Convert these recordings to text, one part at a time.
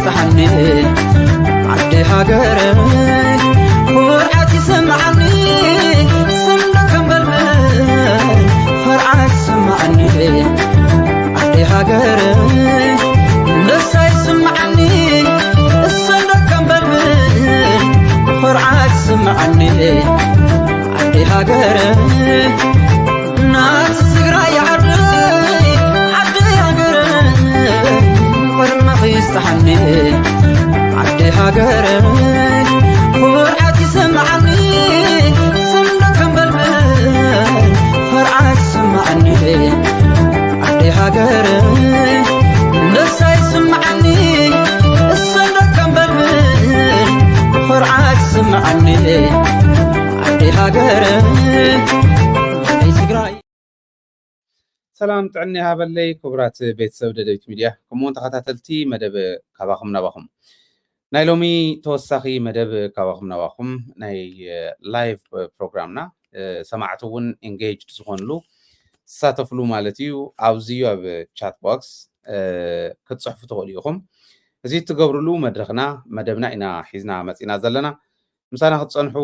ይስማዓኒ ዓዲ ሃገር፣ ኩርዓት ይስማዓኒ። ሰንደቅ ከንበልብል ኩርዓት ይስማዓኒ ዓዲ ሃገር፣ ደስታ ይስማዓኒ። ሰንደቅ ከንበልብል ኩርዓት ይስማዓኒ ዓዲ ሃገር፣ ናት ትግራይ ዓደይ ዓዲ ሃገር፣ ቅድመኺ ይስጠሓኒ ዓዲ ሃገር፣ ኩርዓት ይስማዓኒ። ሰንደቅ ከንበልብል ኩርዓት ይስማዓኒ ዓዲ ሃገር፣ ደስታ ይስማዓኒ። ሰንደቅ ከንበልብል ኩርዓት ይስማዓኒ ዓዲ ሃገር፣ ዓደይ ትግራይ። ሰላም ጥዕና ይሃበለይ ክቡራት ቤተሰብ ደደቢት ሚድያ፣ ከምኡውን ተኸታተልቲ መደብ ካባኹም ናባኹም። ናይ ሎሚ ተወሳኺ መደብ ካባኹም ናባኹም ናይ ላይቭ ፕሮግራምና፣ ሰማዕቲ እውን ኤንጌጅድ ዝኾንሉ፣ ዝሳተፍሉ ማለት እዩ። ኣብዚ ኣብ ቻት ቦክስ ክትፅሕፉ ትኽእሉ ኢኹም። እዚ እትገብርሉ መድረኽና፣ መደብና ኢና ሒዝና መፂና ዘለና። ምሳና ክትፀንሑ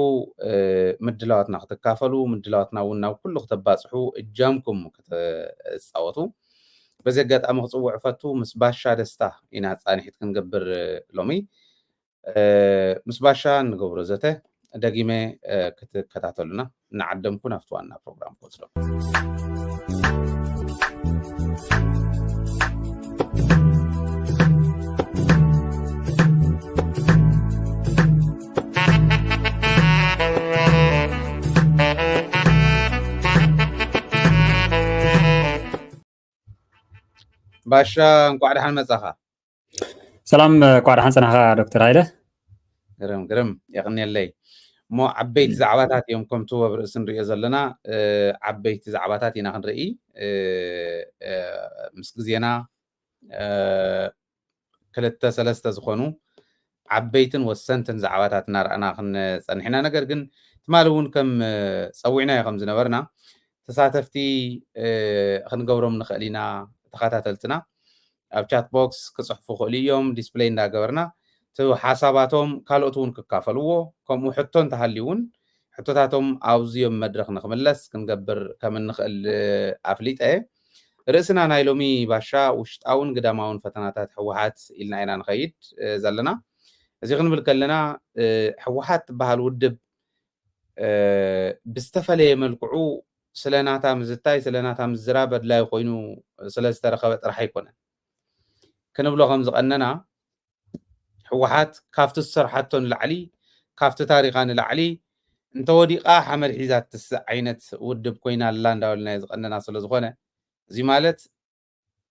ምድላዋትና ክትካፈሉ፣ ምድላዋትና እውን ናብ ኩሉ ክተባፅሑ እጃምኩም ክትፃወቱ በዚ ኣጋጣሚ ክፅውዕ እፈቱ። ምስ ባሻ ደስታ ኢና ፃንሒት ክንገብር ሎሚ። ምስ ባሻ እንገብሮ ዘተ ደጊመ ክትከታተሉና እናዓደምኩ ናብቲ ዋና ፕሮግራም ክወስዶ። ባሻ፣ እንኳዕ ደሓን መጻኻ። ሰላም፣ እንኳዕ ደሓን ጸናሕካ ዶክተር ሃይለ። ግርም ግርም፣ የቕንየለይ። እሞ ዓበይቲ ዛዕባታት እዮም ከምቲ ኣብ ርእሲ ንሪኦ ዘለና፣ ዓበይቲ ዛዕባታት ኢና ክንርኢ። ምስ ግዜና ክልተ ሰለስተ ዝኾኑ ዓበይትን ወሰንትን ዛዕባታት እናረኣና ክንጸንሕ ኢና። ነገር ግን ትማሊ እውን ከም ጸዊዕናዮ ከም ዝነበርና ተሳተፍቲ ክንገብሮም ንኽእል ኢና። ተኸታተልትና ኣብ ቻት ቦክስ ክጽሕፉ ይኽእሉ እዮም። ዲስፕለይ እንዳገበርና እቲ ሓሳባቶም ካልኦት እውን ክካፈልዎ፣ ከምኡ ሕቶ እንተሃልዩ እውን ሕቶታቶም ኣብዚ እዮም መድረኽ ንኽምለስ ክንገብር ከም እንኽእል ኣፍሊጠ። ርእስና ናይ ሎሚ ባሻ ውሽጣውን ግዳማውን ፈተናታት ህወሓት ኢልና ኢና ንኸይድ ዘለና። እዚ ክንብል ከለና ህወሓት ትበሃል ውድብ ብዝተፈለየ መልክዑ ስለ ናታ ምዝታይ፣ ስለ ናታ ምዝራብ ኣድላዪ ኮይኑ ስለ ዝተረኸበ ጥራሕ ኣይኮነን። ክንብሎ ከም ዝቐነና ህወሓት ካብቲ ዝሰርሓቶ ንላዕሊ፣ ካብቲ ታሪኻ ንላዕሊ እንተወዲቓ ሓመድ ሒዛ ትስእ ዓይነት ውድብ ኮይና ኣላ እንዳበልናዮ ዝቐነና ስለ ዝኾነ፣ እዚ ማለት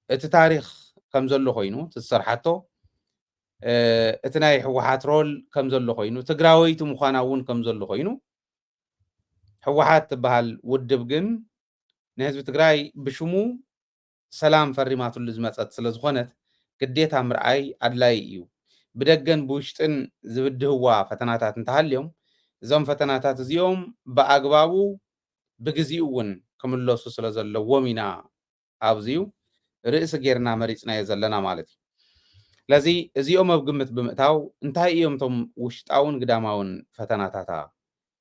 እቲ ታሪኽ ከም ዘሎ ኮይኑ፣ እቲ ዝሰርሓቶ፣ እቲ ናይ ህወሓት ሮል ከም ዘሎ ኮይኑ፣ ትግራወይቲ ምዃና እውን ከም ዘሎ ኮይኑ፣ ህወሓት ትበሃል ውድብ ግን ንህዝቢ ትግራይ ብሽሙ ሰላም ፈሪማትሉ ዝመፀት ስለ ዝኾነት ግዴታ ምርኣይ ኣድላዪ እዩ። ብደገን ብውሽጥን ዝብድህዋ ፈተናታት እንተሃልዮም፣ እዞም ፈተናታት እዚኦም ብኣግባቡ ብግዚኡ እውን ክምለሱ ስለ ዘለዎም ኢና ኣብዚዩ ርእሲ ጌርና መሪፅናዮ ዘለና ማለት እዩ። ስለዚ እዚኦም ኣብ ግምት ብምእታው እንታይ እዮም እቶም ውሽጣውን ግዳማውን ፈተናታታ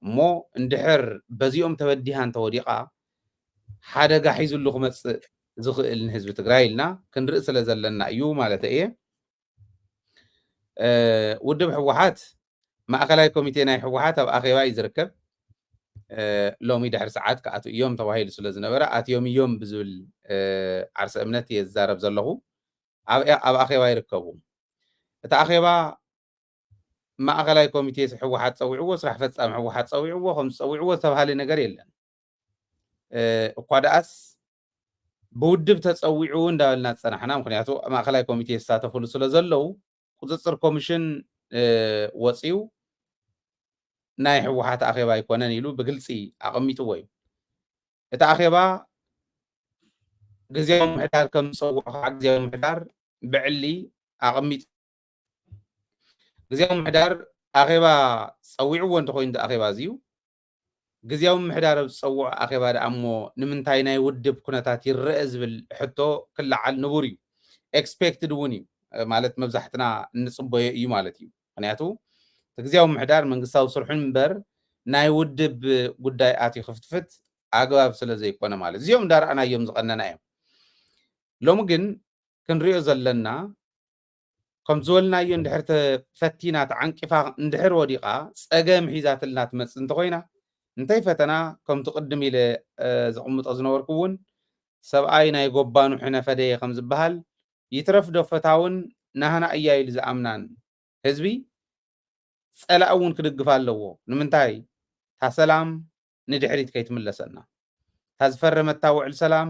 እሞ እንድሕር በዚኦም ተበዲሃ እንተወዲቓ ሓደጋ ሒዙሉ ክመፅእ ዝኽእል ንህዝቢ ትግራይ ኢልና ክንርኢ ስለ ዘለና እዩ ማለት እየ። ውድብ ህወሓት ማእኸላይ ኮሚቴ ናይ ህወሓት ኣብ ኣኼባ እዩ ዝርከብ። ሎሚ ድሕሪ ሰዓት ክኣትው እዮም ተባሂሉ ስለ ዝነበረ ኣትዮም እዮም ብዝብል ዓርሰ እምነት እየ ዝዛረብ ዘለኹ። ኣብ ኣኼባ ይርከቡ። እቲ ኣኼባ ማእኸላይ ኮሚቴ ህወሓት ፀዊዕዎ፣ ስራሕ ፈፃሚ ህወሓት ፀዊዕዎ፣ ከም ዝፀዊዕዎ ዝተባሃለ ነገር የለን። እኳ ደኣስ ብውድብ ተፀዊዑ እንዳበልና ዝፀናሕና፣ ምክንያቱ ማእኸላይ ኮሚቴ ዝሳተፍሉ ስለ ዘለዉ ቁፅፅር ኮሚሽን ወፂኡ ናይ ህወሓት ኣኼባ ኣይኮነን ኢሉ ብግልፂ ኣቐሚጥዎ እዩ። እቲ ኣኼባ ግዜያዊ ምምሕዳር ከም ዝፀውዖ ከዓ ግዜያዊ ምምሕዳር ብዕሊ ኣቐሚጡ። ግዜያዊ ምምሕዳር ኣኼባ ፀዊዕዎ እንተኮይኑ እቲ ኣኼባ እዚዩ ግዜያዊ ምምሕዳር ኣብ ዝፀውዖ ኣኼባ ደኣ እሞ ንምንታይ ናይ ውድብ ኩነታት ይረአ ዝብል ሕቶ ክለዓል ንቡር እዩ። ኤክስፔክትድ እውን እዩ። ማለት መብዛሕትና እንፅበዮ እዩ ማለት እዩ። ምክንያቱ እቲ ግዜያዊ ምምሕዳር መንግስታዊ ስርሑ እምበር ናይ ውድብ ጉዳይ ኣትዩ ክፍትፍት ኣግባብ ስለ ዘይኮነ ማለት፣ እዚኦም እንዳረኣናዮም ዝቐነና እዮም። ሎሚ ግን ክንሪኦ ዘለና፣ ከም ዝበልናዮ እንድሕር ተፈቲና ተዓንቂፋ እንድሕር ወዲቓ ፀገም ሒዛትልና ትመፅእ እንተኮይና፣ እንተይ ፈተና ከምቲ ቅድም ኢለ ዘቕምጦ ዝነበርኩ እውን ሰብኣይ ናይ ጎባኑ ሕነ ፈደየ ከም ዝበሃል፣ ይትረፍ ዶ ፈታውን ናህና እያ ኢሉ ዝኣምናን ህዝቢ ፀላኢ እውን ክድግፍ ኣለዎ። ንምንታይ? እታ ሰላም ንድሕሪት ከይትምለሰና፣ እታ ዝፈረመታ ውዕል ሰላም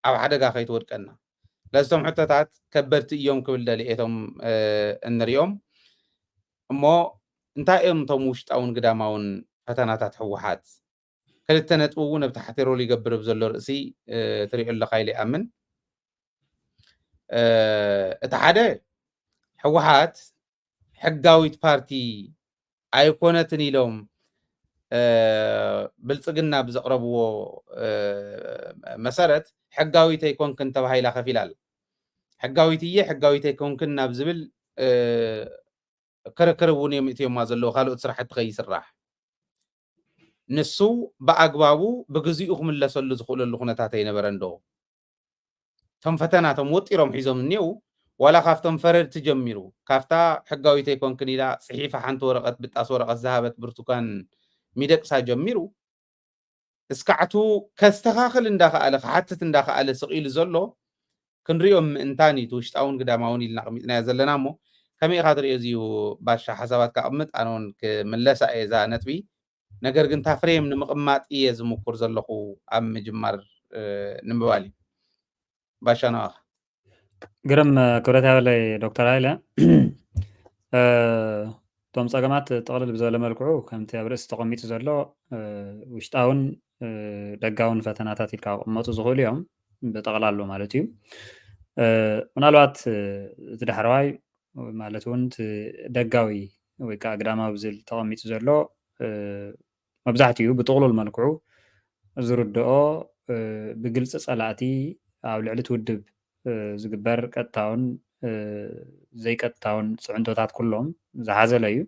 ኣብ ሓደጋ ከይትወድቀና። ስለዚ እቶም ሕቶታት ከበድቲ እዮም ክብል ደልየ እቶም እንሪኦም። እሞ እንታይ እዮም እቶም ውሽጣውን ግዳማውን ፈተናታት ህወሓት? ክልተ ነጥቢ እውን ኣብ ታሕቲ ሮል ይገብር ኣብ ዘሎ ርእሲ ትሪኦ ኣለካ ኢለ ይኣምን። እቲ ሓደ፣ ህወሓት ሕጋዊት ፓርቲ ኣይኮነትን ኢሎም ብልፅግና ብዘቕረብዎ መሰረት ሕጋዊት ኣይኮንክን ተባሂላ ከፊላ ኣላ። ሕጋዊት እየ ሕጋዊት ኣይኮንክን ናብ ዝብል ክርክር እውን እዮም እትዮማ ዘለዎ፣ ካልኦት ስራሕቲ ከይስራሕ። ንሱ ብኣግባቡ ብግዚኡ ክምለሰሉ ዝኽእለሉ ኩነታት ኣይነበረን ዶ? እቶም ፈተናቶም ወጢሮም ሒዞም እኒው፣ ዋላ ካብቶም ፈረድቲ ጀሚሩ፣ ካብታ ሕጋዊት ኣይኮንክን ኢላ ፅሒፋ ሓንቲ ወረቐት ብጣስ ወረቐት ዝሃበት ብርቱካን ሚደቅሳ ጀሚሩ እስካዕቱ ከስተኻኽል እንዳኸኣለ ክሓትት እንዳኸኣለ ስቕ ኢሉ ዘሎ ክንሪኦም ምእንታን እዩ። እቲ ውሽጣውን ግዳማውን ኢልና ኣቕሚጥናዮ ዘለና እሞ ከመይ ኢኻ ትሪኦ? እዚዩ ባሻ ሓሳባት ካቕምጥ ኣነ እውን ክምለሳ እየ እዛ ነጥቢ። ነገር ግን እታ ፍሬም ንምቕማጥ እየ ዝምኩር ዘለኹ ኣብ ምጅማር ንምባል እዩ። ባሻ ንባኻ። ግርም ክብረት ያበለይ ዶክተር ሃይለ። እቶም ፀገማት ጥቕልል ብዘበለ መልክዑ ከምቲ ኣብ ርእሲ ተቐሚጡ ዘሎ ውሽጣውን ደጋውን ፈተናታት ኢልካ ክቕመጡ ዝኽእሉ እዮም ብጠቕላሉ ማለት እዩ። ምናልባት እቲ ዳሕረዋይ ማለት እውን እቲ ደጋዊ ወይ ከዓ ግዳማዊ ብዝብል ተቐሚጡ ዘሎ መብዛሕትኡ ብጥቕሉል መልክዑ ዝርድኦ ብግልፂ ፀላእቲ ኣብ ልዕሊ እቲ ውድብ ዝግበር ቀጥታውን ዘይቀጥታውን ፅዕንቶታት ኩሎም ዝሓዘለ እዩ።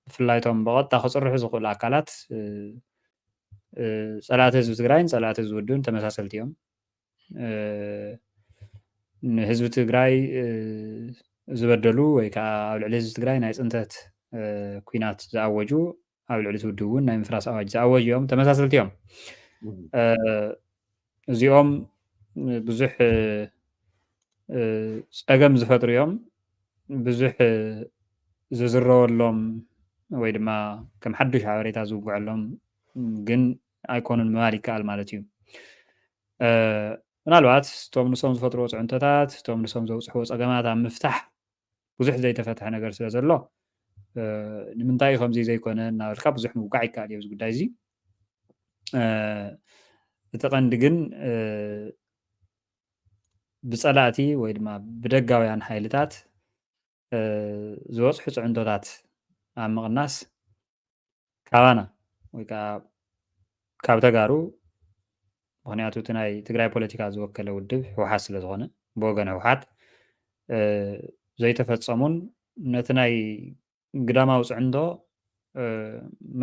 ብፍላይ እቶም ብቐጥታ ክፅርሑ ዝኽእሉ ኣካላት ፀላእቲ ህዝቢ ትግራይን ፀላእቲ ህዝቢ ውድብን ተመሳሰልቲ እዮም። ንህዝቢ ትግራይ ዝበደሉ ወይ ከዓ ኣብ ልዕሊ ህዝቢ ትግራይ ናይ ፅንተት ኩናት ዝኣወጁ ኣብ ልዕሊ እቲ ውድብ እውን ናይ ምፍራስ ኣዋጅ ዝኣወጁ እዮም፣ ተመሳሰልቲ እዮም። እዚኦም ብዙሕ ፀገም ዝፈጥሩ እዮም። ብዙሕ ዝዝረበሎም ወይ ድማ ከም ሓዱሽ ሓበሬታ ዝውግዐሎም ግን ኣይኮኑን ምባል ይከኣል ማለት እዩ። ምናልባት እቶም ንሶም ዝፈጥርዎ ፅዕንቶታት፣ እቶም ንሶም ዘውፅሕዎ ፀገማት ኣብ ምፍታሕ ብዙሕ ዘይተፈትሐ ነገር ስለ ዘሎ ንምንታይ እዩ ከምዚ ዘይኮነ እናበልካ ብዙሕ ምውጋዕ ይከኣል እዩ ኣብዚ ጉዳይ እዚ። እቲ ቀንዲ ግን ብፀላእቲ ወይ ድማ ብደጋውያን ሓይልታት ዝበፅሑ ፅዕንቶታት ኣብ ምቕናስ ካባና ወይ ከዓ ካብ ተጋሩ፣ ምክንያቱ እቲ ናይ ትግራይ ፖለቲካ ዝወከለ ውድብ ህወሓት ስለ ዝኾነ ብወገን ህወሓት ዘይተፈፀሙን ነቲ ናይ ግዳማዊ ፅዕንቶ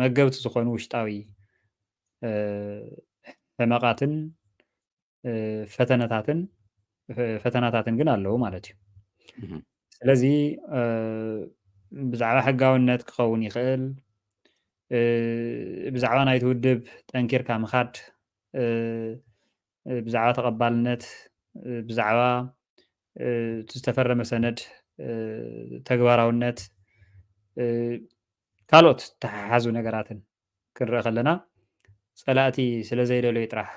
መገብቲ ዝኾኑ ውሽጣዊ ሕመቓትን ፈተነታትን ፈተናታትን ግን ኣለዉ ማለት እዩ። ስለዚ ብዛዕባ ሕጋውነት ክኸውን ይኽእል፣ ብዛዕባ ናይቲ ውድብ ጠንኪርካ ምኻድ፣ ብዛዕባ ተቐባልነት፣ ብዛዕባ ዝተፈረመ ሰነድ ተግባራውነት፣ ካልኦት ተሓሓዙ ነገራትን ክንርኢ ከለና ፀላእቲ ስለ ዘይደለዩ ጥራሕ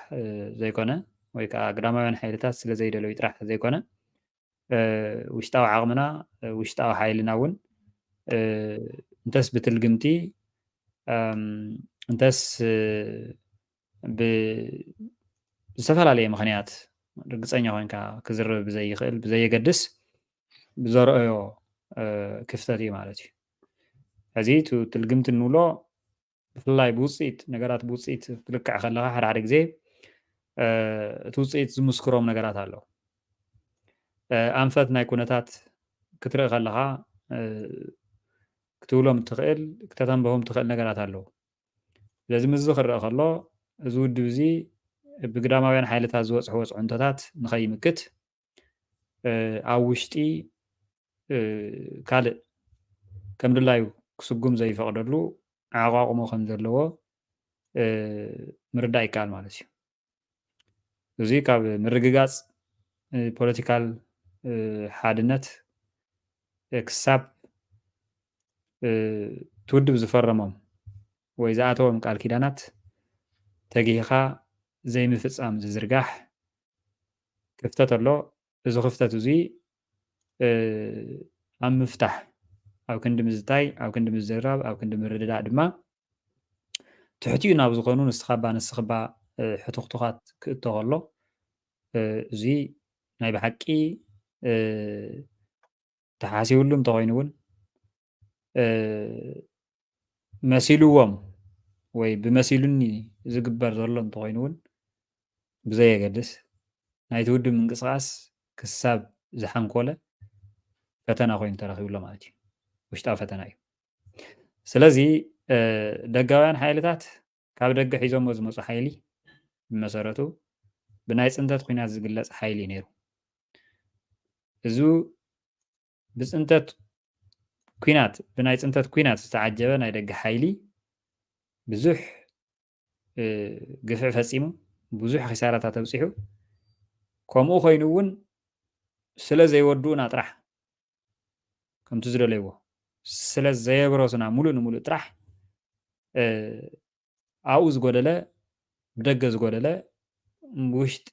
ዘይኮነ ወይ ከዓ ግዳማውያን ሓይልታት ስለ ዘይደለዩ ጥራሕ ዘይኮነ ውሽጣዊ ዓቕምና ውሽጣዊ ሓይልና እውን እንተስ ብትልግምቲ እንተስ ብዝተፈላለየ ምክንያት ርግፀኛ ኮይንካ ክዝረብ ብዘይኽእል ብዘየገድስ ብዘረኣዮ ክፍተት እዩ ማለት እዩ። ሕዚ እቲ ትልግምቲ እንብሎ ብፍላይ ብውፅኢት ነገራት ብውፅኢት ክትልክዕ ከለካ ሓደ ሓደ ግዜ እቲ ውፅኢት ዝምስክሮም ነገራት ኣለዉ። ኣንፈት ናይ ኩነታት ክትርኢ ከለኻ ክትብሎም ትኽእል፣ ክተተንብሆም ትኽእል ነገራት ኣለዉ። ስለዚ ምስዚ ክረአ ከሎ እዚ ውድብ እዚ ብግዳማውያን ሓይልታት ዝበፅሕዎ ፅዕንቶታት ንኸይምክት ኣብ ውሽጢ ካልእ ከም ድላዩ ክስጉም ዘይፈቕደሉ ዓቋቑሞ ከም ዘለዎ ምርዳእ ይከኣል ማለት እዩ። እዚ ካብ ምርግጋፅ ፖለቲካል ሓድነት ክሳብ እቲ ውድብ ዝፈረሞም ወይ ዝኣተዎም ቃል ኪዳናት ተጊህኻ ዘይምፍፃም ዝዝርጋሕ ክፍተት ኣሎ። እዚ ክፍተት እዚ ኣብ ምፍታሕ ኣብ ክንዲ ምዝታይ፣ ኣብ ክንዲ ምዝርራብ፣ ኣብ ክንዲ ምርድዳእ ድማ ትሕቲኡ ናብ ዝኾኑ ንስኻባ ንስኽባ ሕትኽቱኻት ክእቶ ከሎ እዚ ናይ ብሓቂ ተሓሲብሉ እንተኾይኑ እውን መሲልዎም ወይ ብመሲሉኒ ዝግበር ዘሎ እንተኾይኑ እውን ብዘየገድስ ናይቲ ውድብ ምንቅስቃስ ክሳብ ዝሓንኮለ ፈተና ኮይኑ ተረኺቡ ኣሎ ማለት እዩ። ውሽጣዊ ፈተና እዩ። ስለዚ ደጋውያን ሓይልታት ካብ ደገ ሒዞሞ ዝመፁ ሓይሊ ብመሰረቱ ብናይ ፅንተት ኩናት ዝግለፅ ሓይሊ እዩ ነይሩ። እዚ ብፅንተት ኩናት ብናይ ፅንተት ኩናት ዝተዓጀበ ናይ ደገ ሓይሊ ብዙሕ ግፍዒ ፈፂሙ፣ ብዙሕ ኺሳራታት ኣብፂሑ፣ ከምኡ ኮይኑ እውን ስለ ዘይወድኡና ጥራሕ ከምቲ ዝደለይዎ ስለ ዘየብረሱና ሙሉእ ንሙሉእ ጥራሕ ኣብኡ ዝጎደለ ብደገ ዝጎደለ ውሽጢ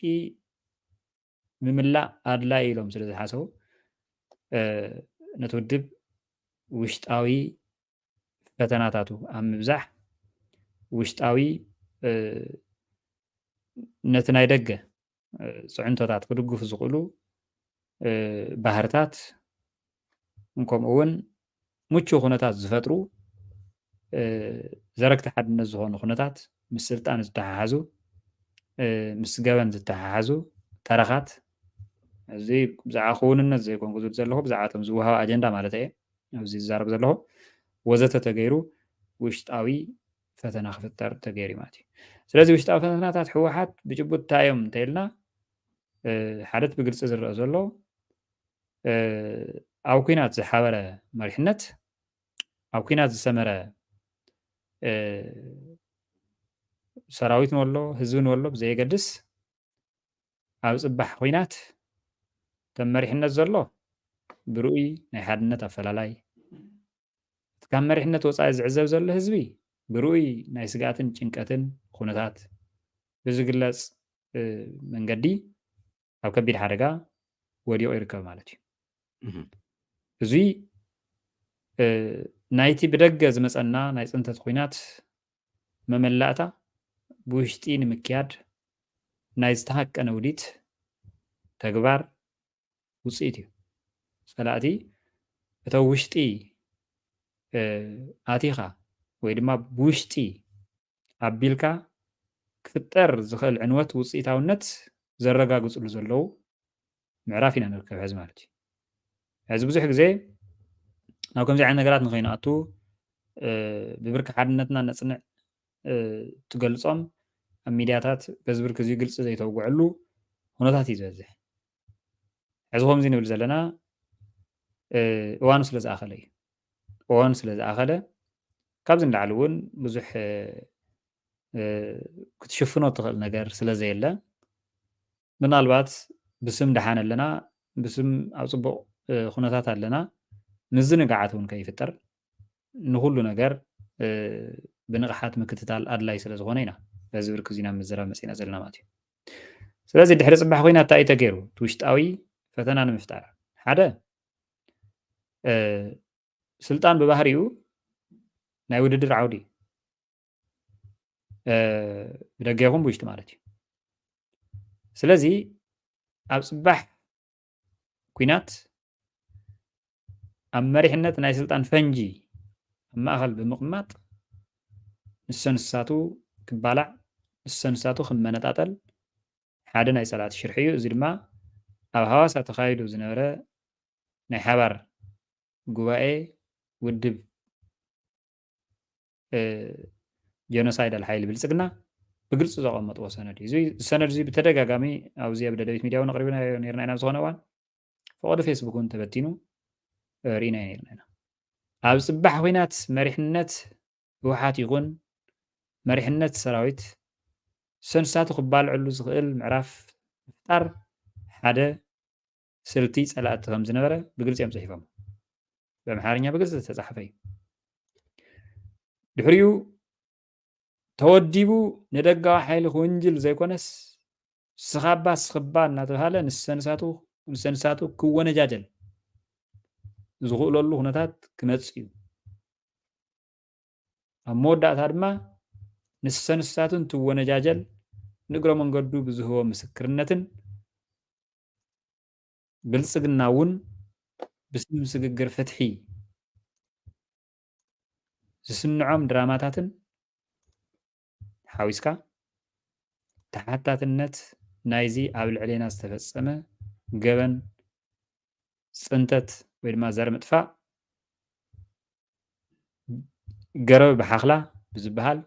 ምምላእ ኣድላይ ኢሎም ስለ ዝሓሰቡ ነቲ ውድብ ውሽጣዊ ፈተናታቱ ኣብ ምብዛሕ ውሽጣዊ ነቲ ናይ ደገ ፅዕንቶታት ክድግፉ ዝኽእሉ ባህርታት ከምኡ እውን ምቹ ኩነታት ዝፈጥሩ ዘረግቲ ሓድነት ዝኾኑ ኩነታት ምስ ስልጣን ዝተሓሓዙ ምስ ገበን ዝተሓሓዙ ተረኻት እዚ ብዛዕባ ክውንነት ዘይኮንኩ ዝብል ዘለኹ ብዛዕባቶም ዝወሃብ ኣጀንዳ ማለት እየ ኣብዚ ዝዛረብ ዘለኹ ወዘተ ተገይሩ ውሽጣዊ ፈተና ክፍጠር ተገይሩ ማለት እዩ። ስለዚ ውሽጣዊ ፈተናታት ህወሓት ብጭቡጥ እንታይ እዮም እንተኢልና ሓደ ብግልፂ ዝረአ ዘሎ ኣብ ኩናት ዝሓበረ መሪሕነት ኣብ ኩናት ዝሰመረ ሰራዊት ንበሎ ህዝቢ ንበሎ ብዘየገድስ ኣብ ፅባሕ ኩናት ከም መሪሕነት ዘሎ ብርኡይ ናይ ሓድነት ኣፈላላይ እቲ ካብ መሪሕነት ወፃኢ ዝዕዘብ ዘሎ ህዝቢ ብርኡይ ናይ ስግኣትን ጭንቀትን ኩነታት ብዝግለፅ መንገዲ ኣብ ከቢድ ሓደጋ ወዲቑ ይርከብ ማለት እዩ። እዙይ ናይቲ ብደገ ዝመፀና ናይ ፅንተት ኩናት መመላእታ ብውሽጢ ንምክያድ ናይ ዝተሃቀነ ውዲት ተግባር ውፅኢት እዩ። ፀላእቲ እቶ ውሽጢ ኣቲኻ ወይ ድማ ብውሽጢ ኣቢልካ ክፍጠር ዝኽእል ዕንወት ውፅኢታውነት ዘረጋግፅሉ ዘለዉ ምዕራፍ ኢና ንርከብ ሕዚ ማለት እዩ። ሕዚ ብዙሕ ግዜ ናብ ከምዚ ዓይነት ነገራት ንኸይንኣቱ ብብርኪ ሓድነትና ነፅንዕ ትገልፆም ኣብ ሚድያታት በዚ ብርኪ እዚ ግልፂ ዘይተውግዐሉ ኩነታት እዩ ዝበዝሕ። ሕዚ ከምዚ ንብል ዘለና እዋኑ ስለ ዝኣኸለ እዩ። እዋኑ ስለ ዝኣኸለ ካብዚ ንላዕሊ እውን ብዙሕ ክትሽፍኖ ትኽእል ነገር ስለ ዘየለ ምናልባት ብስም ደሓን ኣለና፣ ብስም ኣብ ፅቡቕ ኩነታት ኣለና ምዝንጋዓት እውን ከይፍጠር ንኹሉ ነገር ብንቕሓት ምክትታል ኣድላይ ስለ ዝኾነ ኢና በዚ ብርኪ እዚ ናብ ምዝራብ መፂና ዘለና ማለት እዩ። ስለዚ ድሕሪ ፅባሕ ኮይና እንታይ እዩ ተገይሩ? እቲ ውሽጣዊ ፈተና ንምፍጣር ሓደ ስልጣን ብባህሪኡ ናይ ውድድር ዓውዲ እዩ። ብደገ ይኹን ብውሽጢ ማለት እዩ። ስለዚ ኣብ ፅባሕ ኩናት ኣብ መሪሕነት ናይ ስልጣን ፈንጂ ኣብ ማእኸል ብምቕማጥ ንሰንሳቱ ክባላዕ ንሰንሳቱ ክመነጣጠል ሓደ ናይ ፀላእቲ ሽርሒ እዩ። እዚ ድማ ኣብ ሃዋሳ ተኻይዱ ዝነበረ ናይ ሓባር ጉባኤ ውድብ ጀኖሳይዳል ሓይሊ ብልፅግና ብግልፂ ዘቐመጥዎ ሰነድ እዩ። እዚ ሰነድ እዚ ብተደጋጋሚ ኣብዚ ኣብ ደደቢት ሚድያ እውን ኣቕሪብናዮ ነርና ኢና። ኣብ ዝኾነ እዋን ፈቐዶ ፌስቡክ እውን ተበቲኑ ርኢናዮ ነርና ኢና። ኣብ ፅባሕ ኲናት መሪሕነት ህወሓት ይኹን መሪሕነት ሰራዊት ሰንሳቱ ክባልዐሉ ዝኽእል ምዕራፍ ምፍጣር ሓደ ስልቲ ፀላእቲ ከም ዝነበረ ብግልፂ እዮም ፅሒፎም። ብኣምሓርኛ ብግልፂ ዝተፃሕፈ እዩ። ድሕሪኡ ተወዲቡ ንደጋዊ ሓይሊ ክውንጅል ዘይኮነስ ስኻባ ስኽባ እናተባሃለ ንሰንሳቱ ንሰንሳቱ ክወነጃጀል ዝኽእለሉ ኩነታት ክመጽእ እዩ። ኣብ መወዳእታ ድማ ንሰንሳቱ እንትወነጃጀል ንእግረ መንገዱ ብዝህቦ ምስክርነትን ብልጽግና እውን ብስም ስግግር ፍትሒ ዝስንዖም ድራማታትን ሓዊስካ ተሓታትነት ናይዚ ኣብ ልዕሌና ዝተፈጸመ ገበን ጽንተት ወይ ድማ ዘር ምጥፋእ ገረብ ብሓኽላ ብዝበሃል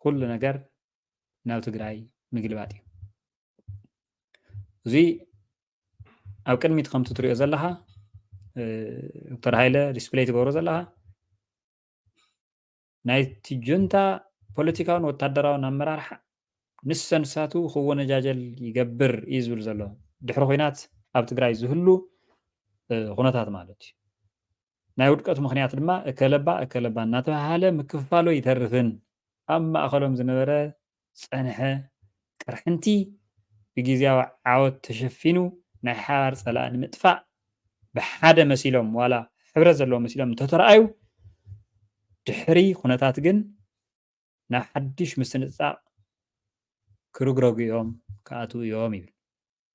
ኩሉ ነገር ናብ ትግራይ ምግልባጥ እዩ። እዚ ኣብ ቅድሚት ከምቲ ትሪኦ ዘለኻ ዶክተር ሃይለ ዲስፕሌይ ትገብሮ ዘለኻ ናይቲ ጁንታ ፖለቲካውን ወታደራውን ኣመራርሓ ንሰንሳቱ ክወነጃጀል ይገብር እዩ ዝብል ዘሎ። ድሕሪ ኹናት ኣብ ትግራይ ዝህሉ ኩነታት ማለት እዩ። ናይ ውድቀቱ ምኽንያት ድማ እከለባ እከለባ እናተባሃለ ምክፍፋሉ ይተርፍን ኣብ ማእኸሎም ዝነበረ ዝፀንሐ ቅርሕንቲ ብግዝያዊ ዓወት ተሸፊኑ ናይ ሓባር ፀላእ ንምጥፋእ ብሓደ መሲሎም ዋላ ሕብረት ዘለዎ መሲሎም እንተተረኣዩ ድሕሪ ኩነታት ግን ናብ ሓድሽ ምስንፃቕ ክርግረጉ እዮም ክኣትዉ እዮም ይብል።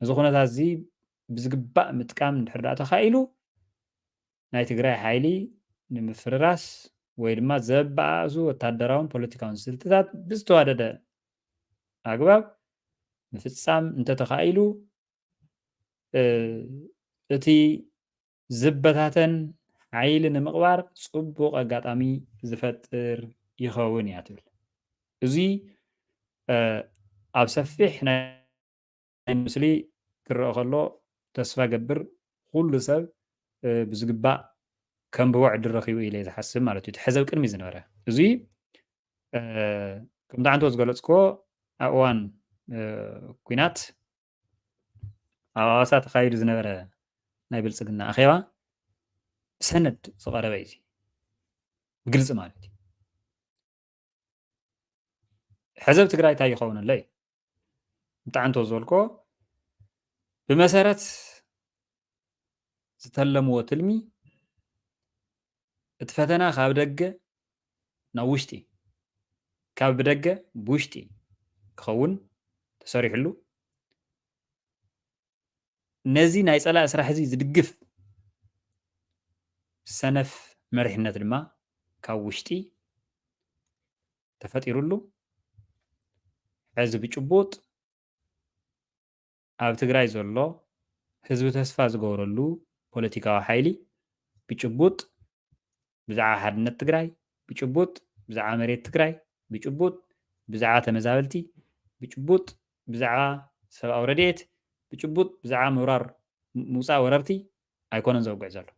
እዚ ኩነታት እዚ ብዝግባእ ምጥቃም እንድሕር ደኣ ተኻኢሉ ናይ ትግራይ ሓይሊ ንምፍርራስ ወይ ድማ ዘበኣእሱ ወታደራውን ፖለቲካውን ስልትታት ብዝተዋደደ ኣግባብ ምፍጻም እንተተኻኢሉ እቲ ዝበታተን ሓይሊ ንምቕባር ፅቡቕ ኣጋጣሚ ዝፈጥር ይኸውን እያ ትብል። እዚ ኣብ ሰፊሕ ናይ ናይ ምስሊ ክረአ ከሎ ተስፋ ገብር ኩሉ ሰብ ብዝግባእ ከንብቦ ዕድል ረኺቡ ኢለ ዝሓስብ ማለት እዩ። ሕዘብ ቅድሚ ዝነበረ እዚ ከምቲ ዓንቶ ዝገለፅክዎ ኣብ እዋን ኩናት ኣብ ኣዋሳ ተኻይዱ ዝነበረ ናይ ብልፅግና ኣኼባ ብሰነድ ዝቐረበ እዩ። ብግልፂ ማለት እዩ። ሕዘብ ትግራይ እንታይ ይኸውን ኣሎ እዩ። ብጣዕሚ እንተ ዝበልኮ ብመሰረት ዝተለምዎ ትልሚ እቲ ፈተና ካብ ደገ ናብ ውሽጢ ካብ ብደገ ብውሽጢ ክኸውን ተሰሪሕሉ ነዚ ናይ ፀላእ ስራሕ እዚ ዝድግፍ ሰነፍ መሪሕነት ድማ ካብ ውሽጢ ተፈጢሩሉ ሕዚ ብጭቡጥ ኣብ ትግራይ ዘሎ ህዝቢ ተስፋ ዝገብረሉ ፖለቲካዊ ሓይሊ ብጭቡጥ ብዛዕባ ሓድነት ትግራይ ብጭቡጥ ብዛዕባ መሬት ትግራይ ብጭቡጥ ብዛዕባ ተመዛበልቲ ብጭቡጥ ብዛዕባ ሰብኣዊ ረድኤት ብጭቡጥ ብዛዕባ ምውራር ምውፃእ ወረርቲ ኣይኮነን ዘውግዕ ዘሎ።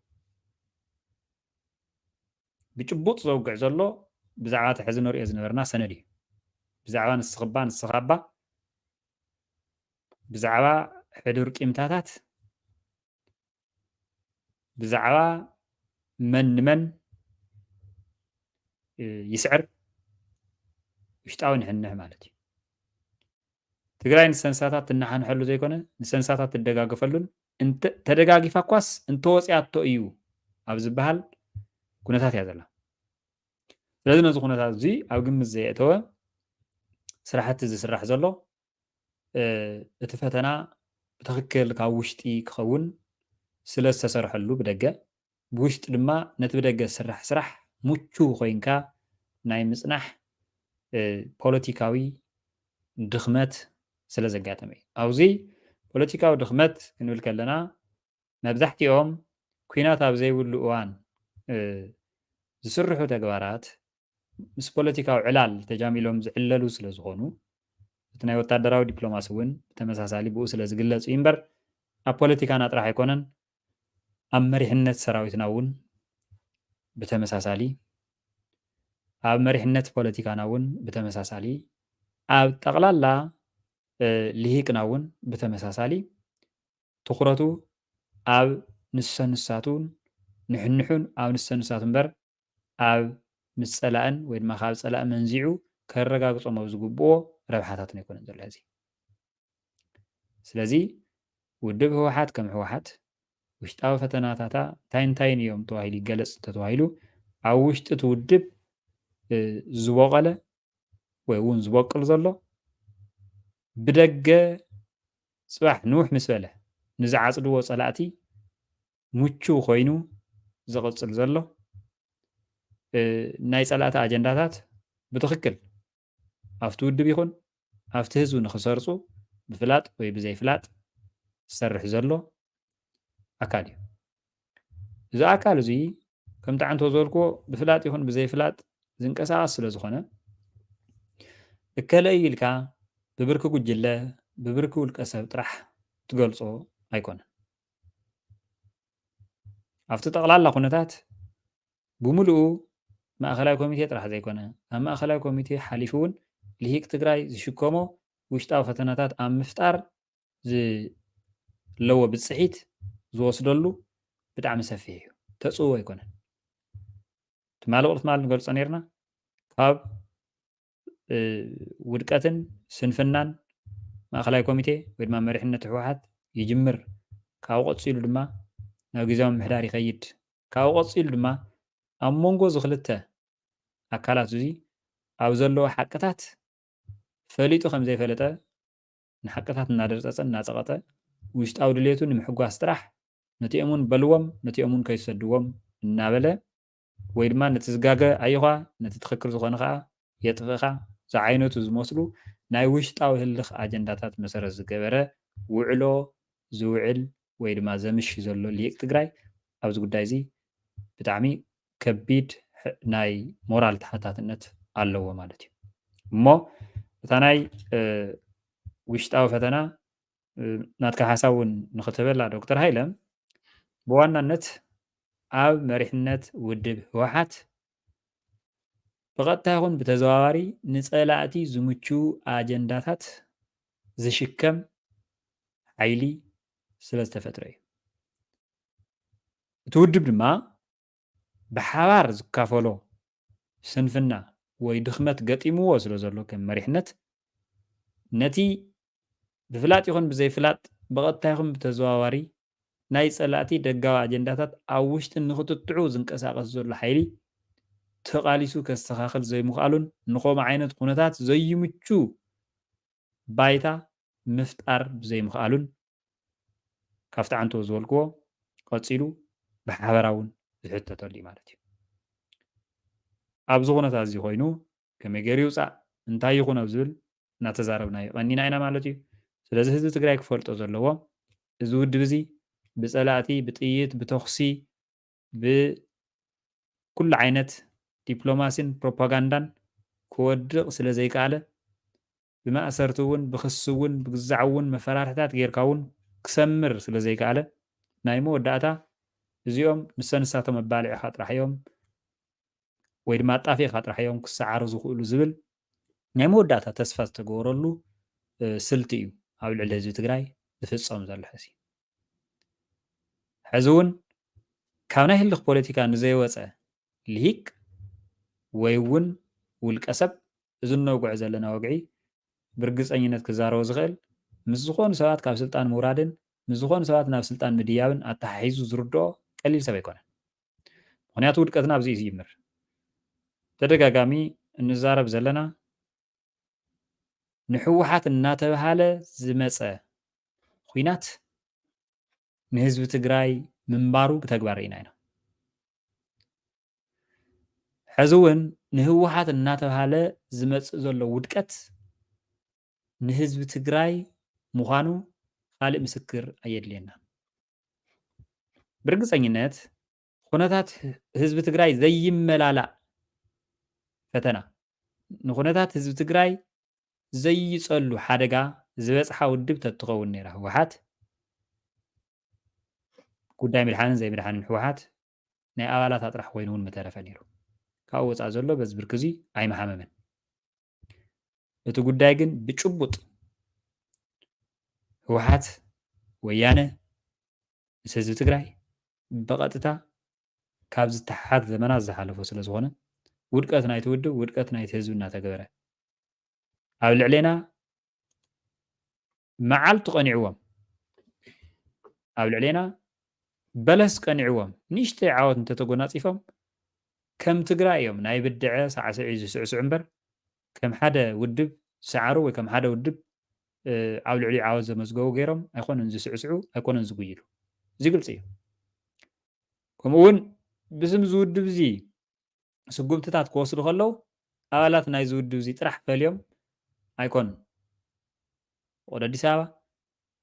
ብጭቡጥ ዘውግዕ ዘሎ ብዛዕባ እቲ ሕዚ ንሪኦ ዝነበርና ሰነድ እዩ። ብዛዕባ ንስኽባ ንስኻባ ብዛዕባ ሕዱር ቂምታታት ብዛዕባ መን ንመን ይስዕር ውሽጣዊ ንሕንሕ ማለት እዩ። ትግራይ ንሰንሳታት ትነሓንሐሉ ዘይኮነ ንሰንሳታት ትደጋገፈሉን ተደጋጊፋ እኳስ እንተወፂኣቶ እዩ ኣብ ዝበሃል ኩነታት እያ ዘላ። ስለዚ ነዚ ኩነታት እዚ ኣብ ግምት ዘየእተወ ስራሕቲ ዝስራሕ ዘሎ እቲ ፈተና ብትኽክል ካብ ውሽጢ ክኸውን ስለ ዝተሰርሐሉ ብደገ ብውሽጢ ድማ ነቲ ብደገ ዝስራሕ ስራሕ ምቹው ኮይንካ ናይ ምፅናሕ ፖለቲካዊ ድኽመት ስለ ዘጋጠመ እዩ። ኣብዚ ፖለቲካዊ ድኽመት ክንብል ከለና መብዛሕትኦም ኲናት ኣብ ዘይብሉ እዋን ዝስርሑ ተግባራት ምስ ፖለቲካዊ ዕላል ተጃሚሎም ዝዕለሉ ስለ ዝኾኑ እቲ ናይ ወታደራዊ ዲፕሎማሲ እውን ብተመሳሳሊ ብኡ ስለ ዝግለጽ እዩ እምበር ኣብ ፖለቲካና ጥራሕ ኣይኮነን ኣብ መሪሕነት ሰራዊትና እውን ብተመሳሳሊ ኣብ መሪሕነት ፖለቲካና እውን ብተመሳሳሊ ኣብ ጠቕላላ ልሂቅና እውን ብተመሳሳሊ ትኹረቱ ኣብ ንሰንሳቱን ንሕንሑን ኣብ ንሰንሳቱ እምበር ኣብ ምስ ጸላእን ወይ ድማ ካብ ጸላእ መንዚዑ ከረጋግጾም ኣብ ዝግብኦ ረብሓታትን ኣይኮነን ዘሎ ሕዚ። ስለዚ ውድብ ህወሓት ከም ህወሓት ውሽጣዊ ፈተናታታ እንታይ እንታይን እዮም ተባሂሉ ይገለጽ እንተተባሂሉ ኣብ ውሽጢ እቲ ውድብ ዝበቆለ ወይ እውን ዝበቅል ዘሎ ብደገ ጽባሕ ንውሕ ምስ በለ ንዝዓጽድዎ ጸላእቲ ምቹው ኮይኑ ዝቕጽል ዘሎ ናይ ጸላእቲ ኣጀንዳታት ብትኽክል ኣብቲ ውድብ ይኹን ኣብቲ ህዝቢ ንኽሰርጹ ብፍላጥ ወይ ብዘይፍላጥ ዝሰርሕ ዘሎ ኣካል እዩ። እዚ ኣካል እዚ ከምቲ ዓንቶ ዝበልክዎ ብፍላጥ ይኹን ብዘይፍላጥ ዝንቀሳቐስ ስለ ዝኾነ እከለ እዩ ኢልካ ብብርኪ ጉጅለ ብብርኪ ውልቀ ሰብ ጥራሕ ትገልጾ ኣይኮነን። ኣብቲ ጠቕላላ ኩነታት ብምሉኡ ማእኸላይ ኮሚቴ ጥራሕ ዘይኮነ ኣብ ማእኸላይ ኮሚቴ ሓሊፉ እውን ልሂቅ ትግራይ ዝሽከሞ ውሽጣዊ ፈተናታት ኣብ ምፍጣር ዘለዎ ብፅሒት ዝወስደሉ ብጣዕሚ ሰፊሕ እዩ። ተፅእዎ ኣይኮነን። ትማሊ ቁርሲ ትማሊ ንገልፆ ነርና ካብ ውድቀትን ስንፍናን ማእኸላይ ኮሚቴ ወይ ድማ መሪሕነት ህወሓት ይጅምር። ካብኡ ቀፂሉ ድማ ናብ ግዜያዊ ምምሕዳር ይኸይድ። ካብኡ ቀፂሉ ድማ ኣብ መንጎ እዚ ክልተ ኣካላት እዚ ኣብ ዘለዎ ሓቅታት ፈሊጡ ከም ዘይፈለጠ ንሓቅታት እናደርፀፀ እናፀቐጠ ውሽጣዊ ድሌቱ ንምሕጓስ ጥራሕ ነቲኦምን በልዎም ነቲኦምን ከይሰድዎም እናበለ ወይ ድማ ነቲ ዝጋገ ኣየኳ ነቲ ትኽክል ዝኾነ ከዓ የጥፍእኻ ዝዓይነቱ ዝመስሉ ናይ ውሽጣዊ ህልኽ ኣጀንዳታት መሰረት ዝገበረ ውዕሎ ዝውዕል ወይ ድማ ዘምሽ ዘሎ ሊቅ ትግራይ ኣብዚ ጉዳይ እዚ ብጣዕሚ ከቢድ ናይ ሞራል ተሓታትነት ኣለዎ ማለት እዩ። እሞ እታ ናይ ውሽጣዊ ፈተና ናትካ ሓሳብ እውን ንክትህበላ ዶክተር ሃይለ ብዋናነት ኣብ መሪሕነት ውድብ ህወሓት ብቐጥታ ይኹን ብተዘዋዋሪ ንፀላእቲ ዝምችዉ ኣጀንዳታት ዝሽከም ሓይሊ ስለ ዝተፈጥረ እዩ። እቲ ውድብ ድማ ብሓባር ዝካፈሎ ስንፍና ወይ ድኽመት ገጢምዎ ስለ ዘሎ ከም መሪሕነት ነቲ ብፍላጥ ይኹን ብዘይፍላጥ ብቐጥታ ይኹን ብተዘዋዋሪ ናይ ፀላእቲ ደጋዊ ኣጀንዳታት ኣብ ውሽጢ ንኽትትዑ ዝንቀሳቐስ ዘሎ ሓይሊ ተቓሊሱ ከስተኻኽል ዘይምኽኣሉን ንኸምኡ ዓይነት ኩነታት ዘይምቹ ባይታ ምፍጣር ብዘይምኽኣሉን ካብቲ ዓንቶ ዝበልክዎ ቀፂሉ ብሓበራ እውን ዝሕተተሉ እዩ ማለት እዩ። ኣብዚ ኩነታት እዚ ኮይኑ ከመይ ገይሩ ይውፃእ እንታይ ይኹን ኣብ ዝብል እናተዛረብና ቀኒና ኢና ማለት እዩ። ስለዚ ህዝቢ ትግራይ ክፈልጦ ዘለዎ እዚ ውድብ እዚ ብፀላእቲ ብጥይት ብተኹሲ ብኩሉ ዓይነት ዲፕሎማሲን ፕሮፓጋንዳን ክወድቕ ስለ ዘይከኣለ ብማእሰርቲ እውን ብክሲ እውን ብግዛዕ እውን መፈራርሕታት ጌርካ እውን ክሰምር ስለ ዘይከኣለ ናይ መወዳእታ እዚኦም ንሰንሳቶም ኣባሊዕኻ ጥራሕ እዮም ወይ ድማ ኣጣፊእኻ ጥራሕ እዮም ክሰዓሩ ዝኽእሉ ዝብል ናይ መወዳእታ ተስፋ ዝተገበረሉ ስልቲ እዩ ኣብ ልዕሊ ህዝቢ ትግራይ ዝፍፀም ዘሎ ሕዚ። ሕዚ እውን ካብ ናይ ህልኽ ፖለቲካ ንዘይወፀ ልሂቅ ወይ እውን ውልቀ ሰብ እዚ እነውግዖ ዘለና ወግዒ ብርግፀኝነት ክዛረቦ ዝኽእል ምስ ዝኾኑ ሰባት ካብ ስልጣን ምውራድን ምስ ዝኾኑ ሰባት ናብ ስልጣን ምድያብን ኣተሓሒዙ ዝርድኦ ቀሊል ሰብ ኣይኮነን። ምኽንያቱ ውድቀትና ኣብዚ እዩ ዝጅምር። ተደጋጋሚ እንዛረብ ዘለና ንህወሓት እናተባሃለ ዝመፀ ኹናት ንህዝቢ ትግራይ ምንባሩ ብተግባር ርኢና ኢና። ሕዚ እውን ንህወሓት እናተባሃለ ዝመፅእ ዘሎ ውድቀት ንህዝቢ ትግራይ ምዃኑ ካልእ ምስክር ኣየድልየና። ብርግፀኝነት ኩነታት ህዝቢ ትግራይ ዘይመላላእ ፈተና፣ ንኩነታት ህዝቢ ትግራይ ዘይፀሉ ሓደጋ ዝበፅሓ ውድብ ተትኸውን ነይራ ህወሓት፣ ጉዳይ ምድሓንን ዘይምድሓንን ህወሓት ናይ ኣባላታ ጥራሕ ኮይኑ እውን ምተረፈ ነይሩ። ካብኡ ወፃእ ዘሎ በዚ ብርኪ እዚ ኣይመሓመመን። እቲ ጉዳይ ግን ብጭቡጥ ህወሓት፣ ወያነ ምስ ህዝቢ ትግራይ ብቐጥታ ካብ ዝተሓሓዝ ዘመናት ዝሓለፎ ስለ ዝኾነ ውድቀት ናይቲ ውድብ፣ ውድቀት ናይቲ ህዝቢ እናተገበረ ኣብ ልዕሌና መዓልቲ ቀኒዕዎም፣ ኣብ ልዕሌና በለስ ቀኒዕዎም ንእሽተይ ዓወት እንተተጎናፂፎም ከም ትግራይ እዮም ናይ ብድዐ ሳዕስዒ ዝስዕስዑ እምበር ከም ሓደ ውድብ ዝሰዓሩ ወይ ከም ሓደ ውድብ ኣብ ልዕሊኡ ዓወት ዘመዝገቡ ገይሮም ኣይኮኑን ዝስዕስዑ፣ ኣይኮኑን ዝጉይሉ። እዚ ግልፂ እዩ። ከምኡ እውን ብስም እዚ ውድብ እዚ ስጉምትታት ክወስዱ ከለዉ ኣባላት ናይዚ ውድብ እዚ ጥራሕ ፈልዮም ኣይኮኑን። ወደ ኣዲስ ኣበባ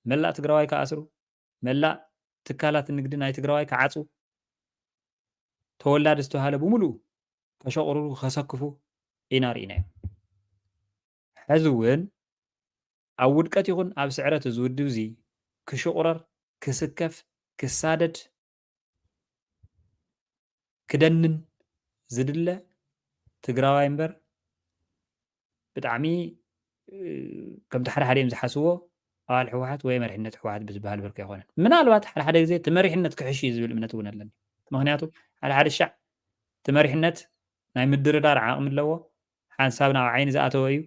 መላእ ትግራዋይ ክኣስሩ፣ መላእ ትካላት ንግዲ ናይ ትግራዋይ ክዓፁ፣ ተወላዲ ዝተባሃለ ብምሉኡ ከሸቑርሩ፣ ከሰክፉ ኢና ርኢናዮም። ሕዚ እውን ኣብ ውድቀት ይኹን ኣብ ስዕረት እዚ ውድብ እዚ ክሽቑረር፣ ክስከፍ፣ ክሳደድ፣ ክደንን ዝድለ ትግራዋይ እምበር ብጣዕሚ ከምቲ ሓደ ሓደ እዮም ዝሓስብዎ ኣባል ህወሓት ወይ መሪሕነት ህወሓት ብዝበሃል ብርኪ ኣይኮነን። ምናልባት ሓደ ሓደ ግዜ እቲ መሪሕነት ክሕሽ እዩ ዝብል እምነት እውን ኣለኒ። ምክንያቱ ሓደ ሓደ ሻዕ እቲ መሪሕነት ናይ ምድርዳር ዓቕሚ ኣለዎ፣ ሓንሳብ ናብ ዓይኒ ዝኣተወ እዩ።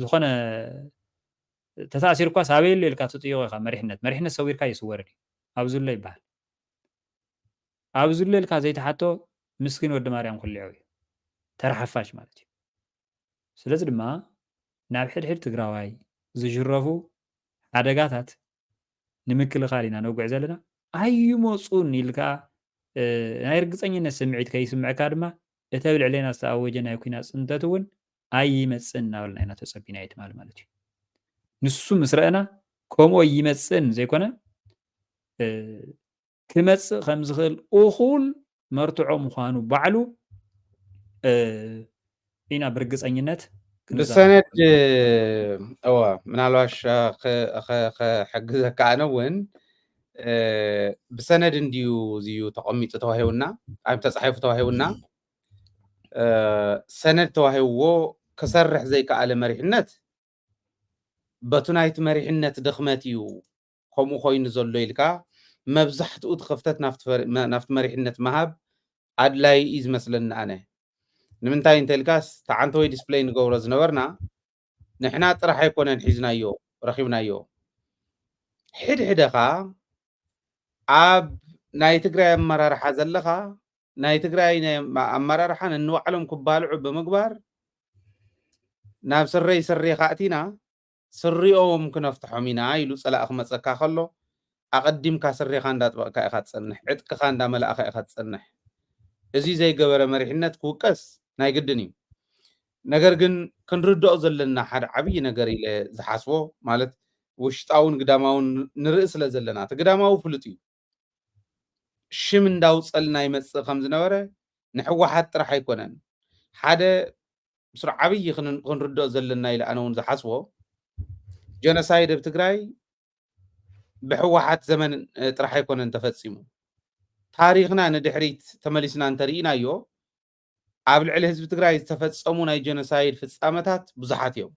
ዝኾነ ተታእሲርኳ ኣበይ ኣሎ ኢልካ ትጥይቆ ኢኻ። መሪሕነት መሪሕነት ሰዊርካ ይስወርን እዩ። ኣብዚ ኣሎ ይበሃል። ኣብዚ ኣሎ ኢልካ ዘይትሓቶ ምስኪን ወዲ ማርያም ኩልዖ እዩ። ተራ ሓፋሽ ማለት እዩ። ስለዚ ድማ ናብ ሕድሕድ ትግራዋይ ዝሽረፉ ሓደጋታት ንምክልኻል ኢና ነጉዕ ዘለና። ኣይመፁን ኢልካ ናይ ርግፀኝነት ስምዒት ከይስምዐካ ድማ እቲ ኣብ ልዕሌና ዝተኣወጀ ናይ ኩናት ፅንተት እውን ኣይመፅን እናበልና ኢና ተፀቢናዮ ትማሊ ማለት እዩ። ንሱ ምስ ረአና ከምኡ ኣይመፅእን ዘይኮነ ክመፅእ ከም ዝኽእል እኹል መርትዖ ምዃኑ ባዕሉ ኢና ብርግፀኝነት ክንዛረብ ብሰነድ እዋ ምናልባሽ ክሕግዘካ ኣነ እውን ብሰነድ እንድዩ ዝዩ ተቐሚጡ ተዋሂውና ኣብ ተፃሒፉ ተዋሂውና ሰነድ ተዋሂውዎ ክሰርሕ ዘይከኣለ መሪሕነት በቱ ናይቲ መሪሕነት ድኽመት እዩ ከምኡ ኮይኑ ዘሎ ኢልካ መብዛሕትኡ እቲ ክፍተት ናብቲ መሪሕነት ምሃብ ኣድላይ እዩ ዝመስለኒ ኣነ። ንምንታይ እንተልካስ ተዓንተ ወይ ዲስፕለይ ንገብሮ ዝነበርና ንሕና ጥራሕ ኣይኮነን ሒዝናዮ ረኺብናዮ ሕድሕደ ኸዓ ኣብ ናይ ትግራይ ኣመራርሓ ዘለኻ ናይ ትግራይ ኣመራርሓ ነንባዕሎም ክባልዑ ብምግባር ናብ ስረይ ስሬኻ ኣእቲና ስሪኦም ክነፍትሖም ኢና ኢሉ ፀላእ ክመፀካ ከሎ ኣቐዲምካ ስሬኻ እንዳጥበቕካ ኢኻ ትፀንሕ፣ ዕጥቅኻ እንዳመላእኻ ኢኻ ትፀንሕ። እዚ ዘይገበረ መሪሕነት ክውቀስ ናይ ግድን እዩ። ነገር ግን ክንርድኦ ዘለና ሓደ ዓብዪ ነገር ኢለ ዝሓስቦ ማለት ውሽጣውን ግዳማውን ንርኢ ስለ ዘለና እቲ ግዳማዊ ፍሉጥ እዩ። ሽም እንዳውፀልና ይመፅእ ከም ዝነበረ ንሕወሓት ጥራሕ ኣይኮነን ሓደ ምስሩ ዓብዪ ክንርድኦ ዘለና ኢለ ኣነ እውን ዝሓስቦ ጀኖሳይድ ኣብ ትግራይ ብሕወሓት ዘመን ጥራሕ ኣይኮነን ተፈፂሙ። ታሪኽና ንድሕሪት ተመሊስና እንተርኢናዮ ኣብ ልዕሊ ህዝቢ ትግራይ ዝተፈፀሙ ናይ ጀኖሳይድ ፍፃመታት ብዙሓት እዮም።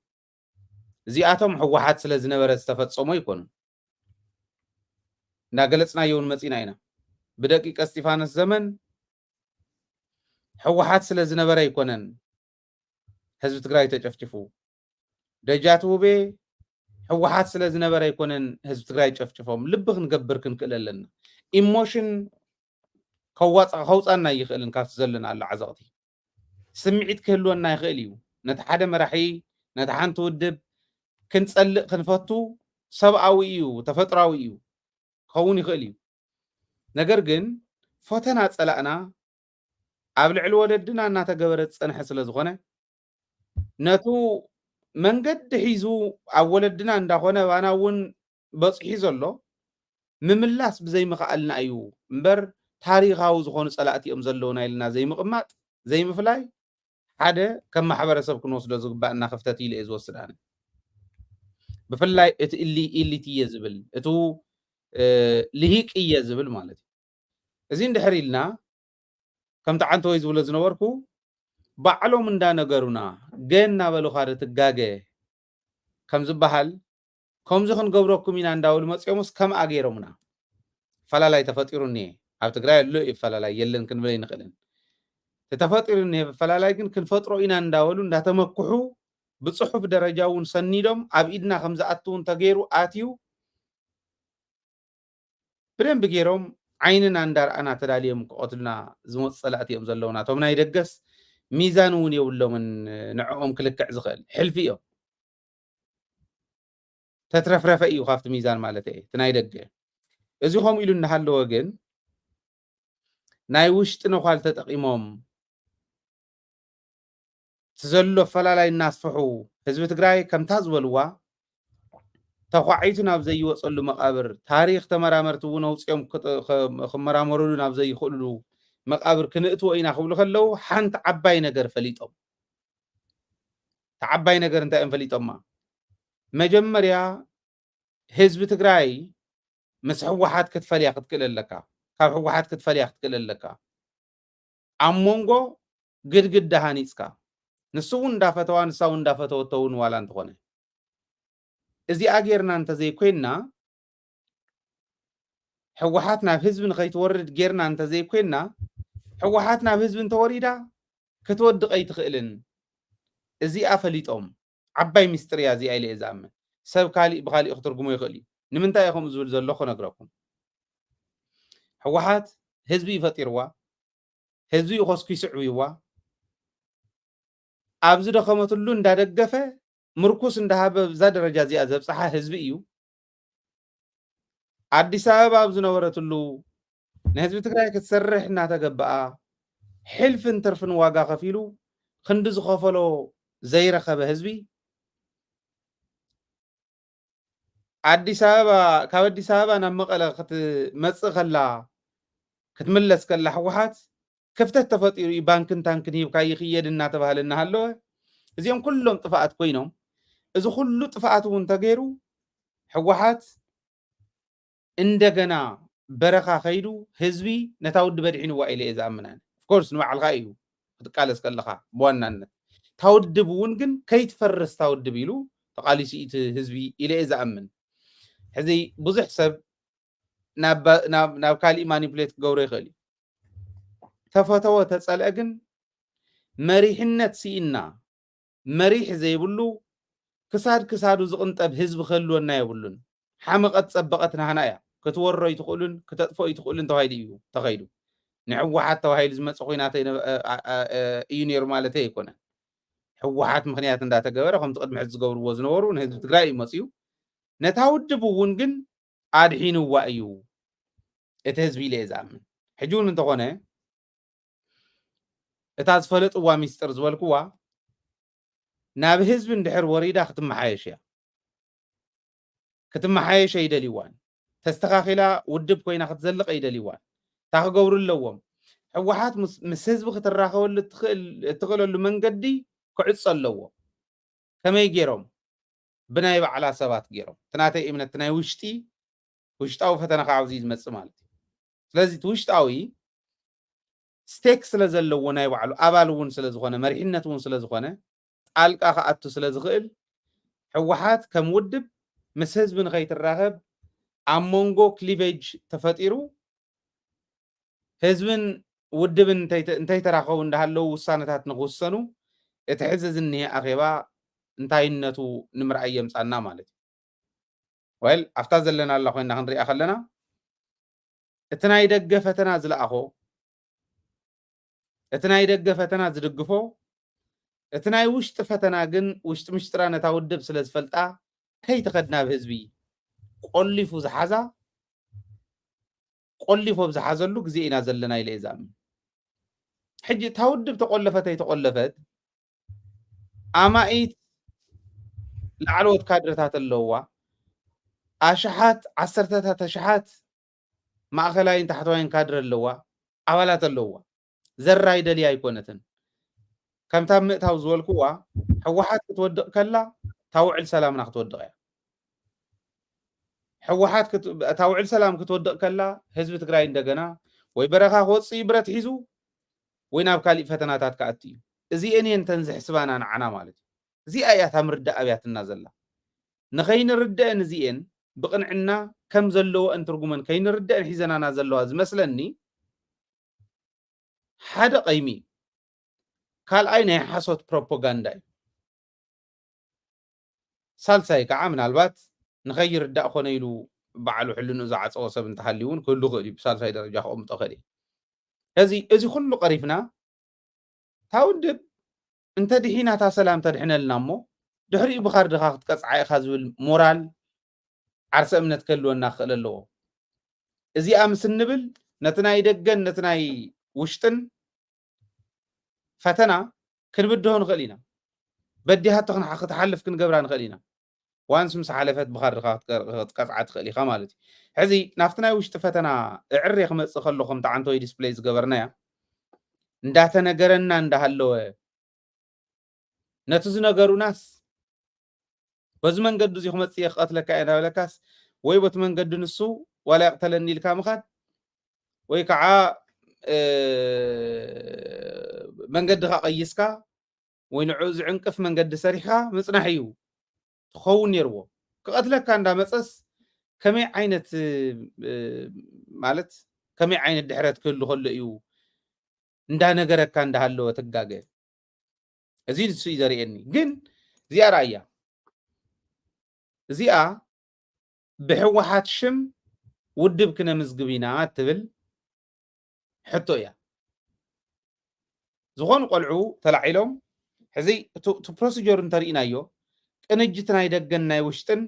እዚኣቶም ሕወሓት ስለ ዝነበረ ዝተፈፀሙ ኣይኮኑን። እንዳገለፅናዮ እውን መፂና ኢና። ብደቂቀ እስጢፋኖስ ዘመን ሕወሓት ስለ ዝነበረ ኣይኮነን ህዝቢ ትግራይ ተጨፍጭፉ። ደጃት ውቤ ሕወሓት ስለ ዝነበረ ኣይኮነን ህዝቢ ትግራይ ጨፍጭፎም። ልቢ ክንገብር ክንክእል ኣለና። ኢሞሽን ከዋፃ ከውፃና ይኽእልን ካብቲ ዘለና ኣሎ ዓዘቕቲ ስምዒት ክህልወና ይኽእል እዩ። ነቲ ሓደ መራሒ ነቲ ሓንቲ ውድብ ክንፀልእ ክንፈቱ ሰብኣዊ እዩ፣ ተፈጥራዊ እዩ፣ ክኸውን ይኽእል እዩ። ነገር ግን ፈተና ፀላእና ኣብ ልዕሊ ወለድና እናተገበረ ዝፀንሐ ስለ ዝኾነ ነቱ መንገዲ ሒዙ ኣብ ወለድና እንዳኾነ ኣባና እውን በፂሑ ዘሎ ምምላስ ብዘይምኽኣልና እዩ እምበር፣ ታሪኻዊ ዝኾኑ ፀላእቲ እዮም ዘለውና ኢልና ዘይምቕማጥ፣ ዘይምፍላይ ሓደ ከም ማሕበረሰብ ክንወስዶ ዝግባእና ክፍተት ኢለ እየ ዝወስድ ኣነ። ብፍላይ እቲ ኢሊ-፣ ኢሊት እየ ዝብል፣ እቱ እ፣ ልሂቅ እየ ዝብል ማለት እዩ። እዚ እንድሕር ኢልና ከምቲ ዓንተወይ ዝብሎ ዝነበርኩ፣ ባዕሎም እንዳነገሩና ገ እናበሉኻ ዶ ትጋገ ከም ዝበሃል፣ ከምዚ ክንገብረኩም ኢና እንዳበሉ መፅኦምስ ከምኣ ገይሮምና። ፈላላይ ተፈጢሩ እኒኤ። ኣብ ትግራይ ኣሎ እዩ ፈላላይ፣ የለን ክንብል ኣይንኽእልን። እቲ ተፈጢሩ እኒኤ ፈላላይ ግን ክንፈጥሮ ኢና እንዳበሉ እንዳተመክሑ፣ ብፅሑፍ ደረጃ እውን ሰኒዶም ኣብ ኢድና ከም ዝኣቱ እውን ተገይሩ ኣትዩ፣ ብደንቢ ገይሮም ዓይንና እንዳረኣና ተዳልዮም ክቐትሉና ዝመፁ ፀላእቲ እዮም ዘለውና። እቶም ናይ ደገስ ሚዛን እውን የብሎምን፣ ንዕኦም ክልክዕ ዝኽእል ሕልፊ እዮም። ተትረፍረፈ እዩ ካብቲ ሚዛን ማለት እየ፣ እቲ ናይ ደገ። እዚ ከምኡ ኢሉ እናሃለወ ግን ናይ ውሽጢ ነዃል ተጠቒሞም እቲ ዘሎ ኣፈላላይ እናስፍሑ ህዝቢ ትግራይ ከምታ ዝበልዋ ተኳዒቱ ናብ ዘይወፀሉ መቓብር፣ ታሪኽ ተመራመርቲ እውን ኣውፅኦም ክጥ-፣ ኸ-፣ ክመራመሩሉ ናብ ዘይኽእሉሉ መቓብር ክንእትዎ ኢና ክብሉ ከለዉ ሓንቲ ዓባይ ነገር ፈሊጦም። እቲ ዓባይ ነገር እንታይ እዮም ፈሊጦማ? መጀመርያ ህዝቢ ትግራይ ምስ ህወሓት ክትፈልያ ክትክእል ኣለካ። ካብ ህወሓት ክትፈልያ ክትክእል ኣለካ። ኣብ መንጎ ግድግዳ ሃኒፅካ፣ ንሱ እውን እንዳፈተዋ ንሳ እውን እንዳፈተወቶ እውን ዋላ እንተኾነ፣ እዚኣ ጌርና እንተዘይኮይንና፣ ህወሓት ናብ ህዝቢ ንኸይትወርድ ጌርና እንተዘይኮይንና፣ ህወሓት ናብ ህዝቢ እንተወሪዳ ክትወድቕ ኣይትኽእልን። እዚኣ ፈሊጦም፣ ዓባይ ሚስጥር እያ እዚኣ ኢለ እየ ዝኣምን። ሰብ ካሊእ ብካሊእ ክትርጉሞ ይኽእል እዩ። ንምንታይ እየ ከምኡ ዝብል ዘሎ ክነግረኩም። ህወሓት ህዝቢ እዩ ፈጢርዋ፣ ህዝቢ እዩ ኮስኪሱ ዕብይዋ። ኣብ ዝደኸመትሉ እንዳደገፈ፣ ምርኩስ እንዳሃበ፣ እዛ ደረጃ እዚኣ ዘብፅሓ ህዝቢ እዩ። ኣዲስ ኣበባ ኣብ ዝነበረትሉ ንህዝቢ ትግራይ ክትሰርሕ እናተገበኣ፣ ሕልፍን ትርፍን ዋጋ ከፊሉ፣ ክንዲ ዝኸፈሎ ዘይረኸበ ህዝቢ፣ ኣዲስ ኣበባ፣ ካብ ኣዲስ ኣበባ ናብ መቐለ ክትመጽእ ከላ፣ ክትምለስ ከላ፣ ህወሓት ክፍተት ተፈጢሩ እዩ፣ ባንክን ታንክን ሂብካ ይኽየድ እናተባህለ እናሃለወ፣ እዚኦም ኩሎም ጥፍኣት ኮይኖም፣ እዚ ኩሉ ጥፍኣት እውን ተገይሩ፣ ህወሓት እንደገና በረኻ ከይዱ ህዝቢ ነታ ውድብ ኣድሒንዋ ኢለ እየ ዝኣምን ኣነ። ኦፍኮርስ ንባዕልኻ እዩ ክትቃለስ ከለኻ ብዋናነት። እታ ውድብ እውን ግን ከይትፈርስ እታ ውድብ ኢሉ ተቓሊሱ እዩ እቲ ህዝቢ ኢለ እየ ዝኣምን። ሕዚ ብዙሕ ሰብ ናብ፣ ናብ፣ ናብ ካሊእ ማኒፕሌት ክገብሮ ይኽእል እዩ። ተፈተወ ተጸልአ ግን መሪሕነት ስኢንና፣ መሪሕ ዘይብሉ ክሳድ ክሳዱ ዝቕንጠብ ህዝቢ ክህልወና የብሉን። ሓመቐት ጸበቐት ናህና እያ። ክትወሮ ኣይትኽእሉን፣ ክተጥፍኦ ኣይትኽእሉን ተባሂሉ እዩ ተኸይዱ። ንህወሓት ተባሂሉ ዝመጸ ኹናት ኣይነ-፣ እ፣ እ፣ እ፣ እዩ ነይሩ ማለተይ ኣይኮነን። ህወሓት ምኽንያት እንዳተገበረ ከምቲ ቅድሚ ሕዚ ዝገብርዎ ዝነበሩ ንህዝቢ ትግራይ እዩ መፅዩ። ነታ ውድብ እውን ግን ኣድሒንዋ እዩ እቲ ህዝቢ ኢለ እየ ዝኣምን። ሕጂ እውን እንተኾነ እታ ዝፈለጥዋ ሚስጥር ዝበልክዋ ናብ ህዝቢ እንድሕር ወሪዳ ክትመሓየሽ እያ። ክትመሓየሽ ኣይደልይዋን። ተስተኻኺላ ውድብ ኮይና ክትዘልቕ ኣይደልይዋን። እንታይ ክገብሩ ኣለዎም? ህወሓት ምስ፣ ምስ ህዝቢ ክትራኸበሉ እትኽእል-፣ እትኽእለሉ መንገዲ ክዕጾ ኣለዎ። ከመይ ገይሮም? ብናይ ባዕላ ሰባት ገይሮም። እቲ ናተይ እምነት፣ እቲ ናይ ውሽጢ፣ ውሽጣዊ ፈተና ካብ ኣብዚ እዩ ዝመጽእ ማለት እዩ። ስለዚ እቲ ውሽጣዊ ስቴክ ስለ ዘለዎ፣ ናይ ባዕሉ ኣባል እውን ስለ ዝኾነ፣ መሪሕነት እውን ስለ ዝኾነ፣ ጣልቃ ክኣቱ ስለ ዝኽእል፣ ህወሓት ከም ውድብ ምስ ህዝቢ ንኸይትራኸብ ኣብ መንጎ ክሊቬጅ ተፈጢሩ፣ ህዝብን ውድብን እንተይተ-፣ እንተይተራኸቡ እንዳሃለዉ ውሳነታት ንክውሰኑ፣ እቲ ሕዚ ዝኒሄ ኣኼባ እንታይነቱ ንምርኣይ የምጻና ማለት እዩ። ወል፣ ኣብታ ዘለናላ ኮይና ክንሪኣ ከለና፣ እቲ ናይ ደገ ፈተና ዝለኣኾ፣ እቲ ናይ ደገ ፈተና ዝድግፎ፣ እቲ ናይ ውሽጢ ፈተና ግን ውሽጢ ምሽጥራ ነታ ውድብ ስለ ዝፈልጣ፣ ከይትኸድ ናብ ህዝቢ ቆሊፉ ዝሓዛ፣ ቆሊፉ ኣብ ዝሓዘሉ ግዜ ኢና ዘለና ኢለ እየ ዝኣምን። ሕጂ እታ ውድብ ተቆለፈት ኣይተቆለፈት፣ ኣማኢት ላዕለዎት ካድረታት ኣለውዋ፣ ኣሽሓት ዓሰርተታት ኣሽሓት ማእኸላይን ታሕተዋይን ካድረ ኣለዋ፣ ኣባላት ኣለውዋ። ዘራይ ደልያ ኣይኮነትን። ከምታ ምእታው ዝበልክዋ፣ ህወሓት ክትወድቕ ከላ እታ ውዕል ሰላምና ክትወድቕ እያ። ህወሓት ክት- እታ ውዕል ሰላም ክትወድቕ ከላ ህዝቢ ትግራይ እንደገና ወይ በረኻ ክወፅእ እዩ ብረት ሒዙ ወይ ናብ ካሊእ ፈተናታት ክኣቱ እዩ። እዚአን እየን እተን ዘሕስባና ንዓና ማለት እዩ። እዚኣ እያ እታ ምርዳእ ኣብያትና ዘላ። ንኸይንርደአን እዚአን ብቕንዕና ከም ዘለዎአን ትርጉመን ከይንርደአን ሒዘናና ዘለዋ ዝመስለኒ ሓደ ቀይሚ እዩ። ካልኣይ ናይ ሓሶት ፕሮፓጋንዳ እዩ። ሳልሳይ ከዓ ምናልባት ንኸይርዳእ ኮነ ኢሉ ባዕሉ ሕልንኡ ዝዓፀወ ሰብ እንተሃልዩ እውን ክህሉ ይኽእል እዩ። ብሳልሳይ ደረጃ ከቕምጦ ይኽእል እዩ። እዚ እዚ ኩሉ ቀሪፍና እታ ውድብ እንተ ድሒና እታ ሰላም ተድሕነልና እሞ ድሕሪኡ ብኻርድኻ ክትቀፅዓ ኢኻ ዝብል ሞራል ዓርሰ እምነት ክህልወና ክኽእል ኣለዎ። እዚኣ ምስ እንብል ነቲ ናይ ደገን ነቲ ናይ ውሽጥን ፈተና ክንብድሆ ንኽእል ኢና። በዲሃቶ ክንሓ- ክትሓልፍ ክንገብራ ንኽእል ኢና። ዋንስ ምስ ሓለፈት ብኻርድኻ ክትቀ- ክትቀፅዓ ትኽእል ኢኻ ማለት እዩ። ሕዚ ናብቲ ናይ ውሽጢ ፈተና እዕሬ ክመፅእ ከሎ ከምቲ ዓንተወይ ዲስፕሌይ ዝገበርናያ እንዳተነገረና እንዳሃለወ ነቲ ዝነገሩናስ በዚ መንገዲ እዚ ክመፅእ እየ ክቐትለካ እየ እንዳበለካስ ወይ በቲ መንገዲ ንሱ ዋላ ይቕተለኒ ኢልካ ምኻድ ወይ ከዓ እ፣ መንገድኻ ቀይስካ ወይ ንዕኡ ዝዕንቅፍ መንገዲ ሰሪሕካ ምፅናሕ እዩ ትኸውን ነይርዎ። ክቐትለካ እንዳመፀስ ከመይ ዓይነት እ፣ ማለት ከመይ ዓይነት ድሕረት ክህሉ ከሎ እዩ እንዳነገረካ እንዳሃለወ ትጋገ። እዚ ንሱ እዩ ዘርእየኒ። ግን እዚኣ ራእያ እዚኣ ብህወሓት ሽም ውድብ ክነምዝግብ ኢና እትብል ሕቶ እያ። ዝኾኑ ቆልዑ ተላዒሎም ሕዚ እቲ እቲ ፕሮሲጀር እንተርኢናዮ ቅንጅት ናይ ደገን ናይ ውሽጥን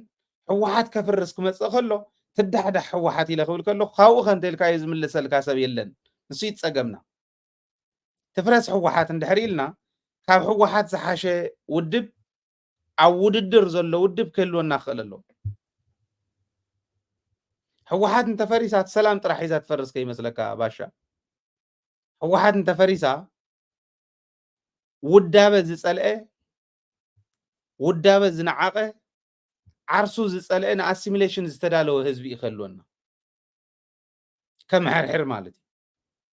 ህወሓት ከፍርስ ክመፅእ ከሎ ትዳሕዳሕ ህወሓት ኢለ ክብል ከለኹ ካብኡ ከ እንተኢልካዮ ዝምልሰልካ ሰብ የለን። ንሱ እዩ ጸገምና። ትፍረስ ህወሓት እንድሕር ኢልና ካብ ህወሓት ዝሓሸ ውድብ ኣብ ውድድር ዘሎ ውድብ ክህልወና ክኽእል ኣለዎ። ህወሓት እንተፈሪሳ እቲ ሰላም ጥራሕ ሒዛ ትፈርስ ከይመስለካ ባሻ። ህወሓት እንተፈሪሳ ውዳበ ዝጸልአ ውዳበ ዝነዓቐ ዓርሱ ዝጸልአ ንኣሲሚሌሽን ዝተዳለወ ህዝቢ እዩ ክህልወና። ከም ሕርሕር ማለት እዩ።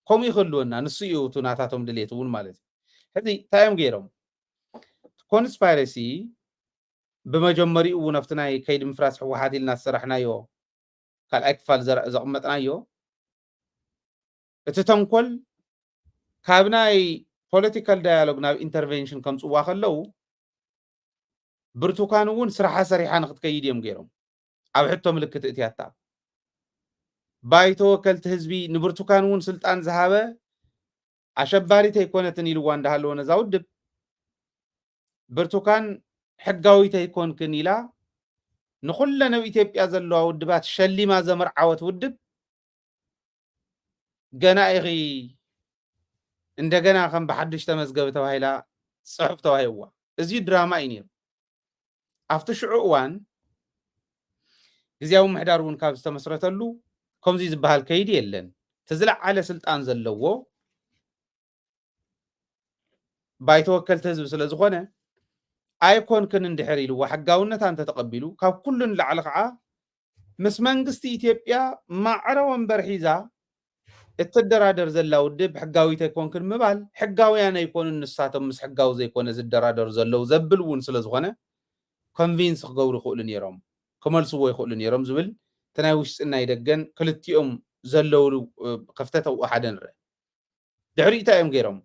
ከምኡ ይኽህልወና ንሱ እዩ እቲ ናታቶም ድሌት እውን ማለት እዩ። ሕዚ እንታይ እዮም ገይሮም? ኮንስፓይረሲ ብመጀመሪኡ እውን ኣብቲ ናይ ከይዲ ምፍራስ ህወሓት ኢልና ዝሰራሕናዮ ካልኣይ ክፋል ዘር- ዘቕመጥናዮ እቲ ተንኮል ካብ ናይ ፖለቲካል ዳያሎግ ናብ ኢንተርቬንሽን ከምፅዋ ከለዉ ብርቱካን እውን ስራሓ ሰሪሓ ንክትከይድ እዮም ገይሮም ኣብ ሕቶ ምልክት እትያታ ባይቶ ወከልቲ ህዝቢ ንብርቱካን እውን ስልጣን ዝሃበ ኣሸባሪት ኣይኮነትን ኢልዋ እንዳሃለወ ነዛ ውድብ ብርቱካን ሕጋዊት ኣይኮንክን ኢላ ንኩለን ኣብ ኢትዮጵያ ዘለዋ ውድባት ሸሊማ ዘመርዓወት ውድብ ገና ኢኺ እንደገና ከም ብሓድሽ ተመዝገቢ ተባሂላ ፅሑፍ ተዋሂብዋ። እዚ ድራማ እዩ ነይሩ። ኣብቲ ሽዑ እዋን ግዝያዊ ምሕዳር እውን ካብ ዝተመስረተሉ ከምዚ ዝበሃል ከይዲ የለን። እቲ ዝለዓለ ስልጣን ዘለዎ ባይቶ ወከልቲ ህዝቢ ስለ ዝኾነ ኣይኮንክን እንድሕር ኢልዋ ሕጋውነታ እንተተቐቢሉ ካብ ኩሉ ንላዕሊ ከዓ ምስ መንግስቲ ኢትዮጵያ ማዕረ ወንበር ሒዛ እትደራደር ዘላ ውድብ ሕጋዊት ኣይኮንክን ምባል ሕጋውያን ኣይኮኑን ንሳቶም ምስ ሕጋዊ ዘይኮነ ዝደራደሩ ዘለዉ ዘብል እውን ስለ ዝኾነ ኮንቪንስ ክገብሩ ይኽእሉ ነይሮም ክመልስዎ ይኽእሉ ነይሮም ዝብል እቲ ናይ ውሽጥን ናይ ደገን ክልቲኦም ዘለውሉ ክፍተት ኣብኡ ሓደ ንርአ። ድሕሪኡ እንታይ እዮም ገይሮም?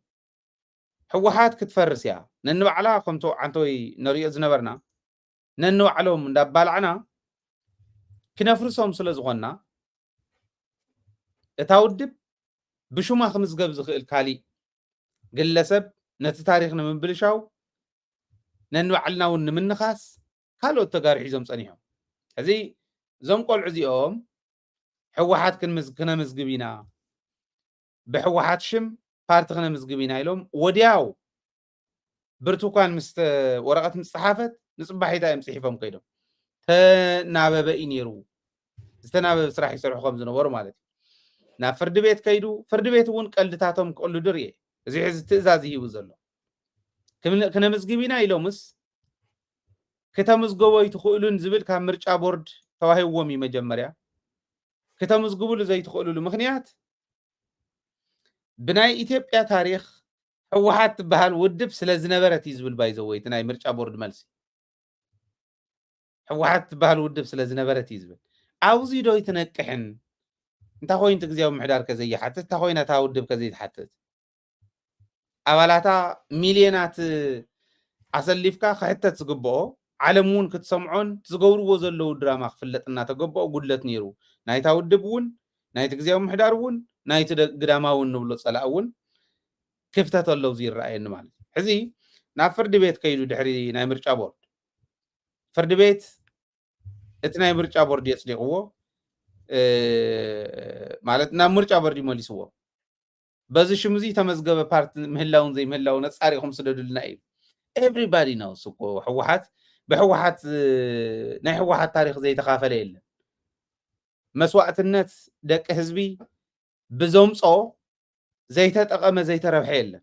ህወሓት ክትፈርስ እያ ነንባዕላ ከምቲ ዓንተወይ ነሪኦ ዝነበርና ነንባዕሎም እንዳባላዕና ክነፍርሶም ስለ ዝኾንና እታ ውድብ ብሹማ ክምዝገብ ዝኽእል ካሊእ ግለሰብ ነቲ ታሪኽ ንምብልሻው ነንባዕልና እውን ንምንኻስ ካልኦት ተጋሩ ሒዞም ፀኒሖም። ሕዚ እዞም ቆልዑ እዚኦም ህወሓት ክንምዝ- ክነምዝግብ ኢና፣ ብህወሓት ሽም ፓርቲ ክነምዝግብ ኢና ኢሎም ወዲያው ብርቱካን ምስ ተ- ወረቐት ምስ ፀሓፈት ንፅባሒታ እዮም ፅሒፎም ከይዶም። ተናበበ እዩ ነይሩ። ዝተናበበ ስራሕ ይሰርሑ ከም ዝነበሩ ማለት እዩ። ናብ ፍርዲ ቤት ከይዱ፣ ፍርዲ ቤት እውን ቀልድታቶም ክቕልዱ ርኤ። እዚ ሕዚ ትእዛዝ ይህቡ ዘሎ። ክም- ክነምዝግብ ኢና ኢሎምስ፣ ክተምዝገቦ ኣይትኽእሉን ዝብል ካብ ምርጫ ቦርድ ተዋሂብዎም እዩ መጀመርያ። ክተምዝግብሉ ዘይትኽእሉሉ ምኽንያት፣ ብናይ ኢትዮጵያ ታሪኽ ህወሓት ትበሃል ውድብ ስለ ዝነበረት እዩ ዝብል ባይዘወይ እቲ ናይ ምርጫ ቦርድ መልሲ። ህወሓት ትበሃል ውድብ ስለ ዝነበረት እዩ ዝብል። ኣብዚ ዶ ኣይትነቅሕን? እንታይ ኮይኑ እቲ ግዜያዊ ምሕዳር ከዘይሓትት? እንታይ ኮይና እታ ውድብ ከዘይትሓትት? ኣባላታ ሚልዮናት ኣሰሊፍካ ክሕተት ዝግብኦ፣ ዓለም እውን ክትሰምዖን ዝገብርዎ ዘለዉ ድራማ ክፍለጥ እናተገብኦ ጉድለት ነይሩ። ናይታ ውድብ እውን፣ ናይቲ ግዜያዊ ምሕዳር እውን፣ ናይቲ ደ- ግዳማዊ እውን ንብሎ ጸላእ እውን ክፍተት ኣለዉ ዝይረኣየኒ ማለት እዩ። ሕዚ ናብ ፍርዲ ቤት ከይዱ ድሕሪ ናይ ምርጫ ቦርድ፣ ፍርዲ ቤት እቲ ናይ ምርጫ ቦርድ የጽዲቕዎ፣ እ፣ ማለት ናብ ምርጫ ቦርድ ይመሊስዎ። በዚ ሽም እዚ ተመዝገበ ፓርቲ ምህላውን ዘይምህላውን ኣጻሪኹም ስደዱልና እዩ። Everybody knows እኮ ህወሓት፣ ብህወሓት፣ እ፣ ናይ ህወሓት ታሪኽ ዘይተኻፈለ የለን። መስዋእትነት ደቂ ህዝቢ ብዘምጾ ዘይተጠቐመ ዘይተረብሐ የለን።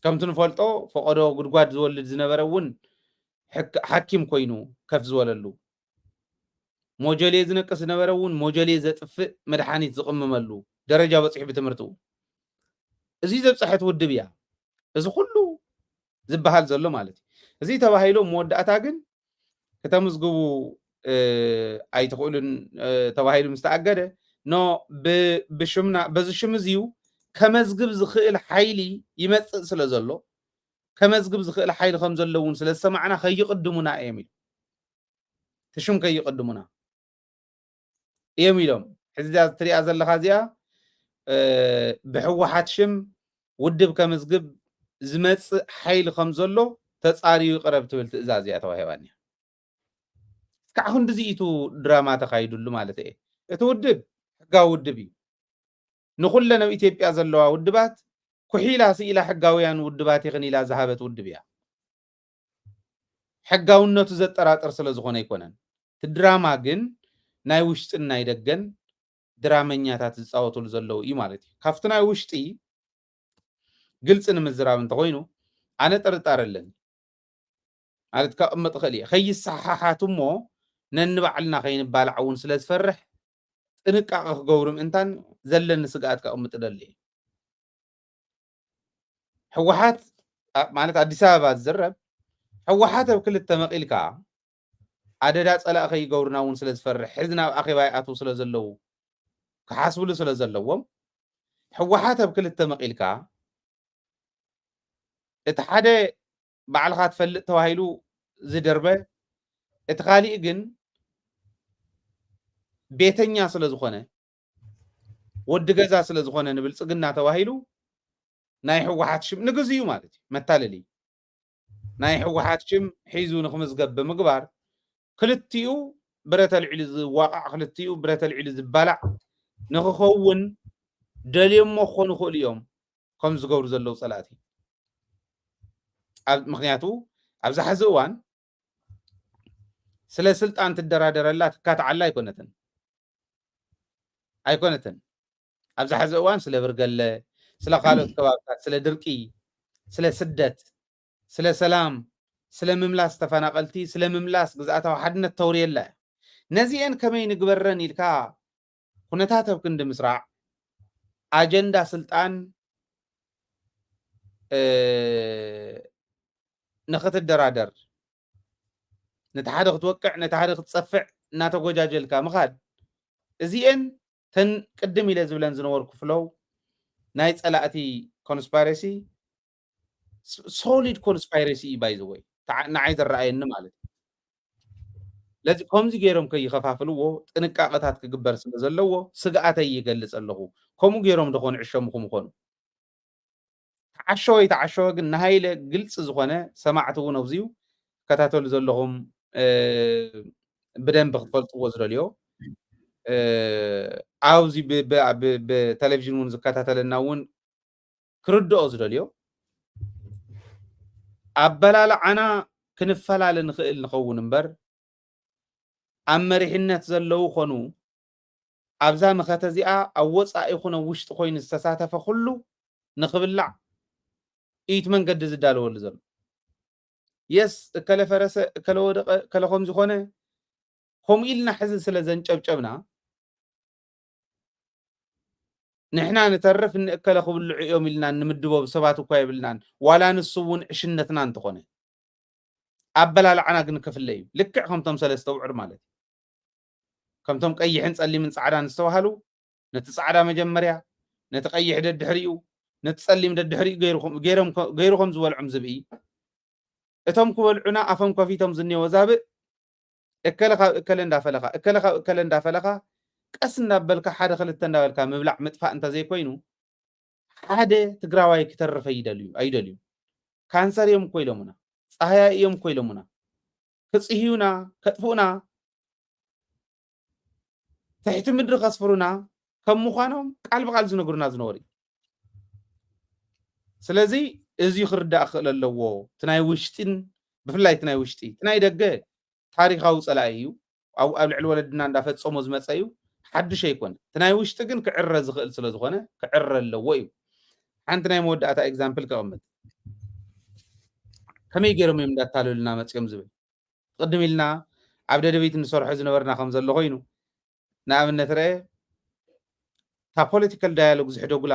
ከምቲ ንፈልጦ ፈቐዶ ጉድጓድ ዝወልድ ዝነበረ እውን ሕክ- ሓኪም ኮይኑ ከፍ ዝበለሉ፣ ሞጀሌ ዝነቅስ ዝነበረ እውን ሞጀሌ ዘጥፍእ መድሓኒት ዝቕምመሉ ደረጃ በፂሑ ብትምህርቱ። እዚ ዘብፀሐት ውድብ እያ እዚ ኩሉ ዝበሃል ዘሎ ማለት እዩ። እዚ ተባሂሉ መወዳእታ ግን ከተምዝግቡ፣ እ፣ ኣይትኽእሉን፣ እ፣ ተባሂሉ ምስ ተኣገደ፣ ኖ፣ ብ- ብሽምና በዚ ሽም እዚዩ ከመዝግብ ዝኽእል ሓይሊ ይመጽእ ስለ ዘሎ፣ ከመዝግብ ዝኽእል ሓይሊ ከም ዘሎ እውን ስለ ዝሰማዕና ከይቕድሙና እዮም ኢሉ። እቲ ሽም ከይቕድሙና እዮም ኢሎም። ሕዚ እዚኣ ትሪኣ ዘለኻ እዚኣ፣ እ፣ ብህወሓት ሽም ውድብ ከምዝግብ ዝመጽእ ሓይሊ ከም ዘሎ ተጻርዩ ይቕረብ ትብል ትእዛዝ እያ ተዋሂባኒ። እስካዕ ክንድዚ ኢቱ ድራማ ተኻይዱሉ ማለት እየ። እቲ ውድብ ሕጋዊ ውድብ እዩ። ንኹለን ኣብ ኢትዮጵያ ዘለዋ ውድባት ኩሒላ ስኢላ ሕጋውያን ውድባት ኢኽን ኢላ ዝሃበት ውድብ እያ። ሕጋውነቱ ዘጠራጥር ስለ ዝኾነ ኣይኮነን። እቲ ድራማ ግን ናይ ውሽጥን ናይ ደገን ድራመኛታት ዝፃወቱሉ ዘለዉ እዩ ማለት እዩ። ካብቲ ናይ ውሽጢ ግልፂ ንምዝራብ እንተኾይኑ፣ ኣነ ጥርጣረ ኣለኒ። ማለት ከቕምጥ እኽእል እየ። ከይሰሓሓት እሞ ነንባዕልና ከይንባላዕ እውን ስለ ዝፈርሕ ጥንቃቐ ክገብሩ ምእንታን ዘለኒ ስግኣት ከቕምጥ እደሊ እየ። ህወሓት፣ ኣ- ማለት ኣዲስ ኣበባ ዝዝረብ፣ ህወሓት ኣብ ክልተ መቒልካ ኣደዳ ጸላኢ ከይገብሩና እውን ስለ ዝፈርሕ፣ ሕዚ ናብ ኣኼባ ይኣትዉ ስለ ዘለዉ፣ ክሓስብሉ ስለ ዘለዎም፣ ህወሓት ኣብ ክልተ መቒልካ፣ እቲ ሓደ ባዕልኻ ትፈልጥ ተባሂሉ ዝደርበ፣ እቲ ካሊእ ግን ቤተኛ ስለ ዝኾነ፣ ወዲ ገዛ ስለ ዝኾነ ንብልጽግና ተባሂሉ ናይ ህወሓት ሽም ንግዚኡ ማለት እዩ፣ መታለሊ ናይ ህወሓት ሽም ሒዙ ንክምዝገብ ብምግባር፣ ክልቲኡ ብረት ኣልዒሉ ዝዋቃዕ፣ ክልቲኡ ብረት ኣልዒሉ ዝባላዕ ንክኸውን ደልዮሞ ክኾኑ ይኽእሉ እዮም፣ ከም ዝገብሩ ዘለዉ ጸላእቲ። ኣብ- ምኽንያቱ ኣብዚ ሕዚ እዋን ስለ ስልጣን ትደራደረላ ትካትዓላ ኣይኮነትን፣ ኣይኮነትን። ኣብዚ ሕዚ እዋን ስለ ብርገለ፣ ስለ ካልኦት ከባብታት፣ ስለ ድርቂ፣ ስለ ስደት፣ ስለ ሰላም፣ ስለ ምምላስ ተፈናቐልቲ፣ ስለ ምምላስ ግዝኣታዊ ሓድነት ተውርየላ እያ። ነዚአን ከመይ ንግበረን ኢልካ ኩነታት ኣብ ክንዲ ምስራዕ፣ ኣጀንዳ ስልጣን፣ እ፣ ንኽትደራደር፣ ነቲ ሓደ ክትወቅዕ፣ ነቲ ሓደ ክትጸፍዕ እናተጎጃጀልካ ምኻድ። እዚኤን ተን ቅድም ኢለ ዝብለን ዝነበርኩ ፍሎው ናይ ጸላእቲ ኮንስፓይረሲ፣ ሶሊድ ኮንስፓይረሲ እዩ ባይ ዘ ወይ ንዓይ ዝረኣየኒ ማለት እዩ። ለዚ ከምዚ ገይሮም ከይኸፋፍልዎ ጥንቃቐታት ክግበር ስለ ዘለዎ ስግኣተይ ይገልጽ ኣለኹ። ከምኡ ገይሮም ዶ ኮን ዕሸምኹም ይኾኑ? ተዓሸወ ኣይተዓሸወ ግን ንሃይለ ግልፂ ዝኾነ ሰማዕቲ እውን ኣብዚዩ ትከታተሉ ዘለኹም፣ እ፣ ብደንብ ክትፈልጥዎ ዝደልዮ፣ እ፣ ኣብዚ ብ- ብ- ብ- ብቴሌቪዥን እውን ዝከታተለና እውን ክርድኦ ዝደልዮ ኣበላልዓና ክንፈላለ ንኽእል ንኸውን እምበር፣ ኣብ መሪሕነት ዘለዉ ኾኑ ኣብዛ መኸተ እዚኣ ኣብ ወጻኢ ይኹን ኣብ ውሽጢ ኮይኑ ዝተሳተፈ ኩሉ ንኽብላዕ እዩ እቲ መንገዲ ዝዳለወሉ ዘሎ። የስ፣ እከለ ፈረሰ፣ እከለ ወደቐ፣ እከለ ከም ዝኾነ፣ ከምኡ ኢልና ሕዚ ስለ ዘንጨብጨብና፣ ንሕና ንተርፍ፣ ንእከለ ክብልዑ እዮም ኢልና ንምድቦ ሰባት እኳ የብልናን። ዋላ ንሱ እውን ዕሽነትና እንተኾነ፣ ኣበላልዓና ግን ክፍለ እዩ። ልክዕ ከምቶም ሰለስተ ውዕር ማለት እዩ። ከምቶም ቀይሕን ጸሊምን ጻዕዳን ዝተባሃሉ፣ ነቲ ጻዕዳ መጀመርያ፣ ነቲ ቀይሕ ደድሕሪኡ፣ ነቲ ጸሊም ደድሕሪኡ ገይሩ ከም-፣ ገይሮም ከ-፣ ገይሩ ከም ዝበልዖም ዝብኢ፣ እቶም ክበልዑና ኣፎም ከፊቶም ዝኔወ ዛብእ፣ እከለ ካብ እከለ እንዳፈለኻ፣ እከለ ካብ እከለ እንዳፈለኻ፣ ቀስ እንዳበልካ፣ ሓደ ክልተ እንዳበልካ ምብላዕ ምጥፋእ እንተዘይኮይኑ፣ ሓደ ትግራዋይ ክተርፍ ኣይደልዩ፣ ኣይደልዩ። ካንሰር እዮም እኮ ኢሎምና፣ ጻህያይ እዮም እኮ ኢሎምና፣ ክጽህዩና፣ ከጥፍኡና፣ ትሕቲ ምድሪ ከስፍሩና ከም ምዃኖም ቃል ብቃል ዝነግሩና ዝነበሩ እዩ። ስለዚ እዚ ክርዳእ ክኽእል ኣለዎ። እቲ ናይ ውሽጢን፣ ብፍላይ እቲ ናይ ውሽጢ፣ እቲ ናይ ደገ ታሪኻዊ ጸላኢ እዩ። ኣብ፣ ኣብ ልዕሊ ወለድና እንዳፈጸሞ ዝመጸ እዩ። ሓድሽ ኣይኮነ። እቲ ናይ ውሽጢ ግን ክዕረ ዝኽእል ስለ ዝኾነ ክዕረ ኣለዎ እዩ። ሓንቲ ናይ መወዳእታ ኤግዛምፕል ከቐምጥ። ከመይ ገይሮም እዮም እንዳታለሉና መጺኦም ዝብል። ቅድም ኢልና ኣብ ደደቢት ንሰርሖ ዝነበርና ከም ዘሎ ኮይኑ፣ ንኣብነት ረአ፣ እታ ፖለቲካል ዳያሎግ ዝሕደጉላ፣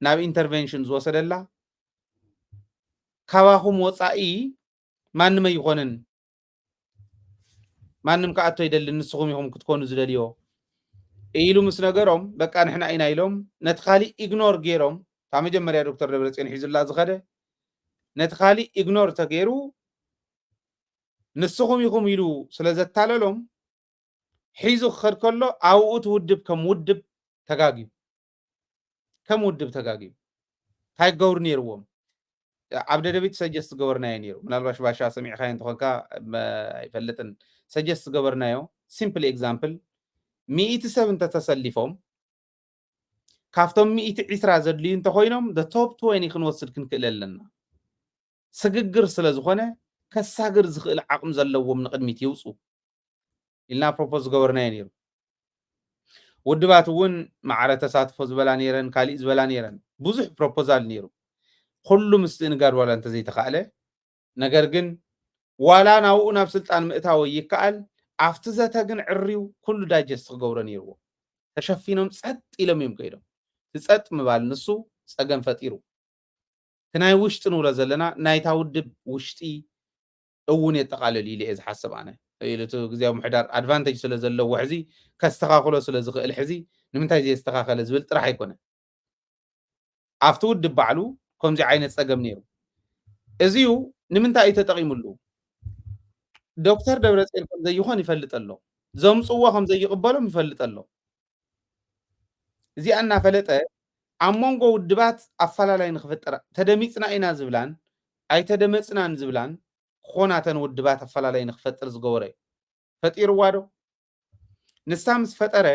ናብ ኢንተርቨንሽን ዝወሰደላ፣ ካባኹም ወጻኢ ማንም ኣይኾንን፣ ማንም ክኣቶ ኣይደልን፣ ንስኹም ኢኹም ክትኮኑ ዝደልዮ ኢሉ ምስ ነገሮም፣ በቃ ንሕና ኢና ኢሎም፣ ነቲ ካሊእ ኢግኖር ገይሮም፣ እታ መጀመርያ ዶክተር ደብረጽዮን ሒዙላ ዝኸደ፣ ነቲ ካሊእ ኢግኖር ተገይሩ፣ ንስኹም ኢኹም ኢሉ ስለ ዘታለሎም፣ ሒዙ ክኸድ ከሎ፣ ኣብኡ እቲ ውድብ ከም ውድብ ተጋግዩ። ከም ውድብ ተጋግዩ። እንታይ ክገብሩ ነይርዎም? ኣብ ደደቢት ሰጀስት ዝገበርናዮ ነይሩ። ምናልባሽ ባሻ ሰሚዕካዮ እንተኾንካ፣ መ-፣ ኣይፈልጥን። ሰጀስት ዝገበርናዮ፣ ሲምፕል ኤግዛምፕል፣ ሚእቲ ሰብ እንተተሰሊፎም፣ ካብቶም ሚእቲ ዕስራ ዘድልዩ እንተኾይኖም፣ the top twenty ክንወስድ ክንክእል ኣለና። ስግግር ስለ ዝኾነ፣ ከሳግር ዝኽእል ዓቕሚ ዘለዎም ንቕድሚት ይውፁ ኢልና ፕሮፖዝ ዝገበርናዮ ነይሩ። ውድባት እውን ማዕረ ተሳትፎ ዝበላ ነይረን፣ ካሊእ ዝበላ ነይረን። ብዙሕ ፕሮፖዛል ነይሩ። ኩሉ ምስትእንጋድ ዋላ እንተዘይተኻእለ፣ ነገር ግን ዋላ ናብኡ ናብ ስልጣን ምእታው ይከኣል፣ ኣብቲ ዘተ ግን ዕርዩ ኩሉ ዳይጀስት ክገብሮ ነይርዎ። ተሸፊኖም ጸጥ ኢሎም እዮም ከይዶም። እቲ ጸጥ ምባል ንሱ ጸገም ፈጢሩ። እቲ ናይ ውሽጢ ንብሎ ዘለና፣ ናይታ ውድብ ውሽጢ እውን የጠቓልል ኢለ እየ ዝሓስብ ኣነ። ኢሉ እቲ ግዝያዊ ምሕዳር ኣድቫንቴጅ ስለ ዘለዎ ሕዚ፣ ከስተኻኽሎ ስለ ዝኽእል ሕዚ፣ ንምንታይ ዘየስተኻኸለ ዝብል ጥራሕ ኣይኮነን። ኣብቲ ውድብ ባዕሉ ከምዚ ዓይነት ጸገም ነይሩ። እዚዩ ንምንታይ እዩ ተጠቒሙሉ? ዶክተር ደብረጽዮን ከም ዘይኾን ይፈልጥ ኣሎ። ዘምጽዎ ከም ዘይቕበሎም ይፈልጥ ኣሎ። እዚኣ እናፈለጠ ኣብ መንጎ ውድባት ኣፈላላይ ንኽፍጠር፣ ተደሚጽና ኢና ዝብላን ኣይተደመጽናን ዝብላን ክኾናተን ውድባት ኣፈላላይ ንኽፈጥር ዝገበረ እዩ። ፈጢርዋ ዶ? ንሳ ምስ ፈጠረ፣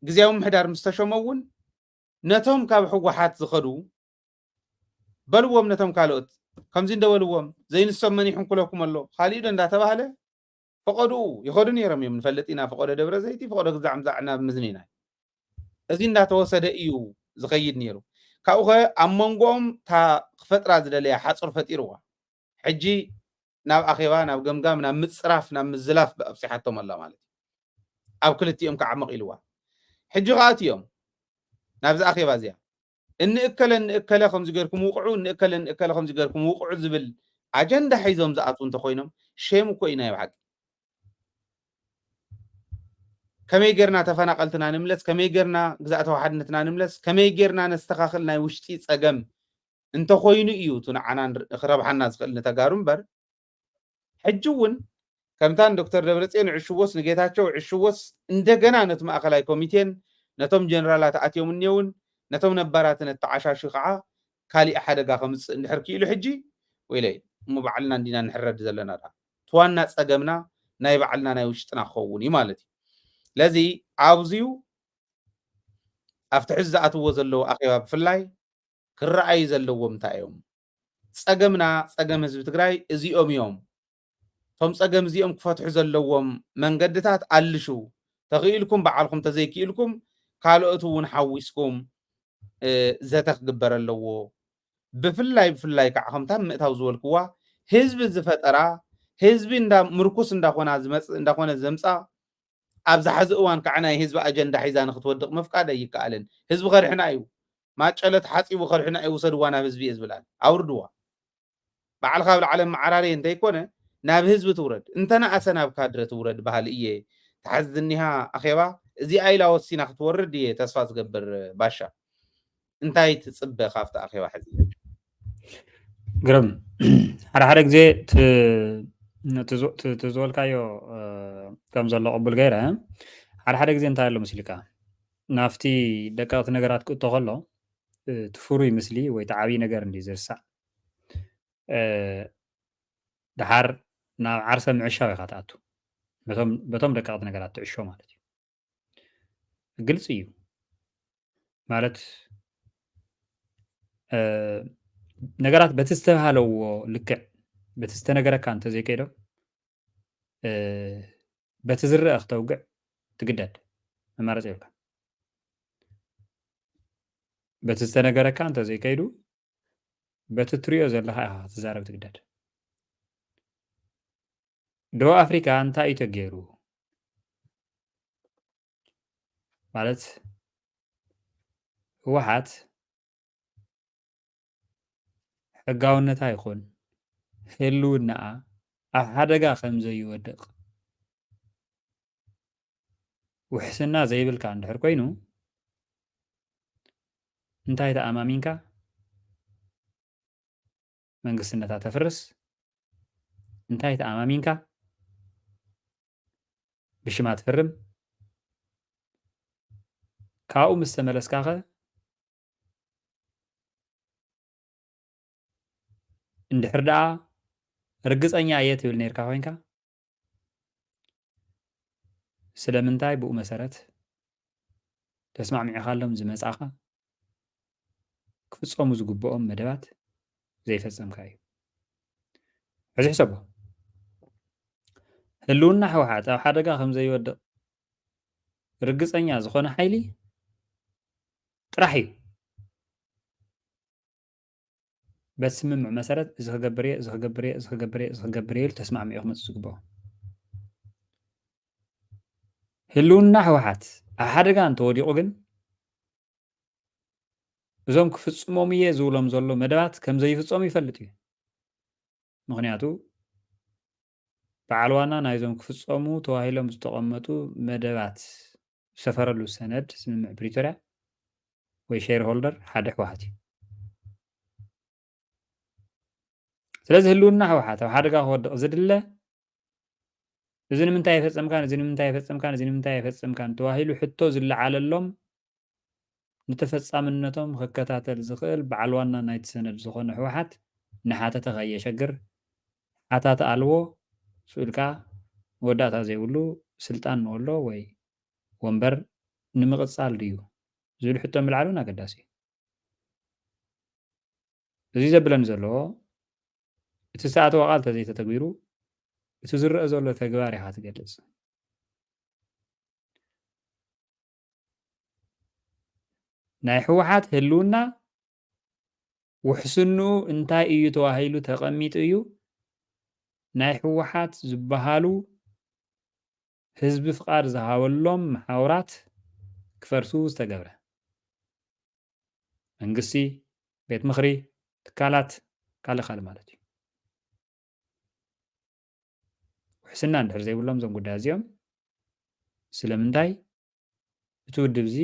ግዝያዊ ምሕዳር ምስ ተሾመ እውን ነቶም ካብ ህወሓት ዝኸዱ በልዎም፣ ነቶም ካልኦት ከምዚ እንደበልዎም፣ ዘይንሶም መን ይሕንኩለኩም ኣሎ፣ ካሊእ ዶ እንዳተባህለ ፈቐድኡ ይኸዱ ነይሮም እዮም። ንፈልጥ ኢና፣ ፈቐዶ ደብረ ዘይቲ፣ ፈቐዶ ግዛዕ ምዛዕ ናብ ምዝኒና። እዚ እንዳተወሰደ እዩ ዝኸይድ ነይሩ። ካብኡ ኸ ኣብ መንጎኦም እታ ክፈጥራ ዝደለያ ሓፁር ፈጢርዋ። ሕጂ ናብ ኣኼባ፣ ናብ ገምጋም፣ ናብ ምፅራፍ፣ ናብ ምዝላፍ ኣብፂሓቶም ኣላ ማለት እዩ። ኣብ ክልቲኦም ክዓመቕ ኢልዋ። ሕጂ ኸኣ እቲኦም ናብዚ ኣኼባ እዚኣ እንእከለ እንእከለ ከምዚ ገርኩም ውቕዑ፣ እንእከለ እንእከለ ከምዚ ገርኩም ውቕዑ ዝብል ኣጀንዳ ሒዞም ዝኣትዉ እንተኾይኖም፣ ሼም እኮ እዩ ናይ ብሓቂ። ከመይ ጌርና ተፈናቐልትና ንምለስ፣ ከመይ ጌርና ግዛእታዊ ሓድነትና ንምለስ፣ ከመይ ጌርና ነስተኻኽል ናይ ውሽጢ ጸገም እንተኾይኑ እዩ እቲ ንዓና ንር-፣ ክረብሓና ዝኽእል ንተጋሩ እምበር፣ ሕጂ እውን ከምታ ንዶክተር ደብረጽዮን ይዕሽዎስ ንጌታቸው ይዕሽዎስ እንደገና ነቲ ማእከላይ ኮሚቴን ነቶም ጀነራላት ኣትዮም እኒኦውን ነቶም ነባራትን ኣተዓሻሹ ከዓ ካሊእ ሓደጋ ከምፅእ እንድሕር ክኢሉ ሕጂ ወይለይ እሞ ባዕልና እንዲና ንሕረድ ዘለና ዳ። እቲ ዋና ፀገምና ናይ ባዕልና ናይ ውሽጥና ክኸውን እዩ ማለት እዩ። ስለዚ ኣብዚዩ ኣብቲ ሕዚ ዝኣትዎ ዘለዉ ኣኼባ ብፍላይ ክረኣዩ ዘለዎም እንታይ እዮም? ጸገምና፣ ጸገም ህዝቢ ትግራይ እዚኦም እዮም። እቶም ጸገም እዚኦም ክፈትሑ ዘለዎም መንገድታት ኣልሹ። ተኽኢልኩም ባዕልኹም፣ ተዘይክኢልኩም ካልኦት እውን ሓዊስኩም፣ እ፣ ዘተ ክግበር ኣለዎ። ብፍላይ፣ ብፍላይ ከዓ ከምታ ምእታው ዝበልክዋ ህዝቢ ዝፈጠራ፣ ህዝቢ እንዳ ምርኩስ እንዳኾና ዝመጽ-፣ እንዳኾነ ዘምጻ፣ ኣብዚ ሕዚ እዋን ከዓ ናይ ህዝቢ ኣጀንዳ ሒዛ ንክትወድቕ ምፍቃድ ኣይከኣልን። ህዝቢ ከድሕና እዩ። ማጨለት ሓፂቡ ከድሕና እዩ፣ ውሰድዋ ናብ ህዝቢ እየ ዝብላል። ኣውርድዋ። ባዕልኻ ኣብ ላዕለ መዓራርየ እንተይኮነ፣ ናብ ህዝቢ ትውረድ። እንተነኣሰ ናብ ካድረ ትውረድ በሃሊ እየ። ተሓዚ ዝኒሃ ኣኼባ እዚኣ ኢላ ወሲና ክትወርድ እየ ተስፋ ዝገብር። ባሻ፣ እንታይ ትጽበ ካብቲ ኣኼባ ሕዚ? ግርም። ሓደ ሓደ ግዜ ት-፣ እቲ ዝ-፣ እቲ፣ እቲ ዝበልካዮ፣ እ፣ ከም ዘሎ ቅቡል ገይረ፣ ሓደ ሓደ ግዜ እንታይ ኣሎ ምስልካ? ናብቲ ደቀቕቲ ነገራት ክእቶ ከሎ፣ እ፣ እቲ ፍሩይ ምስሊ ወይ እቲ ዓብዪ ነገር እንዲ ዝርሳዕ። እ፣ ደሓር ናብ ዓርሰ ምዕሻው ኢኻ ትኣቱ። በቶም፣ በቶም ደቀቕቲ ነገራት ትዕሾ ማለት እዩ። ግልፂ እዩ። ማለት፣ እ፣ ነገራት በቲ ዝተባሃለዎ ልክዕ፣ በቲ ዝተነገረካ እንተዘይከይዶም፣ እ፣ በቲ ዝረአ ክተውግዕ ትግደድ። መማረፂ የብልካ። በቲ ዝተነገረካ እንተዘይከይዱ፣ በቲ ትሪኦ ዘለኻ ኢኻ ክትዛረብ ትግደድ። ደቡብ ኣፍሪካ እንታይ እዩ ተገይሩ? ማለት፣ ህወሓት ሕጋውነታ ይኹን ህልውናኣ ኣብ ሓደጋ ከም ዘይወድቕ ውሕስና ዘይብልካ እንድሕር ኮይኑ፣ እንታይ ተኣማሚንካ መንግስትነታ ተፍርስ? እንታይ ተኣማሚንካ ብሽማ ትፍርም? ካብኡ ምስ ተመለስካኸ፣ እንድሕር ደኣ ርግጸኛ እየ ትብል ነይርካ ኮይንካ፣ ስለምንታይ ብኡ መሰረት ተስማዕሚዕካሎም ዝመጻኻ ክፍጸሙ ዝግብኦም መደባት ዘይፈጸምካ እዩ? ሕዚ ሕሰቦ። ህልውና ህወሓት ኣብ ሓደጋ ከም ዘይወድቕ ርግጸኛ ዝኾነ ሓይሊ ጥራሕ እዩ በቲ ስምምዕ መሰረት እዚ ክገብር እየ፣ እዚ ክገብር እየ፣ እዚ ክገብር እየ፣ እዚ ክገብር እየ ኢሉ ተስማዕሚዑ ክመጽእ ዝግብኦ። ህልውና ህወሓት ኣብ ሓደጋ እንተወዲቑ ግን፣ እዞም ክፍጽሞም እየ ዝብሎም ዘሎ መደባት ከም ዘይፍጸሙ ይፈልጥ እዩ። ምኽንያቱ፣ በዓል ዋና ናይዞም ክፍጸሙ ተባሂሎም ዝተቐመጡ መደባት ዝሰፈረሉ ሰነድ ስምምዕ ፕሪቶርያ ወይ ሼርሆልደር ሓደ ህወሓት እዩ። ስለዚ ህልውና ህወሓት ኣብ ሓደጋ ክወድቕ ዝድለ፣ እዚ ንምንታይ ኣይፈጸምካን፣ እዚ ንምንታይ ኣይፈጸምካን፣ እዚ ንምንታይ ኣይፈጸምካን ተባሂሉ ሕቶ ዝለዓለሎም፣ ንተፈጻምነቶም ክከታተል ዝኽእል በዓል ዋና ናይቲ ሰነድ ዝኾነ ህወሓት እናሓተተ ከየሸግር፣ ሓታቲ ኣልቦ ስኡልካ መወዳእታ ዘይብሉ ስልጣን ንወሎ ወይ ወንበር ንምቕጻል ድዩ ዝብል ሕቶ ምልዓል እውን ኣገዳሲ እዩ። እዚ ዘብለኒ ዘሎ፣ እቲ ዝተኣተወ ቃል እንተዘይተተግቢሩ፣ እቲ ዝረአ ዘሎ ተግባር ኢኻ ትገልጽ። ናይ ህወሓት ህልውና ውሕስንኡ እንታይ እዩ ተባሂሉ ተቐሚጡ እዩ። ናይ ህወሓት ዝበሃሉ ህዝቢ ፍቓድ ዝሃበሎም መሓውራት ክፈርሱ ዝተገብረ። መንግስቲ፣ ቤት ምኽሪ፣ ትካላት፣ ካልእ ካልእ ማለት እዩ። ውሕስና እንድሕር ዘይብሎም እዞም ጉዳያት እዚኦም፣ ስለምንታይ እቲ ውድብ እዚ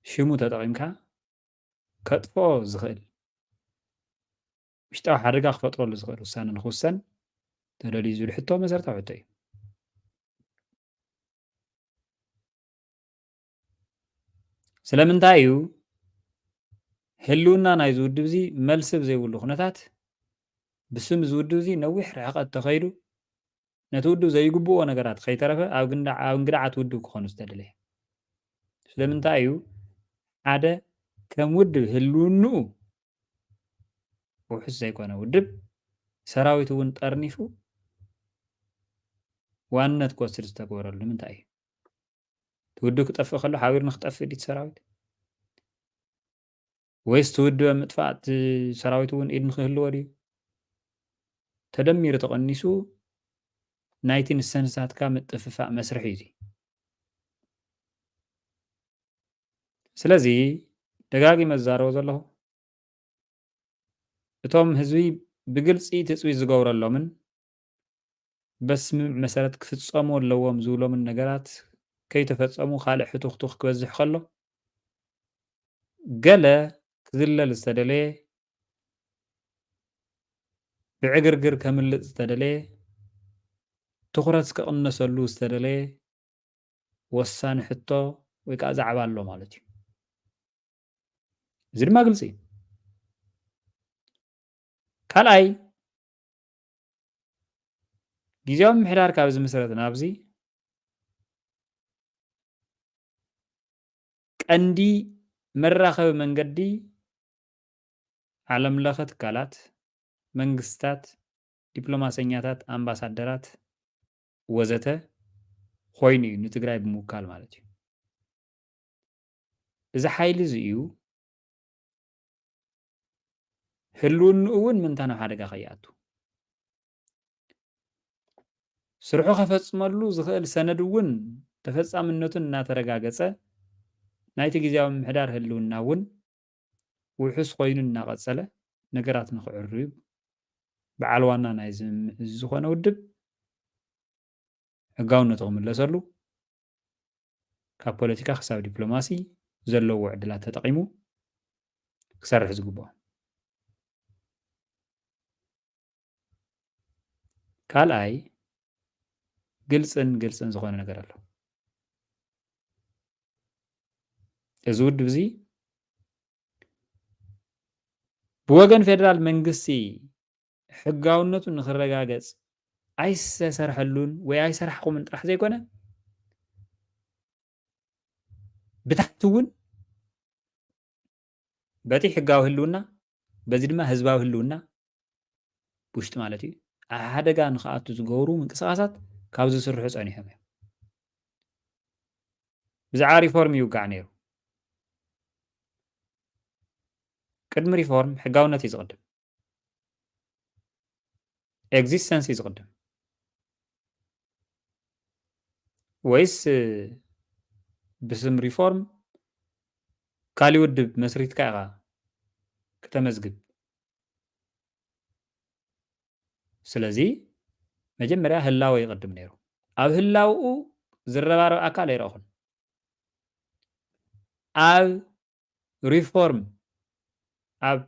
ሽሙ ተጠቒምካ ከጥፍኦ ዝኽእል፣ ውሽጣዊ ሓደጋ ክፈጥረሉ ዝኽእል ውሳነ ንክውሰን ተደልዩ ዝብል ሕቶ መሰረታዊ ሕቶ እዩ። ስለምንታይ እዩ ህልውና ናይዚ ውድብ እዚ መልሲ ብዘይብሉ ኩነታት ብስም እዚ ውድብ እዚ ነዊሕ ርሕቀት ተኸይዱ ነቲ ውድብ ዘይግብኦ ነገራት ከይተረፈ ኣብ ግንዳ-፣ ኣብ እንግድዓት ውድብ ክኾኑ ዝተደለየ? ስለምንታይ እዩ ሓደ ከም ውድብ ህልውንኡ ውሑስ ዘይኮነ ውድብ ሰራዊት እውን ጠርኒፉ ዋንነት ክወስድ ዝተገበረሉ ንምንታይ እዩ? እቲ ውድብ ክጠፍእ ከሎ ሓቢሩ ንክጠፍእ ድዩ እቲ ሰራዊት? ወይስ እቲ ውድብ ኣብ ምጥፋእ እቲ ሰራዊት እውን ኢድ ንክህልዎ ድዩ? ተደሚሩ ተቐኒሱ ናይቲ ንሰንሳትካ ምጥፍፋእ መስርሕ እዩ እዚ። ስለዚ ደጋጊመ ዝዛረቦ ዘለኹ እቶም ህዝቢ ብግልፂ ትፅቢት ዝገብረሎምን በስምምዕ መሰረት ክፍፀሙ ኣለዎም ዝብሎምን ነገራት ከይተፈፀሙ ካልእ ሕቱኽቱኽ ክበዝሕ ከሎ ገለ ክዝለል ዝተደለየ ብዕግርግር ከምልጥ ዝተደለየ ትኹረት ክቕነሰሉ ዝተደለየ ወሳኒ ሕቶ ወይ ከዓ ዛዕባ ኣሎ ማለት እዩ። እዚ ድማ ግልፂ እዩ። ካልኣይ ግዜያዊ ምምሕዳር ካብ ዝምስረት ናብዚ ቀንዲ መራኸቢ መንገዲ ዓለም ለኸ ትካላት፣ መንግስታት፣ ዲፕሎማሰኛታት፣ ኣምባሳደራት ወዘተ ኮይኑ እዩ ንትግራይ ብምውካል ማለት እዩ። እዚ ሓይሊ እዚ እዩ ህልውንኡ እውን ምንታ ናብ ሓደጋ ከይኣቱ ስርሑ ከፈፅመሉ ዝኽእል ሰነድ እውን ተፈፃምነቱ እናተረጋገፀ ናይቲ ግዜያዊ ምምሕዳር ህልውና እውን ውሑስ ኮይኑ እናቐፀለ ነገራት ንክዕርዩ በዓል ዋና ናይ ዝምምዕ እዚ ዝኾነ ውድብ ሕጋውነቱ ክምለሰሉ ካብ ፖለቲካ ክሳብ ዲፕሎማሲ ዘለዎ ዕድላት ተጠቒሙ ክሰርሕ ዝግብኦ። ካልኣይ ግልፅን ግልፅን ዝኾነ ነገር ኣሎ። እዚ ውድብ እዚ ብወገን ፌደራል መንግስቲ ሕጋውነቱ ንክረጋገፅ ኣይሰሰርሐሉን ወይ ኣይሰራሕኹምን ጥራሕ ዘይኮነ ብታሕቲ እውን በቲ ሕጋዊ ህልውና በዚ ድማ ህዝባዊ ህልውና ውሽጢ ማለት እዩ ኣብ ሓደጋ ንክኣቱ ዝገብሩ ምንቅስቃሳት ካብ ዝስርሑ ፀኒሖም እዮም። ብዛዕባ ሪፎርም ይውጋዕ ነይሩ። ቅድሚ ሪፎርም ሕጋውነት እዩ ዝቕድም። ኤግዚስተንስ እዩ ዝቕድም። ወይስ ብስም ሪፎርም ካሊእ ውድብ መስሪትካ ኢኻ ክተመዝግብ? ስለዚ መጀመርያ ህላወ ይቕድም ነይሩ። ኣብ ህላውኡ ዝረባረብ ኣካል ኣይረእኹን። ኣብ ሪፎርም ኣብ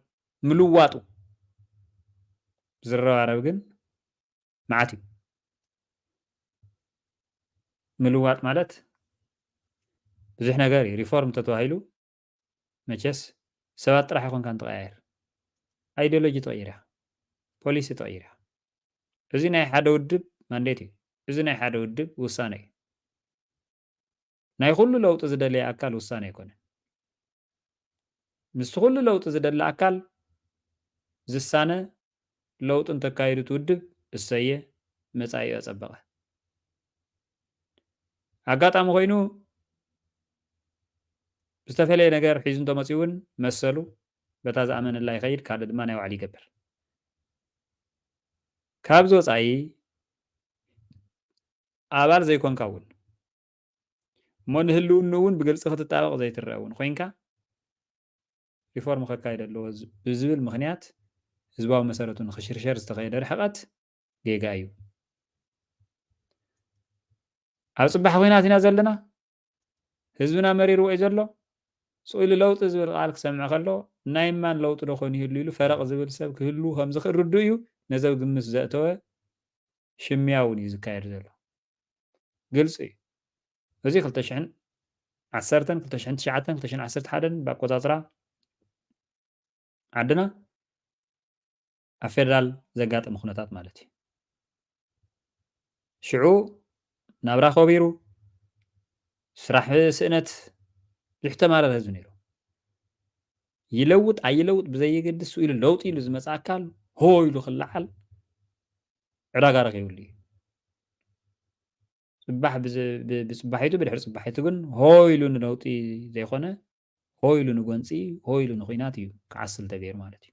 ምልዋጡ ዝረባረብ ግን መዓት እዩ። ምልዋጥ ማለት ብዙሕ ነገር እዩ። ሪፎርም ተተባሂሉ መቸስ ሰባት ጥራሕ ይኮንካ እንትቀያየር፣ ኣይዲዮሎጂ ትቐይር ኢኻ፣ ፖሊሲ ትቐይር ኢኻ። እዚ ናይ ሓደ ውድብ ማንዴት እዩ። እዚ ናይ ሓደ ውድብ ውሳነ እዩ። ናይ ኩሉ ለውጢ ዝደለየ ኣካል ውሳነ ኣይኮነን። ምስቲ ኩሉ ለውጢ ዝደሊ ኣካል ዝሳነ ለውጢ እንተካይዱ እቲ ውድብ እሰየ መጻኢኡ ኣጸበቐ። ኣጋጣሚ ኮይኑ ዝተፈለየ ነገር ሒዙ እንተመፅኡ እውን መሰሉ በታ ዝኣመነላ ይኸይድ፣ ካልእ ድማ ናይ ባዕሉ ይገብር። ካብዚ ወፃኢ ኣባል ዘይኮንካ እውን እሞ ንህልውንኡ እውን ብግልፂ ክትጣበቕ ዘይትረአ እውን ኮይንካ ሪፎርም ከካይድ ኣለዎ ብዝብል ምኽንያት ህዝባዊ መሰረቱ ንክሽርሸር ዝተኸየደ ርሕቐት ጌጋ እዩ። ኣብ ፅባሕ ኩናት ኢና ዘለና። ህዝብና መሪርዎ እዩ ዘሎ። ስቕ ኢሉ ለውጢ ዝብል ቃል ክሰምዕ ከሎ ናይ ማን ለውጢ ዶ ኮይኑ ይህሉ ኢሉ ፈረቕ ዝብል ሰብ ክህሉ ከም ዝኽእል ርዱእ እዩ። ነዚ ኣብ ግምት ዘእተወ ሽምያ እውን እዩ ዝካየድ ዘሎ። ግልፂ እዩ። እዚ ክልተ ሽሕን ዓሰርተን፣ ክልተ ሽሕን ትሽዓተን፣ ክልተ ሽሕን ዓሰርተ ሓደን ብኣቆፃፅራ ዓድና ኣብ ፌደራል ዘጋጠመ ኩነታት ማለት እዩ። ሽዑ ናብራ ከቢሩ፣ ስራሕ ስእነት፣ ብዙሕ ተማረረ ህዝቢ ነይሩ። ይለውጥ ኣይለውጥ ብዘየገድስ፣ ስኡ ኢሉ ለውጢ ኢሉ ዝመጽእ ኣካል ሆ ኢሉ ክለዓል ዕዳጋ ረኺብሉ እዩ። ጽባሕ ብዝ-፣ ብ-፣ ብጽባሒቱ፣ ብድሕሪ ጽባሒቱ ግን ሆ ኢሉ ንለውጢ ዘይኮነ፣ ሆ ኢሉ ንጎንጺ፣ ሆ ኢሉ ንኹናት እዩ ክዓስል ተገይሩ ማለት እዩ።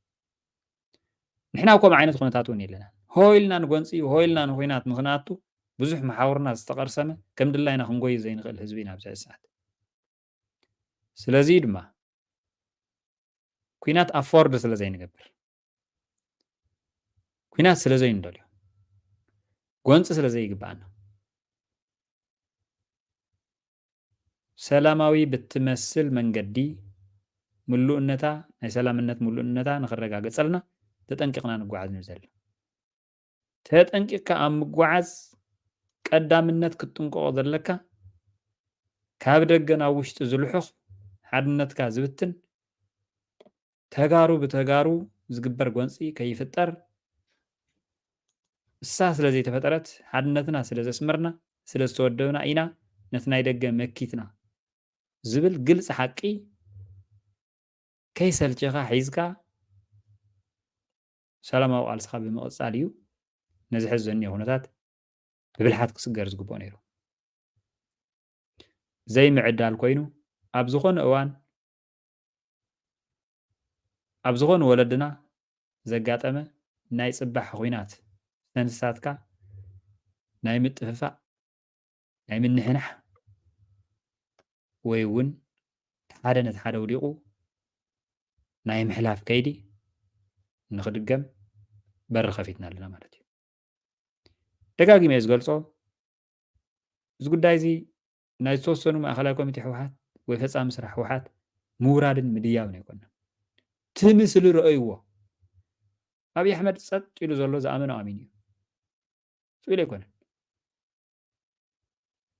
ንሕና ኣብ ከምኡ ዓይነት ኩነታት እውን የለናን። ሆ ኢልና ንጎንጺ፣ ሆ ኢልና ንኹናት ንኽንኣቱ ብዙሕ መሓውርና ዝተቐርሰመ፣ ከም ድላይና ክንጎይ ዘይንኽእል ህዝቢ ኢና ኣብዚ ሰዓት። ስለዚ ድማ ኩናት ኣፎርድ ስለ ዘይንገብር፣ ኩናት ስለ ዘይንደልዮ፣ ጎንጺ ስለ ዘይግብኣና፣ ሰላማዊ ብትመስል መንገዲ ምሉእነታ፣ ናይ ሰላምነት ምሉእነታ ንኽረጋገጸልና ተጠንቂቕና ንጓዓዝ ንብል ዘለና። ተጠንቂቕካ ኣብ ምጓዓዝ ቀዳምነት ክትጥንቀቖ ዘለካ፣ ካብ ደገ ናብ ውሽጢ ዝልሑኽ፣ ሓድነትካ ዝብትን፣ ተጋሩ ብተጋሩ ዝግበር ጎንጺ ከይፍጠር፣ እሳ ስለ ዘይተፈጠረት፣ ሓድነትና ስለ ዘስመርና፣ ስለ ዝተወደብና ኢና ነቲ ናይ ደገ መኪትና ዝብል ግልጺ ሓቂ ከይሰልቸኻ ሒዝካ ሰላማዊ ቃልስኻ ብምቕጻል እዩ ነዚ ሕዚ ዘኒኦ ኩነታት ብብልሓት ክስገር ዝግብኦ ነይሩ። ዘይምዕዳል ኮይኑ ኣብ ዝኾነ እዋን ኣብ ዝኾነ ወለድና ዘጋጠመ ናይ ጽባሕ ኹናት፣ ነንሳትካ ናይ ምጥፍፋእ፣ ናይ ምንሕናሕ፣ ወይ እውን እቲ ሓደ ነቲ ሓደ ወዲቑ ናይ ምሕላፍ ከይዲ ንኽድገም በሪ ከፊትና ኣለና ማለት እዩ። ደጋጊመ እየ ዝገልጾ፣ እዚ ጉዳይ እዚ ናይ ዝተወሰኑ ማእኸላይ ኮሚቴ ህወሓት ወይ ፈጻሚ ስራሕ ህወሓት ምውራድን ምድያብን ኣይኮነን። እቲ ምስሊ ረኣይዎ። ኣብይ ኣሕመድ ጸጥ ኢሉ ዘሎ ዝኣመኖ ኣሚኑ እዩ። ስኡ ኢሉ ኣይኮነን።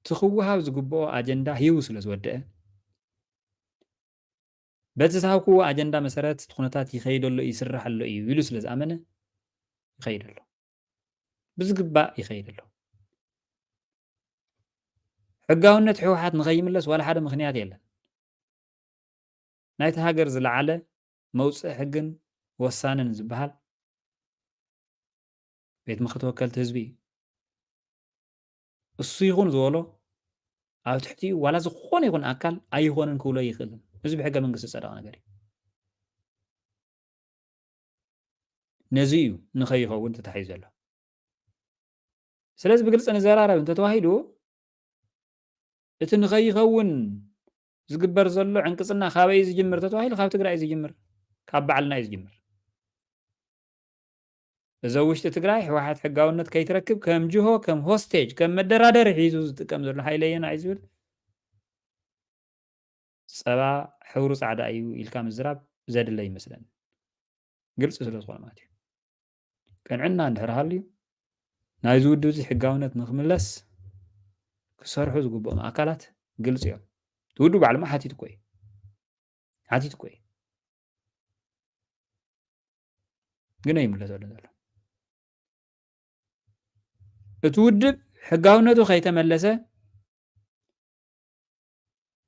እቲ ክወሃብ ዝግብኦ ኣጀንዳ ሂቡ ስለ ዝወደአ፣ በቲ ዝሃብክዎ ኣጀንዳ መሰረት እቲ ኩነታት ይኸይድ ኣሎ፣ ይስራሕ ኣሎ እዩ ኢሉ ስለ ዝኣመነ ይኸይድ ኣሎ። ብዝግባእ ይኸይድ ኣሎ። ሕጋውነት ህወሓት ንኸይምለስ ዋላ ሓደ ምኽንያት የለን። ናይቲ ሃገር ዝለዓለ መውፅኢ ሕግን ወሳንን ዝበሃል ቤት ምኽሪ ተወከልቲ ህዝቢ እዩ። እሱ ይኹን ዝበሎ ኣብ ትሕቲኡ ዋላ ዝኾነ ይኹን ኣካል ኣይኾንን ክብሎ ይኽእልን። እዚ ብሕገ መንግስቲ ዝፀደቐ ነገር እዩ። ነዚ እዩ ንኸይኸውን ተታሒዙ ዘሎ። ስለዚ ብግልፂ ንዘራረብ እንተተዋሂዱ፣ እቲ ንኸይኸውን ዝግበር ዘሎ ዕንቅፅና ካበይ እዩ ዝጅምር ተተባሂሉ፣ ካብ ትግራይ እዩ ዝጅምር፣ ካብ ባዕልና እዩ ዝጅምር። እዚ ኣብ ውሽጢ ትግራይ ህወሓት ሕጋውነት ከይትረክብ ከም ጅሆ፣ ከም ሆስቴጅ፣ ከም መደራደሪ ሒዙ ዝጥቀም ዘሎ ሓይሊ ኣየናይ እዩ ዝብል፣ ጸባ ሕብሩ ጻዕዳ እዩ ኢልካ ምዝራብ ዘድለ ይመስለኒ። ግልጺ ስለ ዝኾነ ማለት እዩ። ቅንዕና እንድሕር ሃልዩ፣ ናይዚ ውድብ እዚ ሕጋውነት ንክምለስ ክሰርሑ ዝግብኦም ኣካላት ግልጺ እዮም። እቲ ውድብ ባዕሉ ሓቲቱ እኮ እዩ። ሓቲቱ እኮ እዩ። ግን ኣይምለሰሉን ዘሎ። እቲ ውድብ ሕጋውነቱ ከይተመለሰ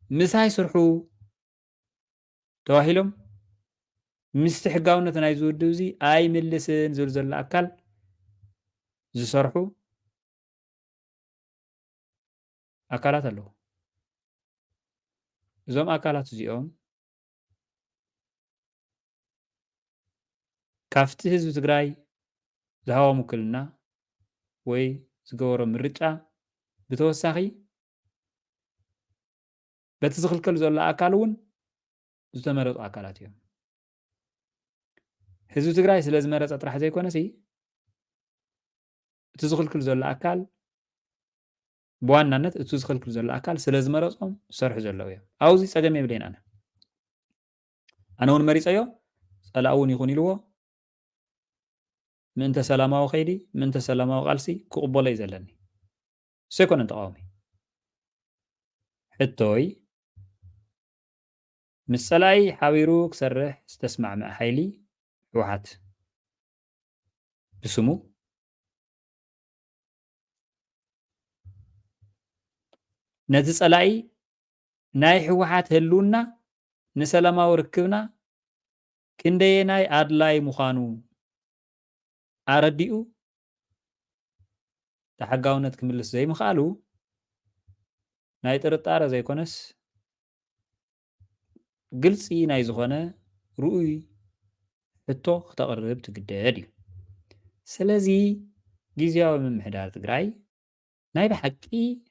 ምሳይ ስርሑ ተባሂሎም ምስቲ ሕጋውነት ናይዚ ውድብ እዚ ኣይምልስን ዝብል ዘሎ ኣካል ዝሰርሑ ኣካላት ኣለዉ። እዞም ኣካላት እዚኦም ካብቲ ህዝቢ ትግራይ ዝሃቦም ውክልና ወይ ዝገበሮ ምርጫ ብተወሳኺ በቲ ዝኽልከል ዘሎ ኣካል እውን ዝተመረፁ ኣካላት እዮም። ህዝቢ ትግራይ ስለ ዝመረፀ ጥራሕ ዘይኮነሲ እቲ ዝኽልክል ዘሎ ኣካል ብዋናነት እቲ ዝኽልክል ዘሎ ኣካል ስለ ዝመረፆም ዝሰርሑ ዘለዉ እዮም። ኣብዚ ፀገም የብለይን ኣነ። ኣነ እውን መሪፀዮ፣ ፀላእ እውን ይኹን ኢልዎ ምእንተ ሰላማዊ ከይዲ፣ ምእንተ ሰላማዊ ቃልሲ ክቕበሎ እዩ ዘለኒ። እሱ ኣይኮነን ተቃዋሚ። ሕቶይ፣ ምስ ጸላኢ ሓቢሩ ክሰርሕ ዝተስማዕመዐ ሓይሊ ህወሓት ብስሙ ነቲ ጸላኢ ናይ ህወሓት ህልውና ንሰላማዊ ርክብና ክንደየናይ ኣድላይ ምዃኑ ኣረዲኡ፣ ተሓጋውነት ክምልስ ዘይምኽኣሉ ናይ ጥርጣረ ዘይኮነስ፣ ግልፂ ናይ ዝኾነ ርኡይ ሕቶ ክተቕርብ ትግደድ እዩ። ስለዚ ግዝያዊ ምምሕዳር ትግራይ ናይ ብሓቂ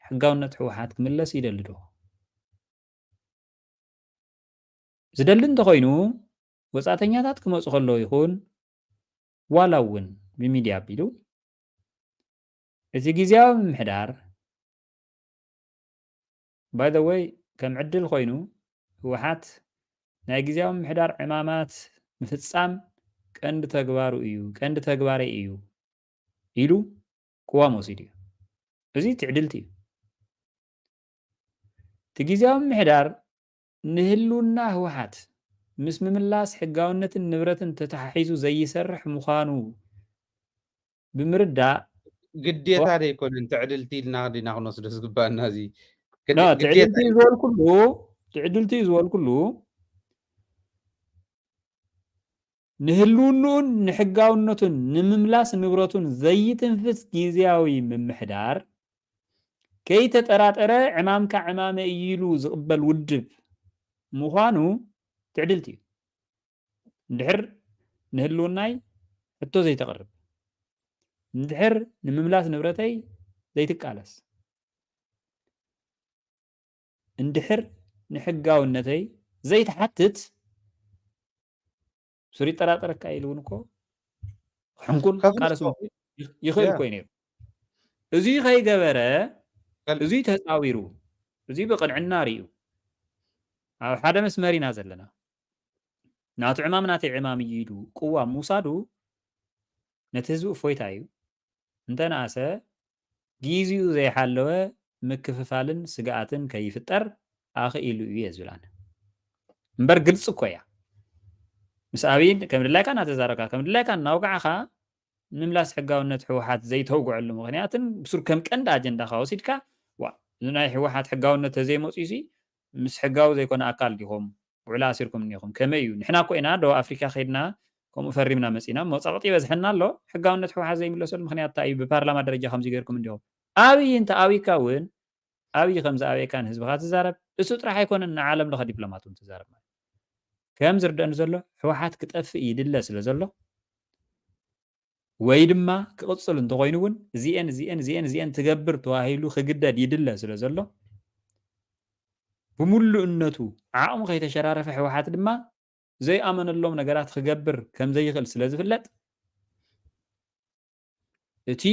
ሕጋውነት ህወሓት ክምለስ ይደሊ ዶ? ዝደሊ እንተኾይኑ፣ ወጻእተኛታት ክመጹ ከለዉ ይኹን፣ ዋላ እውን ብሚድያ ኣቢሉ፣ እቲ ግዝያዊ ምምሕዳር፣ by the way፣ ከም ዕድል ኮይኑ፣ ህወሓት ናይ ግዝያዊ ምምሕዳር ዕማማት ምፍጻም ቀንዲ ተግባሩ እዩ፣ ቀንዲ ተግባረይ እዩ ኢሉ ቅዋም ወሲዱ እዩ። እዚ ትዕድልቲ እዩ። እቲ ግዝያዊ ምምሕዳር ንህልውና ህወሓት ምስ ምምላስ ሕጋውነትን ንብረትን ተተሓሒዙ ዘይሰርሕ ምዃኑ ብምርዳእ፣ ግዴታ ዘይኮነን፣ ትዕድልቲ ኢልና ዲና ክንወስዶ ዝግባአና? እዚ ኖ፣ ግዴታ ትዕድልቲ እዩ ዝበልኩሉ፣ ትዕድልቲ እዩ ዝበልኩሉ፣ ንህልውንኡን ንሕጋውነቱን ንምምላስ ንብረቱን ዘይትንፍስ ግዝያዊ ምምሕዳር፣ ከይተጠራጠረ ዕማምካ ዕማመ እዩ ኢሉ ዝቕበል ውድብ ምዃኑ ትዕድልቲ እዩ። እንድሕር ንህልውናይ ሕቶ ዘይተቕርብ፣ እንድሕር ንምምላስ ንብረተይ ዘይትቃለስ፣ እንድሕር ንሕጋውነተይ ዘይትሓትት፣ ሱር ይጠራጠረካ ኢሉ እውን እኮ ክሕንኩል፣ ክቃለስ ይኽእል እኮ እዩ ነይሩ። እዙይ ከይገበረ፣ እዙይ ተፃዊሩ፣ እዙይ ብቕንዕና ርእዩ፣ ኣብ ሓደ መስመር ኢና ዘለና፣ ናቱ ዕማም ናተይ ዕማም እዩ ኢሉ ቅዋም ምውሳዱ ነቲ ህዝቢ እፎይታ እዩ። እንተነኣሰ፣ ጊዜኡ ዘይሓለወ ምክፍፋልን ስግኣትን ከይፍጠር ኣኽኢሉ እዩ እየ ዝብል ኣነ። እምበር ግልፂ እኮ እያ። ምስ ኣብይ ከም ድላይካ እናተዛረብካ፣ ከም ድላይካ እናውጋዕኻ፣ ምምላስ ሕጋውነት ህወሓት ዘይተውግዐሉ ምኽንያትን ብሱር ከም ቀንዲ ኣጀንዳኻ ወሲድካ፣ ዋ፣ እዚ ናይ ህወሓት ሕጋውነት ተዘይመፅዩሲ ምስ ሕጋዊ ዘይኮነ ኣካል ዲኹም ውዕላ ኣሲርኩም እኒኹም? ከመይ እዩ? ንሕና እኮ ኢና ደቡብ ኣፍሪካ ከይድና ከምኡ ፈሪምና መፂና፣ እሞ ፀቕጢ ይበዝሐና ኣሎ። ሕጋውነት ህወሓት ዘይምለሰሉ ምኽንያት እንታይ እዩ? ብፓርላማ ደረጃ ከምዚ ገይርኩም እንዲኹም። ኣብይ እንተ ኣብይካ እውን፣ ኣብይ ከምዚ ኣብየካ ንህዝብኻ ትዛረብ፣ እሱ ጥራሕ ኣይኮነን፣ ንዓለም ለኸ ዲፕሎማት እውን ትዛረብ ማለት እዩ። ከም ዝርደአኒ ዘሎ፣ ህወሓት ክጠፍእ ይድለ ስለ ዘሎ፣ ወይ ድማ ክቕፅል እንተኾይኑ እውን፣ እዚኤን፣ እዚኤን፣ እዚኤን፣ እዚኤን ትገብር ተባሂሉ ክግደድ ይድለ ስለ ዘሎ፣ ብምሉእነቱ ዓቕሙ ከይተሸራረፈ ህወሓት ድማ ዘይኣመነሎም ነገራት ክገብር ከም ዘይኽእል ስለ ዝፍለጥ፣ እቲ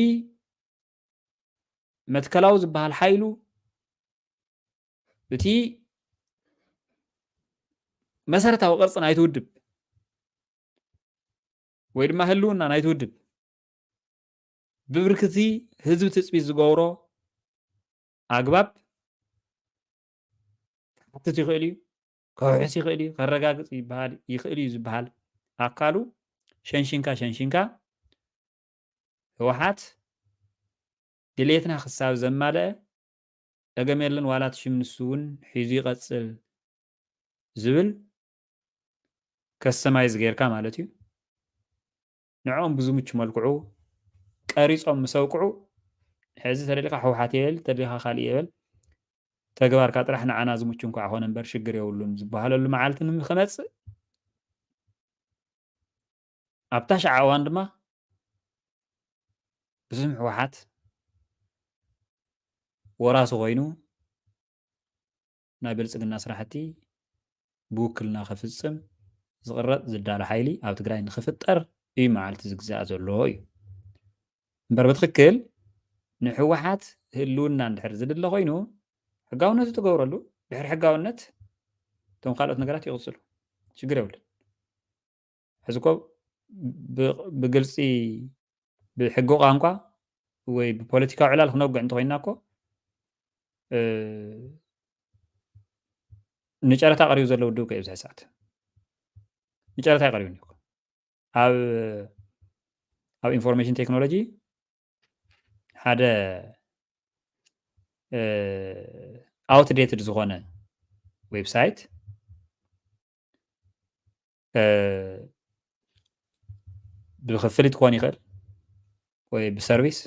መትከላዊ ዝበሃል ሓይሉ፣ እቲ መሰረታዊ ቅርፂ ናይቲ ውድብ ወይ ድማ ህልውና ናይቲ ውድብ ብብርክቲ ህዝቢ ትፅቢት ዝገብሮ ኣግባብ ክሓትት ይኽእል እዩ፣ ከውሕስ ይኽእል እዩ፣ ከረጋግፅ ይበሃል፣ ይኽእል እዩ ዝበሃል ኣካሉ ሸንሽንካ፣ ሸንሽንካ፣ ህወሓት ድሌትና ክሳብ ዘማልአ፣ ጸገም የለን፣ ዋላ እቲ ሽም ንሱ እውን ሒዙ ይቐጽል ዝብል ከስተማይዝ ጌርካ ማለት እዩ። ንዕኦም ብዝምቹ መልክዑ ቀሪጾም ምስ ኣብቅዑ፣ ሕዚ ተደሊኻ ህወሓት እየ በል፣ ተደሊኻ ካልእ እየ በል፣ ተግባርካ ጥራሕ ንዓና ዝምቹ እንኳዕ ኾነ እምበር ሽግር የብሉን ዝበሃለሉ መዓልቲ ንክመጽእ፣ ኣብታ ሻዕ እዋን ድማ ብስም ህወሓት ወራሲ ኮይኑ ናይ ብልጽግና ስራሕቲ ብውክልና ክፍጽም ዝቕረጽ ዝዳሎ ሓይሊ ኣብ ትግራይ ንክፍጠር እዩ መዓልቲ ዝግዛእ ዘሎ እዩ። እምበር ብትኽክል ንህወሓት ህልውና እንድሕር ዝድለ ኮይኑ ሕጋውነቱ ትገብረሉ፣ ድሕሪ ሕጋውነት እቶም ካልኦት ነገራት ይቕጽሉ፣ ሽግር የብሉን። ሕዚ እኮ ብ-፣ ብግልፂ ብሕጊ ቋንቋ ወይ ብፖለቲካዊ ዕላል ክነውግዕ እንተኾይንና እኮ፣ እ፣ ንጨረታ ቀሪቡ ዘሎ ውድብ እኮ እዩ ኣብዚ ሰዓት። ንጨረታ ኣይቀሪቡን እዩ እኮ። ኣብ፣ ኣብ ኢንፎርሜሽን ቴክኖሎጂ ሓደ፣ እ፣ ኣውትዴትድ ዝኾነ ዌብሳይት ብክፍሊት ክኾን ይኽእል ወይ ብሰርቪስ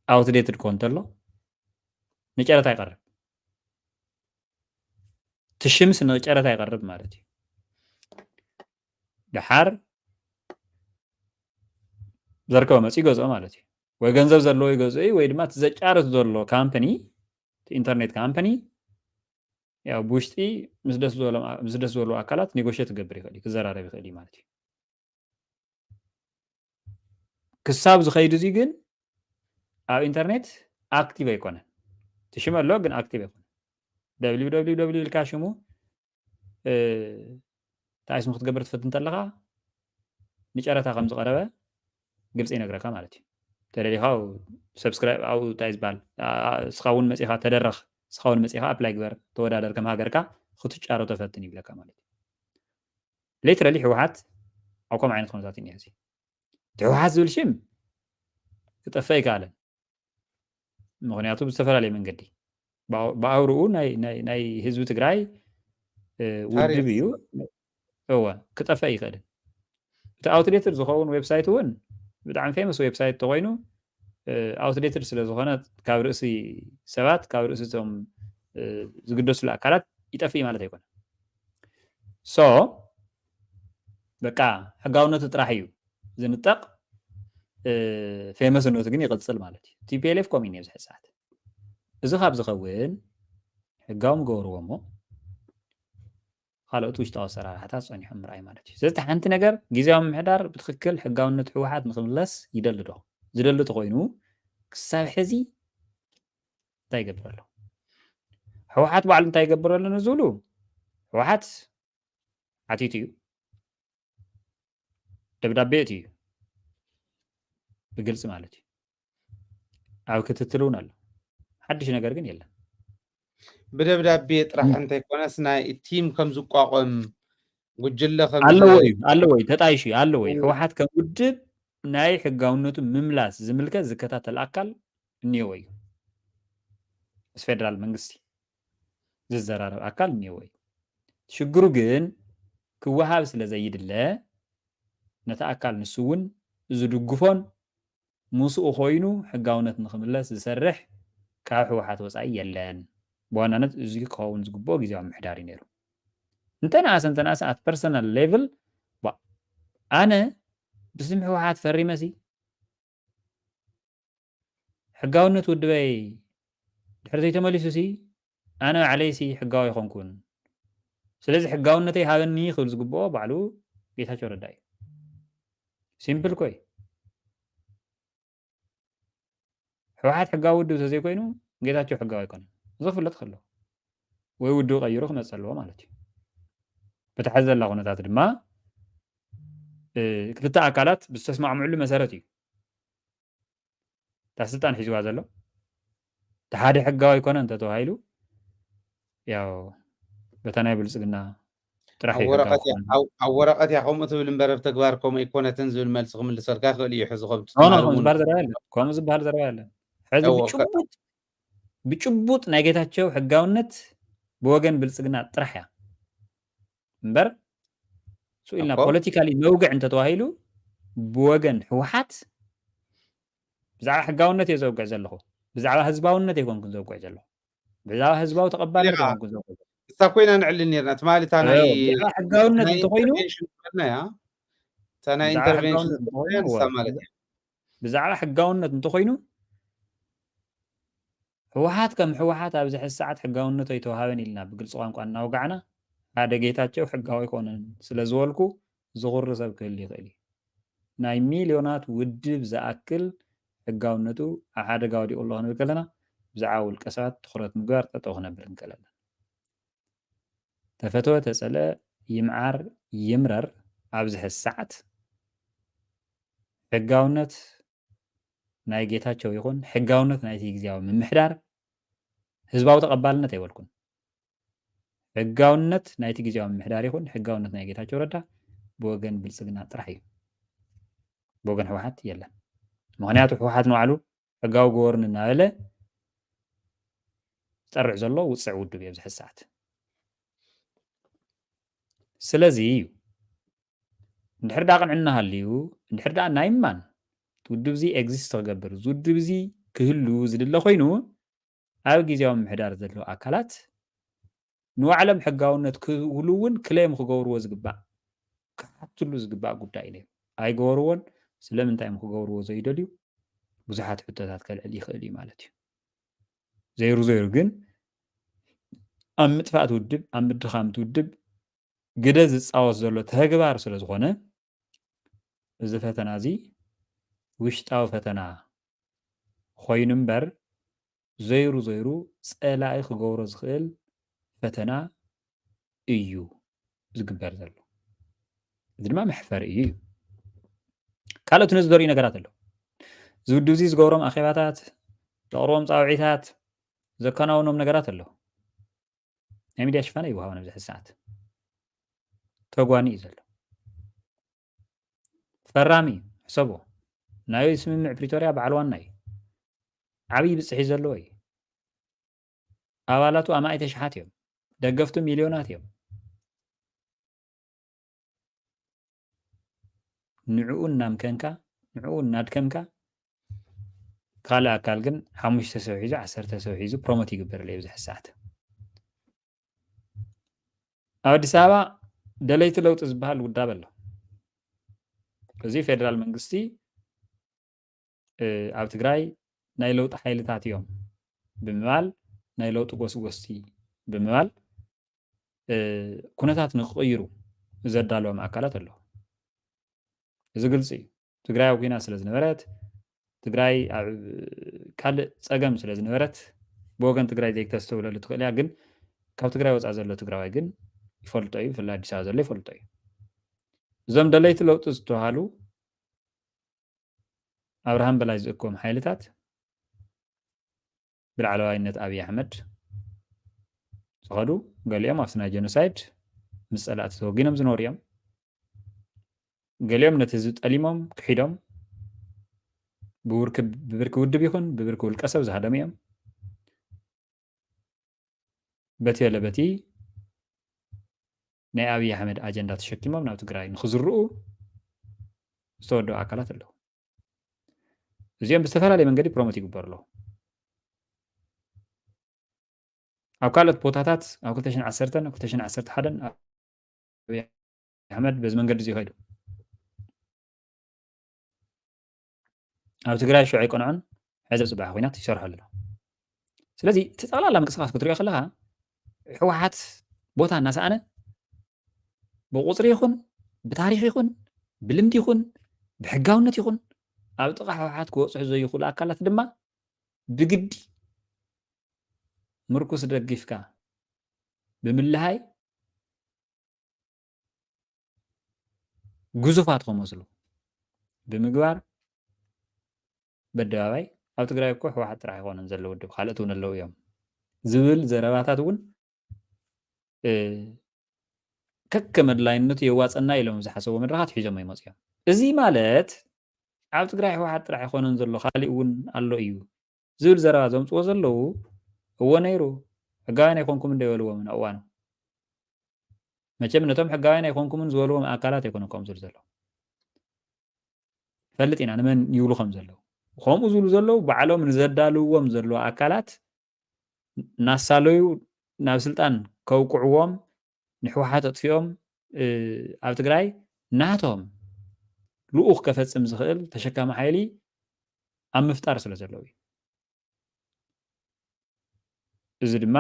ኣውትዴትድ ክኾን እንተሎ ንጨረታ ይቐርብ። ትሽምስ ንጨረታ ይቐርብ ማለት እዩ። ድሓር ዘርከበ መፅኡ ይገዝኦ ማለት እዩ። ወይ ገንዘብ ዘለዎ ይገዝኦ እዩ፣ ወይ ድማ እቲ ዘጫርት ዘሎ ካምፓኒ፣ ኢንተርኔት ካምፓኒ ያው ብውሽጢ ምስ ደስ ዝበሎም ኣካላት ኔጎሽት ክገብር ይኽእል እዩ፣ ክዘራረብ ይኽእል እዩ ማለት እዩ። ክሳብ ዝኸይድ እዚ ግን ኣብ ኢንተርኔት ኣክቲቭ ኣይኮነን። ትሽም ኣሎ ግን ኣክቲቭ ኣይኮነን። www ኢልካ ሽሙ እንታይ ስሙ ክትገብር ትፈት እንተለኻ ንጨረታ ከም ዝቐረበ ግልፂ ይነግረካ ማለት እዩ። ተደሊኻ ሰብስክራይብ ኣብኡ እንታይ ዝበሃል እስኻ እውን መፂኻ ተደረኽ፣ እስኻ እውን መፂኻ ኣፕላይ ግበር፣ ተወዳደር፣ ከም ሃገርካ ክትጫረቶ ፈትን ይብለካ ማለት እዩ። ሌትረሊ ህወሓት ኣብ ከምኡ ዓይነት ኩነታት እኒሀ። እዚ እቲ ህወሓት ዝብል ሽም ክጠፍእ ኣይከኣለን። ምክንያቱ ብዝተፈላለየ መንገዲ ብኣውርኡ ናይ ህዝቢ ትግራይ ውድብ እዩ። እወ ክጠፍእ ይኽእልን። እቲ ኣውትዴትድ ዝኸውን ዌብሳይት እውን ብጣዕሚ ፌመስ ዌብሳይት ተኮይኑ ኣውትዴትድ ስለ ዝኾነ ካብ ርእሲ ሰባት ካብ ርእሲ እቶም ዝግደሱሉ ኣካላት ይጠፍእ ማለት ኣይኮነ። ሶ በቃ ሕጋውነቱ ጥራሕ እዩ ዝንጠቕ፣ ፌመስነቱ ግን ይቕፅል ማለት እዩ። ቲፒኤልኤፍ ከምኡ እዩ ኣብዚ ሰዓት። እዚ ካብ ዝኸውን ሕጋዊ ምገበርዎ እሞ ካልኦት ውሽጣዊ ኣሰራርሓታት ፀኒሖም ምርኣይ ማለት እዩ። ስለዚ ሓንቲ ነገር ግዜያዊ ምምሕዳር ብትኽክል ሕጋውነት ህወሓት ንክምለስ ይደሊ ዶ? ዝደሊ ተኮይኑ ክሳብ ሕዚ እንታይ ይገብር ኣሎ? ህወሓት ባዕሉ እንታይ ይገብር ኣሎ ንዝብሉ ህወሓት ሓቲቱ እዩ፣ ደብዳቤ እቲ እዩ ብግልፂ ማለት እዩ። ኣብ ክትትል እውን ኣሎ። ሓድሽ ነገር ግን የለን። ብደብዳቤ ጥራሕ እንተይኮነስ ናይ ቲም ከም ዝቋቋም ጉጅለ ከም ኣለዎ እዩ ኣለዎ እዩ ተጣይሹ እዩ ኣለዎ እዩ። ህወሓት ከም ውድብ ናይ ሕጋውነቱ ምምላስ ዝምልከት ዝከታተል ኣካል እኒሄዎ እዩ። ምስ ፌደራል መንግስቲ ዝዘራረብ ኣካል እኒሄዎ እዩ። ሽግሩ ግን ክወሃብ ስለ ዘይድለ ነቲ ኣካል ንሱ እውን ዝድግፎን ምስኡ ኮይኑ ሕጋውነት ንክምለስ ዝሰርሕ ካብ ህወሓት ወፃኢ የለን። ብዋናነት እዚ ክኸውን ዝግብኦ ግዜያዊ ምምሕዳር እዩ ነይሩ። እንተነኣሰ እንተነኣሰ ኣት ፐርሰናል ሌቭል ኣነ ብስም ህወሓት ፈሪመሲ ሕጋውነት ውድበይ ድሕሪ ዘይተመሊሱሲ ኣነ ባዕለይሲ ሕጋዊ ኣይኮንኩን። ስለዚ ሕጋውነተይ ሃበኒ ክብል ዝግብኦ ባዕሉ ጌታቸው ረዳ እዩ። ሲምፕል ኮይ ህወሓት ሕጋዊ ውድብ ተዘይኮይኑ ጌታቸው ሕጋዊ ኣይኮነን። እዚ ክፍለጥ ከሎ ወይ ውድብ ቀይሩ ክመፅእ ኣለዎ ማለት እዩ። በቲ ሐዚ ዘላ ኩነታት ድማ ክልተ ኣካላት ብዝተስማዕምዕሉ መሰረት እዩ እታ ስልጣን ሒዝዋ ዘሎ። እቲ ሓደ ሕጋዊ ኣይኮነ እንተተባሂሉ ያው በታ ናይ ብልፅግና ጥራሕ ኣብ ወረቐት እያ ከምኡ ትብል እምበር ኣብ ተግባር ከምኡ ኣይኮነትን ዝብል መልሲ ክምልሰልካ ይኽእል እዩ። ሕዚ ከምቲ ዝበሃል ዘረባ የለን። ከምኡ ዝበሃል ዘረባ የለን። ሕዚ ብጭቡጥ ብጭቡጥ ናይ ጌታቸው ሕጋውነት ብወገን ብልፅግና ጥራሕ እያ እምበር ስኢልና ፖለቲካሊ መውግዕ እንተተባሂሉ ብወገን ህወሓት ብዛዕባ ሕጋውነት እየ ዘውግዕ ዘለኹ። ብዛዕባ ህዝባውነት ኣይኮንኩን ዘውግዕ ዘለኹ። ብዛዕባ ህዝባዊ ተቐባልነት ኣይኮንኩን ዘውግዕ ዘለኹ። እሳ ኮይና ንዕሊ ነርና ትማሊ እታ ናይ ብዛዕባ ሕጋውነት እንተኮይኑ እያ እታ ናይ ኢንተርቬንሽን ማለት እያ። ብዛዕባ ሕጋውነት እንተኮይኑ ህወሓት ከም ህወሓት ኣብዚ ሕዚ ሰዓት ሕጋውነቱ ኣይተዋሃበን ኢልና ብግልፂ ቋንቋ እናወጋዕና ሓደ ጌታቸው ሕጋዊ ኣይኮነን ስለ ዝበልኩ ዝኹሪ ሰብ ክህሉ ይኽእል እዩ። ናይ ሚልዮናት ውድብ ዝኣክል ሕጋውነቱ ኣብ ሓደጋ ወዲቑ ኣሎ ክንብል ከለና ብዛዕባ ውልቀ ሰባት ትኹረት ምግባር ጠጠው ክነብል ንክእል ኣለና። ተፈተወ ተፀልአ ይምዓር ይምረር ኣብዚ ሕዚ ሰዓት ሕጋውነት ናይ ጌታቸው ይኹን ሕጋውነት ናይቲ ግዜያዊ ምምሕዳር ህዝባዊ ተቐባልነት ኣይበልኩን። ሕጋውነት ናይቲ ግዜያዊ ምምሕዳር ይኹን ሕጋውነት ናይ ጌታቸው ረዳ ብወገን ብልፅግና ጥራሕ እዩ። ብወገን ህወሓት የለን። ምክንያቱ ህወሓት ንባዕሉ ሕጋዊ ግበሩኒ እናበለ ዝጠርዕ ዘሎ ውፅዕ ውድብ እዩ ኣብዚ ሕዚ ሰዓት። ስለዚ እዩ እንድሕር ደኣ ቅንዕና ሃልዩ፣ እንድሕር ደኣ ናይ ማን ውድብ እዚ ኤግዚስት ክገብር፣ እዚ ውድብ እዚ ክህሉ ዝድለ ኮይኑ፣ ኣብ ግዜያዊ ምምሕዳር ዘለዉ ኣካላት ንባዕሎም ሕጋውነት ክህሉ እውን ክሌም ክገብርዎ ዝግባእ፣ ክሓትሉ ዝግባእ ጉዳይ እዩ ነይሩ። ኣይገበርዎን። ስለምንታይ እዮም ክገብርዎ ዘይደልዩ? ብዙሓት ሕቶታት ከልዕል ይኽእል እዩ ማለት እዩ። ዘይሩ ዘይሩ ግን ኣብ ምጥፋእቲ ውድብ፣ ኣብ ምድኻምቲ ውድብ ግደ ዝጻወት ዘሎ ተግባር ስለ ዝኾነ፣ እዚ ፈተና እዚ ውሽጣዊ ፈተና ኮይኑ እምበር፣ ዘይሩ ዘይሩ ጸላኢ ክገብሮ ዝኽእል ፈተና እዩ ዝግበር ዘሎ። እዚ ድማ መሕፈሪ እዩ እዩ። ካልኦት ነዚ ዘርእዩ ነገራት ኣለዉ። እዚ ውድብ እዚ ዝገብሮም ኣኼባታት፣ ዘቕርቦም ጻውዒታት፣ ዘከናውኖም ነገራት ኣለዉ። ናይ ሚድያ ሽፋን ኣይወሃቦን ኣብዚ ሕዚ ሰዓት። ተጓኒ እዩ ዘሎ። ፈራሚ እዩ፣ ሕሰቦ። ናይ ስምምዕ ፕሪቶርያ በዓል ዋና እዩ። ዓብዪ ብፅሒ ዘለዎ እዩ። ኣባላቱ ኣማኢት ኣሽሓት እዮም። ደገፍቱ ሚልዮናት እዮም። ንዕኡ እናምከንካ፣ ንዕኡ እናድከምካ፣ ካልእ ኣካል ግን ሓሙሽተ ሰብ ሒዙ፣ ዓሰርተ ሰብ ሒዙ ፕሮሞት ይግበረሉ እዩ ኣብዚ ሕዚ ሰዓት። ኣብ ኣዲስ ኣበባ ደለይቲ ለውጢ ዝበሃል ውዳበ ኣሎ። እዚ ፌደራል መንግስቲ፣ እ፣ ኣብ ትግራይ ናይ ለውጢ ሓይልታት እዮም ብምባል፣ ናይ ለውጢ ጎስጎስቲ ብምባል፣ እ፣ ኩነታት ንክቕይሩ ዘዳለዎም ኣካላት ኣለዉ። እዚ ግልፂ እዩ። ትግራይ ኣብ ኲናት ስለ ዝነበረት፣ ትግራይ ኣብ ካልእ ፀገም ስለ ዝነበረት፣ ብወገን ትግራይ ዘይክተስተውለሉ ትኽእል እያ። ግን ካብ ትግራይ ወፃኢ ዘሎ ትግራዋይ ግን ይፈልጦ እዩ። ብፍላይ ኣዲስ ኣበባ ዘሎ ይፈልጦ እዩ። እዞም ደለይቲ ለውጢ ዝተባሃሉ ኣብርሃም በላይ ዝእከቦም ሓይልታት ብላዕለዋይነት ኣብይ ኣሕመድ ዝኸዱ፣ ገሊኦም ኣብቲ ናይ ጀኖሳይድ ምስ ጸላእቲ ተወጊኖም ዝነበሩ እዮም። ገሊኦም ነቲ ህዝቢ ጠሊሞም ክሒዶም፣ ብብርኪ፣ ብብርኪ ውድብ ይኹን ብብርኪ ውልቀ ሰብ ዝሃደሙ እዮም። በቲ በለ በቲ ናይ ኣብይ ኣሕመድ ኣጀንዳ ተሸኪሞም ናብ ትግራይ ንኽዝርኡ ዝተወደቡ ኣካላት ኣለዉ። እዚኦም ብዝተፈላለየ መንገዲ ፕሮሞት ይግበሩ ኣለዉ። ኣብ ካልኦት ቦታታት ኣብ ክልተ ሽሕን ዓሰርተን፣ ኣብ ክልተ ሽሕን ዓሰርተ ሓደን ኣብይ ኣሕመድ በዚ መንገዲ እዚ ይኸይዱ። ኣብ ትግራይ ሽዑ ኣይቀንዖን፣ ሕዚ ኣብ ጽባሕ ኲናት ይሰርሑ ኣለዉ። ስለዚ እቲ ጠቕላላ ምንቅስቓስ ክትሪኦ ከለኻ፣ ህወሓት ቦታ እናሰኣነ፣ ብቁጽሪ ይኹን፣ ብታሪኽ ይኹን፣ ብልምዲ ይኹን፣ ብሕጋውነት ይኹን፣ ኣብ ጥቓ ህወሓት ክበጽሑ ዘይኽእሉ ኣካላት ድማ ብግዲ ምርኩስ ደጊፍካ ብምልሃይ፣ ግዙፋት ክመስሉ ብምግባር፣ በደባባይ ኣብ ትግራይ እኮ ህወሓት ጥራሕ ኣይኮነን ዘሎ ውድብ፣ ካልኦት እውን ኣለዉ እዮም ዝብል ዘረባታት እውን፣ እ፣ ከከም ኣድላይነቱ የዋፀና ኢሎም ዝሓሰብዎ መድረኻት ሒዞም ይመፁ እዮም። እዚ ማለት ኣብ ትግራይ ህወሓት ጥራሕ ኣይኮነን ዘሎ፣ ካሊእ እውን ኣሎ እዩ ዝብል ዘረባ ዘምፅዎ ዘለዉ፣ እዎ ነይሩ፣ ሕጋውያን ኣይኮንኩምን ዶ ይበልዎም ንእዋኑ? መቸም ነቶም ሕጋውያን ኣይኮንኩምን ዝበልዎም ኣካላት ኣይኮነን ከምኡ ዝብሉ ዘለዉ። ፈልጥ ኢና ንመን ይብሉ ከም ዘለዉ። ከምኡ ዝብሉ ዘለዉ፣ ባዕሎም ንዘዳልውዎም ዘለዉ ኣካላት እናሳለዩ ናብ ስልጣን ከብቅዕዎም፣ ንህወሓት ኣጥፊኦም፣ እ፣ ኣብ ትግራይ ናቶም ልኡኽ ከፈጽም ዝኽእል ተሸካሚ ሓይሊ ኣብ ምፍጣር ስለ ዘለዉ እዩ። እዚ ድማ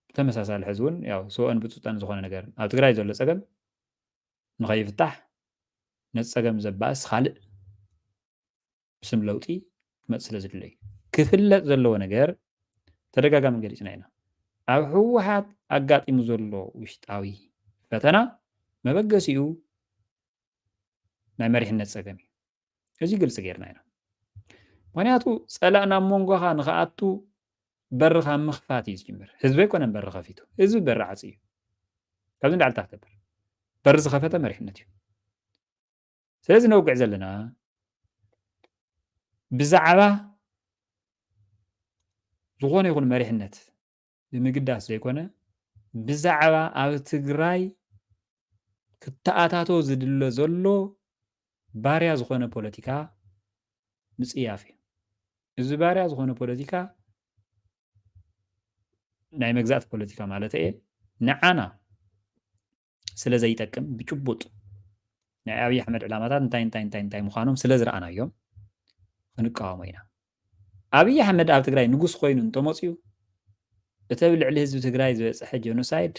ብተመሳሳሊ ሕዚ እውን ያው ስወእን ብጹጠን ዝኾነ ነገር ኣብ ትግራይ ዘሎ ጸገም ንኸይፍታሕ ነቲ ጸገም ዘባእስ ካልእ ብስም ለውጢ ክመጽእ ስለ ዝድለ እዩ። ክፍለጥ ዘለዎ ነገር ተደጋጋሚ ገሊጽና ኢና። ኣብ ህወሓት ኣጋጢሙ ዘሎ ውሽጣዊ ፈተና መበገሲኡ ናይ መሪሕነት ጸገም እዩ። እዚ ግልጺ ጌርና ኢና። ምኽንያቱ ጸላእ ናብ መንጎኻ ንኽኣቱ በርኻ ምኽፋት እዩ ዝጅምር። ህዝቢ ኣይኮነን በሪ ከፊቱ፣ ህዝቢ በሪ ዓጽዩ እዩ። ካብዚ ንላዕሊ እንታይ ክትገብር? በሪ ዝኸፈተ መሪሕነት እዩ። ስለዚ ነውግዕ ዘለና ብዛዕባ ዝኾነ ይኹን መሪሕነት ብምግዳስ ዘይኮነ፣ ብዛዕባ ኣብ ትግራይ ክተኣታቶ ዝድለ ዘሎ ባርያ ዝኾነ ፖለቲካ ምጽያፍ እዩ። እዚ ባርያ ዝኾነ ፖለቲካ፣ ናይ መግዛእቲ ፖለቲካ ማለት እየ፣ ንዓና ስለ ዘይጠቅም ብጭቡጥ ናይ ኣብይ ኣሕመድ ዕላማታት እንታይ እንታይ እንታይ እንታይ ምዃኖም ስለ ዝረኣናዮም ክንቃወሞ ኢና። ኣብይ ኣሕመድ ኣብ ትግራይ ንጉስ ኮይኑ እንተመፅዩ እቲ ኣብ ልዕሊ ህዝቢ ትግራይ ዝበፅሐ ጀኖሳይድ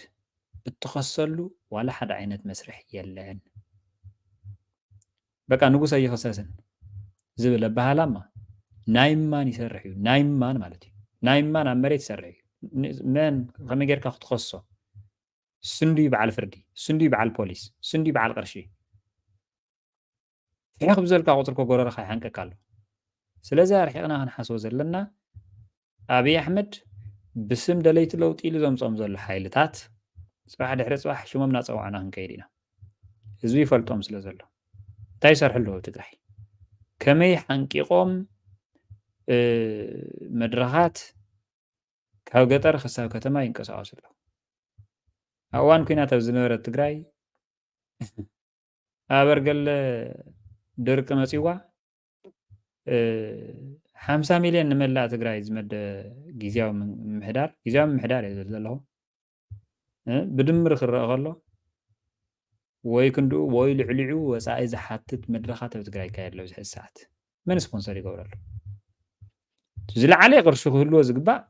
እትኸሰሉ ዋላ ሓደ ዓይነት መስርሕ የለን። በቃ ንጉስ ኣይኸሰስን ዝብል ኣበሃላማ ናይ ማን ይሰርሕ እዩ? ናይ ማን ማለት እዩ? ናይ ማን ኣብ መሬት ይሰርሕ እዩ? ን-፣ መን ከመይ ጌርካ ክትኸሶ? ስንዱ በዓል ፍርዲ፣ ስንዱ በዓል ፖሊስ፣ ስንዱ በዓል ቅርሺ። ፍሕኽ ብዘልካ ቁፅሪ እኮ ጎረረኻ ይሓንቀካ ኣሎ። ስለዚ ኣርሒቕና ክንሓስቦ ዘለና ኣብይ ኣሕመድ ብስም ደለይቲ ለውጢ ኢሉ ዘምፅኦም ዘሎ ሓይልታት ፅባሕ ድሕሪ ፅባሕ ሽሞም እናፀዋዕና ክንከይድ ኢና። ህዝቢ ይፈልጦም ስለ ዘሎ እንታይ ይሰርሑ ኣለዉ ኣብ ትግራይ፣ ከመይ ሓንቂቖም፣ እ፣ መድረኻት ካብ ገጠር ክሳብ ከተማ ይንቀሳቐሱ ኣለዉ። ኣብ እዋን ኲናት ኣብ ዝነበረት ትግራይ ኣበርገለ ድርቂ መፂዋ፣ እ፣ ሓምሳ ሚልዮን ንመላእ ትግራይ ዝመደ ግዝያዊ ምም-፣ ምምሕዳር፣ ግዝያዊ ምምሕዳር እየ ዝብል ዘለኹ። እ፣ ብድምር ክረአ ከሎ ወይ ክንድኡ ወይ ልዕሊዑ ወፃኢ ዝሓትት መድረኻት ኣብ ትግራይ ይካየድ ኣሎ ኣብዚ ሕዚ ሰዓት። መን ስፖንሰር ይገብረሉ? ዝለዓለ ቅርሺ ክህልዎ ዝግባእ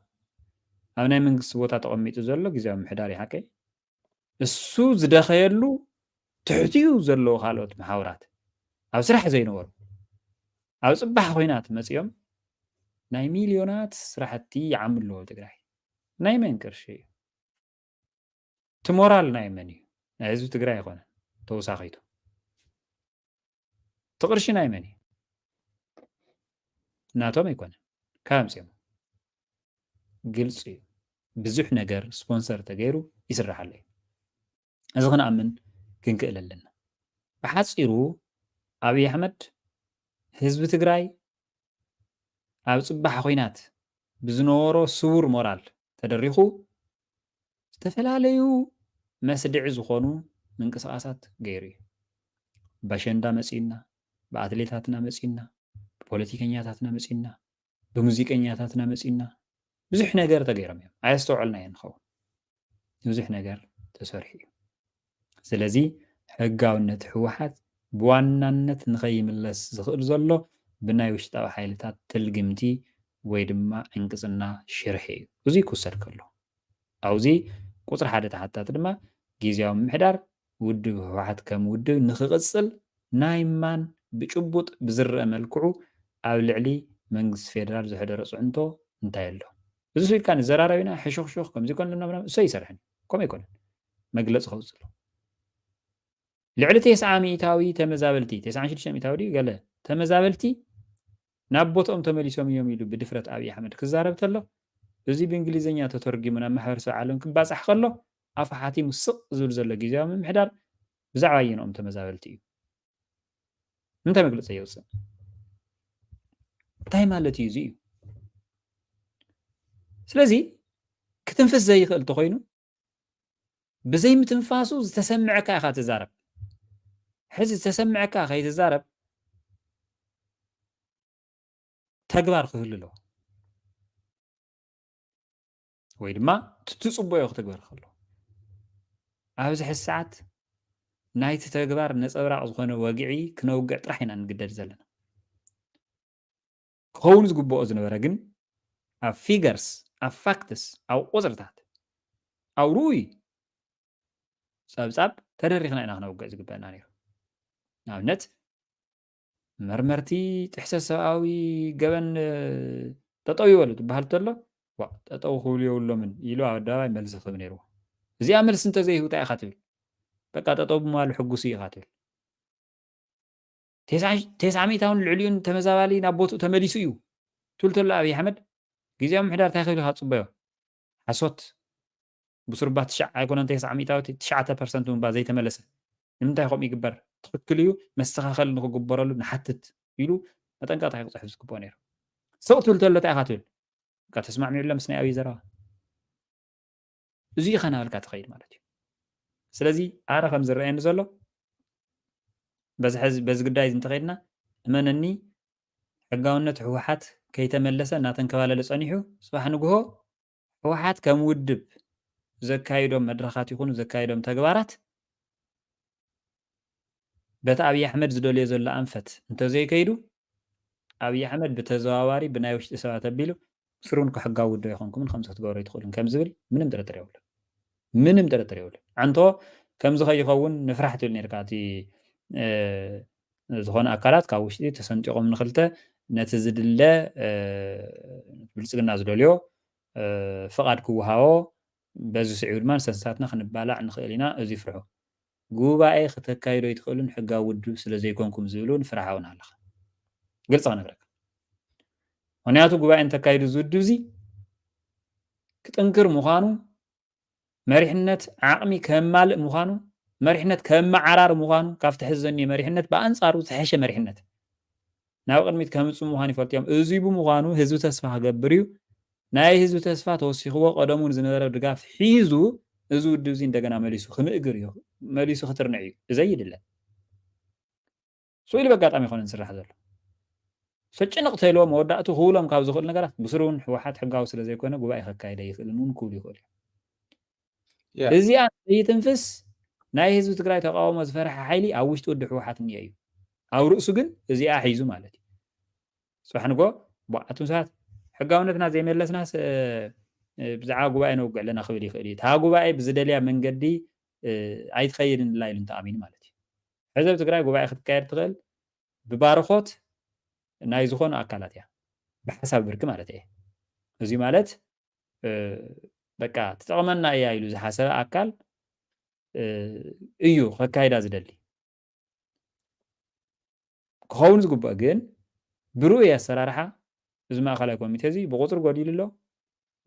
ኣብ ናይ መንግስቲ ቦታ ተቐሚጡ ዘሎ ግዝያዊ ምምሕዳር እዩ፣ ሓቀይ? እሱ ዝደኸየሉ ትሕቲኡ ዘለዉ ካልኦት መሓውራት ኣብ ስራሕ ዘይነበሩ ኣብ ፅባሕ ኹናት መፂኦም ናይ ሚልዮናት ስራሕቲ ይዓምሉ ኣለዉ ኣብ ትግራይ። ናይ መን ቅርሺ እዩ? እቲ ሞራል ናይ መን እዩ? ናይ ህዝቢ ትግራይ ኣይኮነን ተወሳኺቱ። እቲ ቅርሺ ናይ መን እዩ? ናቶም ኣይኮነን። ካብ ኣምፅኦም? ግልፂ እዩ። ብዙሕ ነገር ስፖንሰር ተገይሩ ይስራሕ ኣሎ እዩ። እዚ ክንኣምን ክንክእል ኣለና። ብሓፂሩ ኣብይ ኣሕመድ ህዝቢ ትግራይ ኣብ ፅባሕ ኹናት ብዝነበሮ ስዉር ሞራል ተደሪኹ ዝተፈላለዩ መስድዒ ዝኾኑ ምንቅስቓሳት ገይሩ እዩ። ባሸንዳ መፂኡና፣ ብኣትሌታትና መፂኡና፣ ብፖለቲከኛታትና መፂኡና፣ ብሙዚቀኛታትና መፂኡና፣ ብዙሕ ነገር ተገይሮም እዮም። ኣየስተውዐልናዮ ንኸውን። ብዙሕ ነገር ተሰሪሑ እዩ። ስለዚ ሕጋውነት ህወሓት ብዋናነት ንኸይምለስ ዝኽእል ዘሎ ብናይ ውሽጣዊ ሓይልታት ትልግምቲ ወይ ድማ ዕንቅፅና ሽርሒ እዩ። እዙይ ክውሰድ ከሎ ኣብዚ ቁፅሪ ሓደ ተሓታቲ ድማ ግዝያዊ ምምሕዳር ውድብ ህወሓት ከም ውድብ ንኽቕፅል ናይ ማን ብጭቡጥ ብዝረአ መልክዑ ኣብ ልዕሊ መንግስቲ ፌደራል ዘሕደሮ ፅዕንቶ እንታይ ኣሎ? እዚ ስኢልካ ንዘራረቢና ሕሹኽሹኽ ከምዚ ኮን ምናምን እሱ ኣይሰርሕን። ከምኡ ኣይኮነን። መግለፂ ከውፅእ ኣሎ። ልዕሊ ተስዓ ሚእታዊ ተመዛበልቲ፣ ተስዓን ሽዱሽተ ሚእታዊ ድዩ ገለ ተመዛበልቲ ናብ ቦትኦም ተመሊሶም እዮም ኢሉ ብድፍረት ኣብይ ኣሕመድ ክዛረብ ተሎ፣ እዚ ብእንግሊዝኛ ተተርጊሙ ናብ ማሕበረሰብ ዓለም ክባፃሕ ከሎ ኣፉ ሓቲሙ ስቕ ዝብል ዘሎ ግዝያዊ ምምሕዳር ብዛዕባ ኣየንኦም ተመዛበልቲ እዩ? እንታይ መግለፂ የውፅእ? እንታይ ማለት እዩ? እዚ እዩ። ስለዚ ክትንፍስ ዘይኽእል እንተኾይኑ ብዘይምትንፋሱ ዝተሰምዐካ ኢኻ ትዛረብ። ሕዚ ዝተሰምዐካ ከይትዛረብ ተግባር ክህሉ ኣለዎ። ወይ ድማ እቲ ትጽበዮ ክትግበር ከሎ ኣብዚ ሕዚ ሰዓት ናይቲ ተግባር ነጸብራቕ ዝኾነ ወግዒ ክነውግዕ ጥራሕ ኢና ንግደድ ዘለና። ክኸውን ዝግብኦ ዝነበረ ግን ኣብ ፊገርስ፣ ኣብ ፋክትስ፣ ኣብ ቁጽርታት፣ ኣብ ርኡይ ጸብጻብ ተደሪኽና ኢና ክነውግዕ ዝግበአና ነይሩ። ንኣብነት መርመርቲ ጥሕሰት ሰብኣዊ ገበን ጠጠው ይበሉ ትበሃል ተሎ ዋ ጠጠው ክብሉ የብሎምን ኢሉ ኣብ ኣደባባይ መልሲ ክህብ ነይርዎ። እዚኣ መልሲ እንተዘይህቡ እንታይ ኢኻ ትብል? በቃ ጠጠው ብምባሉ ሕጉስ እዩ ኢኻ ትብል። ተስዓ ሚእታውን ልዕሊኡን ተመዛባሊ ናብ ቦትኡ ተመሊሱ እዩ ትብል ተሎ ኣብይ ኣሕመድ ግዜያዊ ምምሕዳር እንታይ ክብል ኢኻ ትፅበዮ? ሓሶት። ብሱር እባ ትሽዓ ኣይኮነን ተስዓ ሚእታዊት ትሽዓተ ፐርሰንት እውን እባ ዘይተመለሰ ንምንታይ ከምኡ ይግበር? ትኽክል እዩ መስተኻኸል ንክግበረሉ ንሓትት ኢሉ መጠንቀቕታ ክፅሕፍ ዝግብኦ ነይሩ። ስቕ ትብል ተሎ እንታይ ኢኻ ትብል? በቃ ተስማዕሚዑ ኣሎ ምስ ናይ ኣብይ ዘረባ። እዚ ኢኻ ናበልካ ትኸይድ ማለት እዩ። ስለዚ ኣነ ከም ዝረኣየኒ ዘሎ በዚ ሕዚ በዚ ጉዳይ እዚ እንተኸይድና እመነኒ ሕጋውነት ህወሓት ከይተመለሰ እናተንከባለለ ጸኒሑ ጽባሕ ንግሆ ህወሓት ከም ውድብ ዘካይዶም መድረኻት ይኹኑ ዘካይዶም ተግባራት በቲ ኣብይ ኣሕመድ ዝደልዮ ዘሎ ኣንፈት እንተዘይከይዱ ኣብይ ኣሕመድ ብተዘዋዋሪ ብናይ ውሽጢ ሰባት ኣቢሉ ስሩን ሕጋዊ ውድብ ኣይኮንኩምን ከምዚ ክትገብሩ ኣይትኽእሉን ከም ዝብል ምንም ጥርጥር የብሉን። ምንም ጥርጥር የብሉን። ኣንቶ ከምዚ ከይኸውን ንፍራሕ ትብል ነርካ እቲ ዝኾነ ኣካላት ካብ ውሽጢ ተሰንጢቖም ንክልተ ነቲ ዝድለ ብልፅግና ዝደልዮ ፍቓድ ክወሃቦ በዚ ስዒቡ ድማ ንሰንሳትና ክንባላዕ ንኽእል ኢና። እዚ ፍርሑ። ጉባኤ ክተካይዶ ኣይትኽእሉን ሕጋዊ ውድብ ስለ ዘይኮንኩም ዝብል እውን ፍርሒ እውን ኣለኻ። ግልፂ ክነግረካ። ምኽንያቱ ጉባኤ እንተካይዱ እዚ ውድብ እዚ ክጥንክር ምዃኑ፣ መሪሕነት ዓቕሚ ከማልእ ምዃኑ፣ መሪሕነት ከመዓራር ምዃኑ፣ ካብቲ ሕዚ ዘኒኦ መሪሕነት ብኣንፃሩ ዝሐሸ መሪሕነት ናብ ቅድሚት ከምፅእ ምዃኑ ይፈልጡ እዮም። እዚ ብምዃኑ ህዝቢ ተስፋ ክገብር እዩ። ናይ ህዝቢ ተስፋ ተወሲኽዎ ቀደሙን ዝነበረ ድጋፍ ሒዙ እዚ ውድብ እዚ እንደገና መሊሱ ክምእግር እዩ፣ መሊሱ ክትርንዕ እዩ። እዘ ይድለ። ስኡ ኢሉ በጋጣሚ ይኮነ ዝስራሕ ዘሎ። ሰጭንቕ ተይልዎ መወዳእቱ ክውሎም ካብ ዝኽእሉ ነገራት ብስሩ እውን ህወሓት ሕጋዊ ስለ ዘይኮነ ጉባኤ ከካይደ ይኽእልን እውን ክብሉ ይኽእሉ እዮም። እዚኣ ዘይትንፍስ ናይ ህዝቢ ትግራይ ተቃውሞ ዝፈርሐ ሓይሊ ኣብ ውሽጢ ወዲ ህወሓት እኒኦ እዩ። ኣብ ርእሱ ግን እዚኣ ሒዙ ማለት እዩ። ፅባሕ ንጎ ኣቱም ሰባት ሕጋውነትና ዘይመለስናስ ብዛዕባ ጉባኤ ነውግዕ ኣለና ክብል ይኽእል እዩ። እታ ጉባኤ ብዝደልያ መንገዲ ኣይትኸይድን ላ ኢሉ እንተኣሚኑ ማለት እዩ። ሕዚ ኣብ ትግራይ ጉባኤ ክትካየድ ትኽእል ብባርኾት ናይ ዝኾኑ ኣካላት እያ፣ ብሓሳብ ብርኪ ማለት እየ። እዚ ማለት በቃ ትጠቕመና እያ ኢሉ ዝሓሰበ ኣካል እዩ ከካይዳ ዝደሊ። ክኸውን ዝግበኦ ግን ብርኡይ ኣሰራርሓ እዚ ማእኸላይ ኮሚቴ እዚ ብቁፅሪ ጎዲሉ ኣሎ፣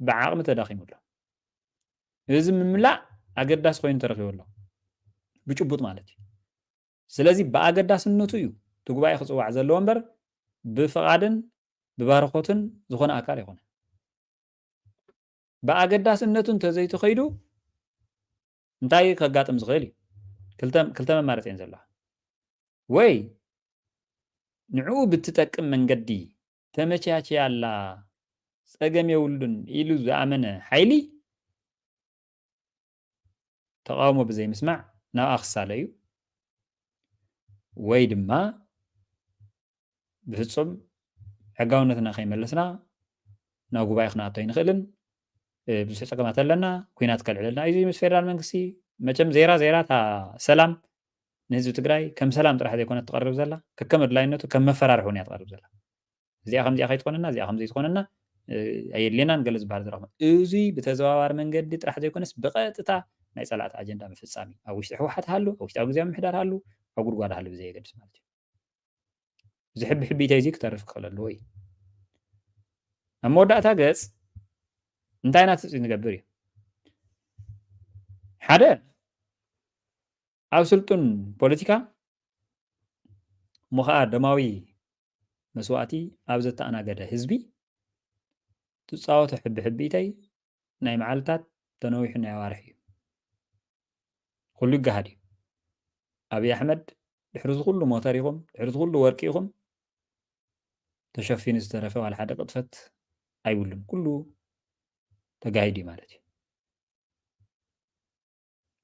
ብዓቕሚ ተዳኺሙ ኣሎ። እዚ ምምላእ ኣገዳሲ ኮይኑ ተረኺቡ ኣሎ፣ ብጭቡጥ ማለት እዩ። ስለዚ ብኣገዳስነቱ እዩ እቲ ጉባኤ ክፅዋዕ ዘለዎ እምበር ብፍቓድን ብባርኾትን ዝኾነ ኣካል ኣይኮነ። ብኣገዳስነቱ እንተዘይተኸይዱ እንታይ ከጋጥም ዝኽእል እዩ? ክልተ መማረፂ እየን ዘለዋ። ወይ ንዕኡ ብትጠቅም መንገዲ ተመቻችያ ኣላ ፀገም የብሉን ኢሉ ዝኣመነ ሓይሊ ተቃውሞ ብዘይምስማዕ ናብኣ ክሳለ እዩ። ወይ ድማ ብፍፁም ሕጋውነትና ከይመለስና ናብ ጉባኤ ክንኣቶ ኣይንኽእልን፣ ብዙሕ ፀገማት ኣለና፣ ኩናት ከልዕለልና እዩ ምስ ፌደራል መንግስቲ። መቸም ዜራ ዜራ እታ ሰላም ንህዝቢ ትግራይ ከም ሰላም ጥራሕ ዘይኮነት ትቐርብ ዘላ፣ ከከም ኣድላይነቱ ከም መፈራርሒ እውን እያ ትቐርብ ዘላ። እዚኣ ከምዚኣ ከይትኾነና፣ እዚኣ ከምዚ ትኾነና ኣየድልየናን ገለ ዝበሃል ዝረኽበ። እዚ ብተዘዋዋሪ መንገዲ ጥራሕ ዘይኮነስ ብቐጥታ ናይ ፀላእቲ ኣጀንዳ ምፍፃም እዩ። ኣብ ውሽጢ ህወሓት ሃሉ፣ ኣብ ውሽጣዊ ግዜያዊ ምምሕዳር ሃሉ፣ ኣብ ጉድጓድ ሃሉ ብዘየገድስ ማለት እዩ። እዚ ሕቢ ሕቢተይ እዚ ክተርፍ ክኽእል ኣለዎ እዩ። ኣብ መወዳእታ ገፅ እንታይ ኢና ትፅቢት ንገብር እዩ? ሓደ ኣብ ስልጡን ፖለቲካ እሞ ከዓ ደማዊ መስዋእቲ ኣብ ዘተኣናገደ ህዝቢ ትፃወቶ ሕቢ ሕቢተይ ናይ መዓልታት ተነዊሑ ናይ ኣዋርሕ እዩ። ኩሉ ይገሃድ እዩ። ኣብይ ኣሕመድ ድሕሪ ዝኩሉ ሞተር ኢኹም ድሕሪ ዝኩሉ ወርቂ ኢኹም ተሸፊኑ ዝተረፈ ዋላ ሓደ ቅጥፈት ኣይብሉን። ኩሉ ተጋሂዱ እዩ ማለት እዩ።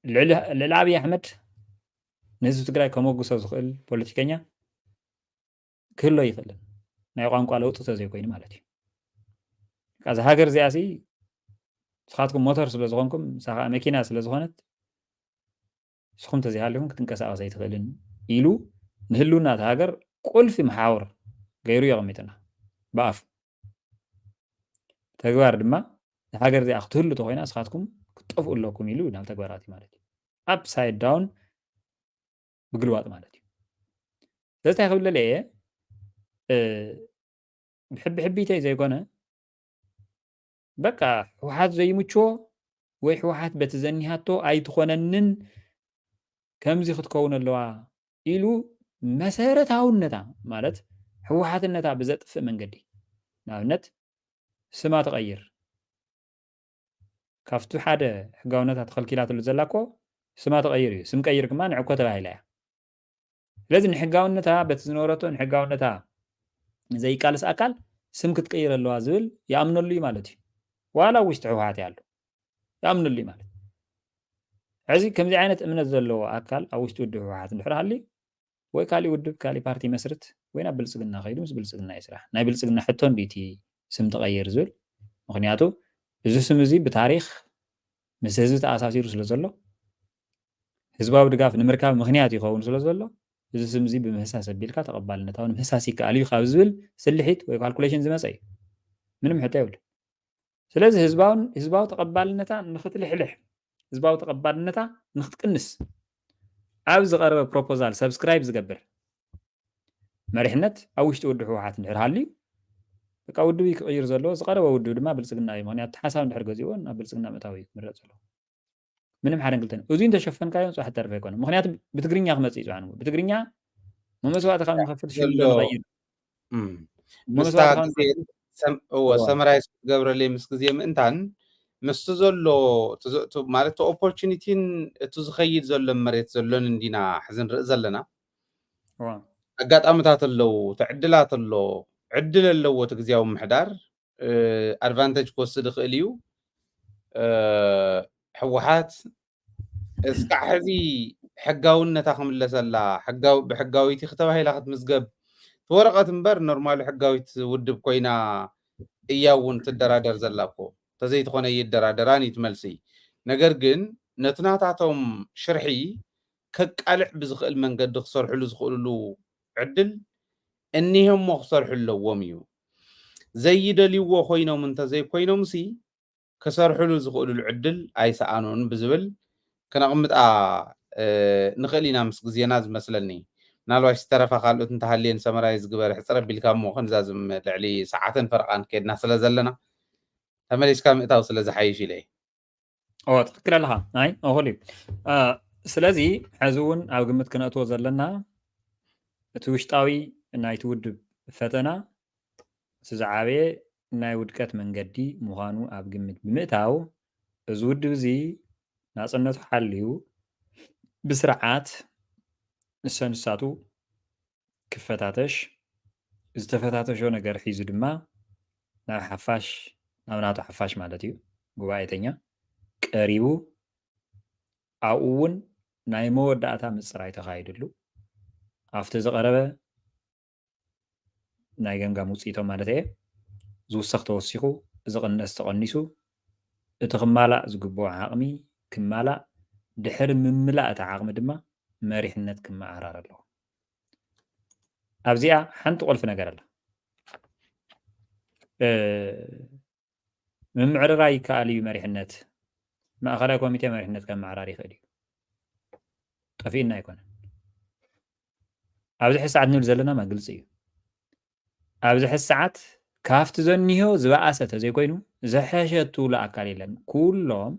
ልዕሊ ኣብይ ኣሕመድ ንህዝቢ ትግራይ ከመጉሶ ዝኽእል ፖለቲከኛ ክህሎ ይኽእልን ናይ ቋንቋ ለውጢ ተዘይኮይኑ ማለት እዩ። እዛ ሃገር እዚኣ ሲ ንስኻትኩም ሞተር ስለ ዝኾንኩም ንሳ ከዓ መኪና ስለ ዝኾነት ንስኹም ተዘይሃሊኹም ክትንቀሳቐስ ኣይትኽእልን ኢሉ ንህልውና እታ ሃገር ቁልፊ መሓውር ገይሩ የቐሚጥና ብኣፉ። ተግባር ድማ ንሃገር እዚኣ ክትህሉ ተኮይና ንስኻትኩም ክትጠፍኡ ኣለኩም ኢሉ ናብ ተግባራት እዩ ማለት እዩ። ኣፕሳይድ ዳውን ምግልባጥ ማለት እዩ። ስለዚ እንታይ ክብል እየ ብሕቢ ሕቢተይ ዘይኮነ በቃ ህወሓት ዘይምችዎ ወይ ህወሓት በቲ ዘኒሃቶ ኣይትኾነንን ከምዚ ክትከውን ኣለዋ ኢሉ መሰረታውነታ ማለት ህወሓትነታ ብዘጥፍእ መንገዲ ንኣብነት ስማ ትቐይር ካብቲ ሓደ ሕጋውነታ ተኸልኪላትሉ ዘላ እኮ ስማ ትቐይር እዩ። ስም ቀይር ድማ ንዕኮ ተባሂላ እያ። ስለዚ ንሕጋውነታ በቲ ዝነበረቶ ንሕጋውነታ ዘይቃልስ ኣካል ስም ክትቀይር ኣለዋ ዝብል ይኣምነሉ እዩ ማለት እዩ። ዋላ ኣብ ውሽጢ ህወሓት ይሃሉ ይኣምነሉ እዩ ማለት እዩ። ሕዚ ከምዚ ዓይነት እምነት ዘለዎ ኣካል ኣብ ውሽጢ ውድብ ህወሓት እንድሕር ሃልዩ ወይ ካሊእ ውድብ ካሊእ ፓርቲ መስርት ወይ ናብ ብልፅግና ከይዱ ምስ ብልፅግና ይስራሕ። ናይ ብልፅግና ሕቶ እንድዩ እቲ ስም ትቐይር ዝብል። ምክንያቱ እዚ ስም እዚ ብታሪክ ምስ ህዝቢ ተኣሳሲሩ ስለ ዘሎ ህዝባዊ ድጋፍ ንምርካብ ምክንያት ይኸውን ስለ ዘሎ እዚ ስም እዚ ብምህሳስ ኣቢልካ ተቐባልነታዊ ንምህሳስ ይከኣል እዩ ካብ ዝብል ስልሒት ወይ ካልኩሌሽን ዝመፀ እዩ። ምንም ሕቶ የብሉ። ስለዚ ህዝባውን ህዝባዊ ተቐባልነታ ንክትልሕልሕ ህዝባዊ ተቐባልነታ ንክትቅንስ ኣብ ዝቐረበ ፕሮፖዛል ሰብስክራይብ ዝገብር መሪሕነት ኣብ ውሽጢ ውድብ ህወሓት እንድሕር ሃልዩ በቃ ውድብ እዩ ክቕይር ዘለዎ። ዝቐረበ ውድብ ድማ ብልፅግና እዩ። ምክንያቱ ሓሳብ እንድሕር ገዚእዎ ናብ ብልፅግና ምእታው እዩ ክምረፅ ዘለዎ። ምንም ሓደን ክልተን እዙይ እንተሸፈንካዮ ፅባሕ ተርፍ ኣይኮነ። ምክንያቱ ብትግርኛ ክመፅእ እዩ ፅባሕ ንግሆ። ብትግርኛ መመስዋዕቲ ካብ ንኸፍል ሽም ዘሎ ንቐይር። እም። ምስታ ግዜ ሰም- እዎ፣ እዎ። ሰመራይዝ ክትገብረለይ ምስ ግዜ ምእንታን ምስቲ ዘሎ እቲ ዝ- እቲ ማለት እቲ ኦፖርቹኒቲን እቲ ዝኸይድ ዘሎ መሬት ዘሎን እንዲና ሕዚ ንርኢ ዘለና። እዎ። ኣጋጣሚታት ኣለዉ፣ እቲ ዕድላት ኣሎ፣ ዕድል ኣለዎ እቲ ግዜያዊ ምምሕዳር ኣድቫንቴጅ ክወስድ ይኽእል እዩ። እ፣ ህወሓት እስካዕ ሕዚ ሕጋውነታ ክምለሰላ ሕጋዊ ብሕጋዊቲ ክተባሂላ ክትምዝገብ እቲ ወረቐት እምበር ኖርማሊ ሕጋዊት ውድብ ኮይና እያ እውን ትደራደር ዘላ እኮ። ተዘይትኾነ ይደራደራን እዩ እቲ መልሲ። ነገር ግን ነቲ ናታቶም ሽርሒ ከቃልዕ ብዝኽእል መንገዲ ክሰርሕሉ ዝኽእልሉ ዕድል እኒሄ እሞ ክሰርሑ ኣለዎም እዩ። ዘይደልይዎ ኮይኖም እንተዘይኮይኖምሲ ክሰርሕሉ ዝኽእልሉ ዕድል ኣይሰኣኑን ብዝብል ክነቕምጣ እ፣ ንኽእል ኢና ምስ ግዜና ዝመስለኒ። ምናልባሽ ዝተረፋ ካልኦት እንተሃልየን ሰመራይ ዝግበር ሕፅር ኣቢልካ እሞ ክንዛዝም ልዕሊ ሰዓትን ፈረቓን ከድና ስለ ዘለና ተመሊስካ ምእታው ስለ ዝሓይሽ ኢለ እየ። ኦ ትክክል ኣለኻ። ኣይ እኹል እዩ። እ፣ ስለዚ ሕዚ እውን ኣብ ግምት ክነእትዎ ዘለና እቲ ውሽጣዊ ናይቲ ውድብ ፈተና እቲ ዝዓበየ ናይ ውድቀት መንገዲ ምዃኑ ኣብ ግምት ብምእታው እዚ ውድብ እዚ ናፅነቱ ሓልዩ ብስርዓት ንሰ ንሳቱ ክፈታተሽ ዝተፈታተሾ ነገር ሒዙ ድማ ናብ ሓፋሽ ናብ ናቱ ሓፋሽ ማለት እዩ ጉባኤተኛ ቀሪቡ ኣብኡ እውን ናይ መወዳእታ ምፅራይ ተኻይድሉ ኣብቲ ዝቐረበ ናይ ገምጋም ውፅኢቶም ማለት እየ ዝውሰኽ ተወሲኹ ዝቕነስ ተቐኒሱ እቲ ክማላእ ዝግብኦ ዓቕሚ ክማላእ ድሕሪ ምምላእ እቲ ዓቕሚ ድማ መሪሕነት ክመዓራር ኣለዎ። ኣብዚኣ ሓንቲ ቁልፊ ነገር ኣላ። እ፣ ምምዕርራይ ይከኣል እዩ መሪሕነት። ማእኸላይ ኮሚቴ መሪሕነት ከመዓራር ይኽእል እዩ። ጠፊእና ኣይኮነን። ኣብዚ ሕዚ ሰዓት ንብል ዘለና ማ ግልፂ እዩ። ኣብዚ ሕዚ ሰዓት ካብቲ ዘኒሆ ዝበኣሰ ተዘይኮይኑ ዝሐሸ እትብሎ ኣካል የለን። ኩሎም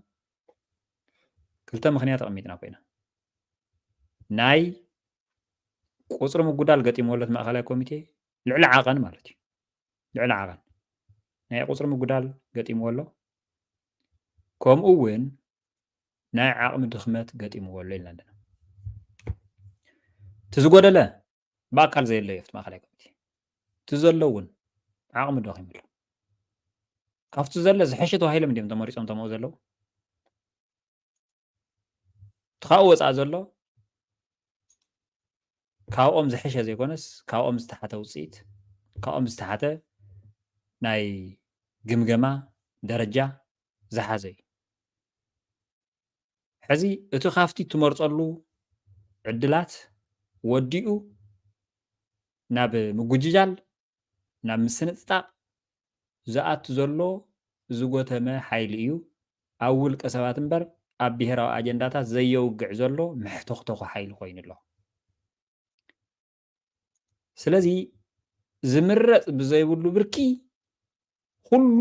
ክልተ ምኽንያት ኣቐሚጥና ኮይና ናይ ቁፅሪ ምጉዳል ገጢምዎ ኣሎ እቲ ማእኸላይ ኮሚቴ ልዕሊ ዓቐን ማለት እዩ። ልዕሊ ዓቐን ናይ ቁፅሪ ምጉዳል ገጢምዎ ኣሎ። ከምኡ እውን ናይ ዓቕሚ ድኽመት ገጢምዎ ኣሎ ኢልና ኣለና። እቲ ዝጎደለ ብኣካል ዘየለ እዩ ኣብቲ ማእኸላይ ኮሚቴ። እቲ ዘሎ እውን ዓቕሚ ደኺሙ ኣሎ። ካብቲ ዘለ ዝሐሸ ተባሂሎም እንዲዮም ተመሪፆም ተምኡ ዘለዉ። እቲ ካብኡ ወፃኢ ዘሎ ካብኦም ዝሐሸ ዘይኮነስ ካብኦም ዝተሓተ ውፅኢት ካብኦም ዝተሓተ ናይ ግምገማ ደረጃ ዝሓዘ እዩ። ሕዚ እቲ ካብቲ ትመርፀሉ ዕድላት ወዲኡ ናብ ምጉጅጃል ናብ ምስንጥጣቕ ዝኣቱ ዘሎ ዝጎተመ ሓይሊ እዩ። ኣብ ውልቀ ሰባት እምበር ኣብ ብሄራዊ ኣጀንዳታት ዘየውግዕ ዘሎ መሕተኽተኹ ሓይሊ ኮይኑ ኣሎ። ስለዚ ዝምረፅ ብዘይብሉ ብርኪ ኩሉ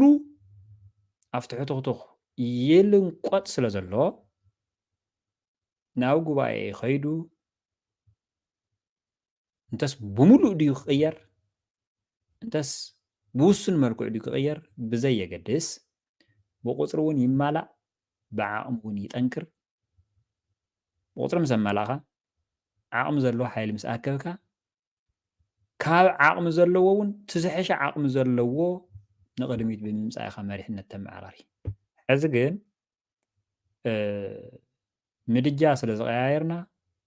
ኣብቲ ሕትኽትኽ ይልንቆጥ ስለ ዘሎ ናብ ጉባኤ ከይዱ እንተስ ብምሉእ ድዩ ክቕየር እንተስ ብውሱን መልክዑ ድዩ ክቕየር ብዘየገድስ ብቁፅሪ እውን ይማላእ ብዓቕሚ እውን ይጠንክር። ብቁፅሪ ምስ ኣማላእኻ ዓቕሚ ዘለዎ ሓይሊ ምስ ኣከብካ፣ ካብ ዓቕሚ ዘለዎ እውን እቲ ዝሐሸ ዓቕሚ ዘለዎ ንቕድሚት ብምምፃእ ኢኻ መሪሕነት ተመዓራሪ። ሕዚ ግን ምድጃ ስለ ዝቐያየርና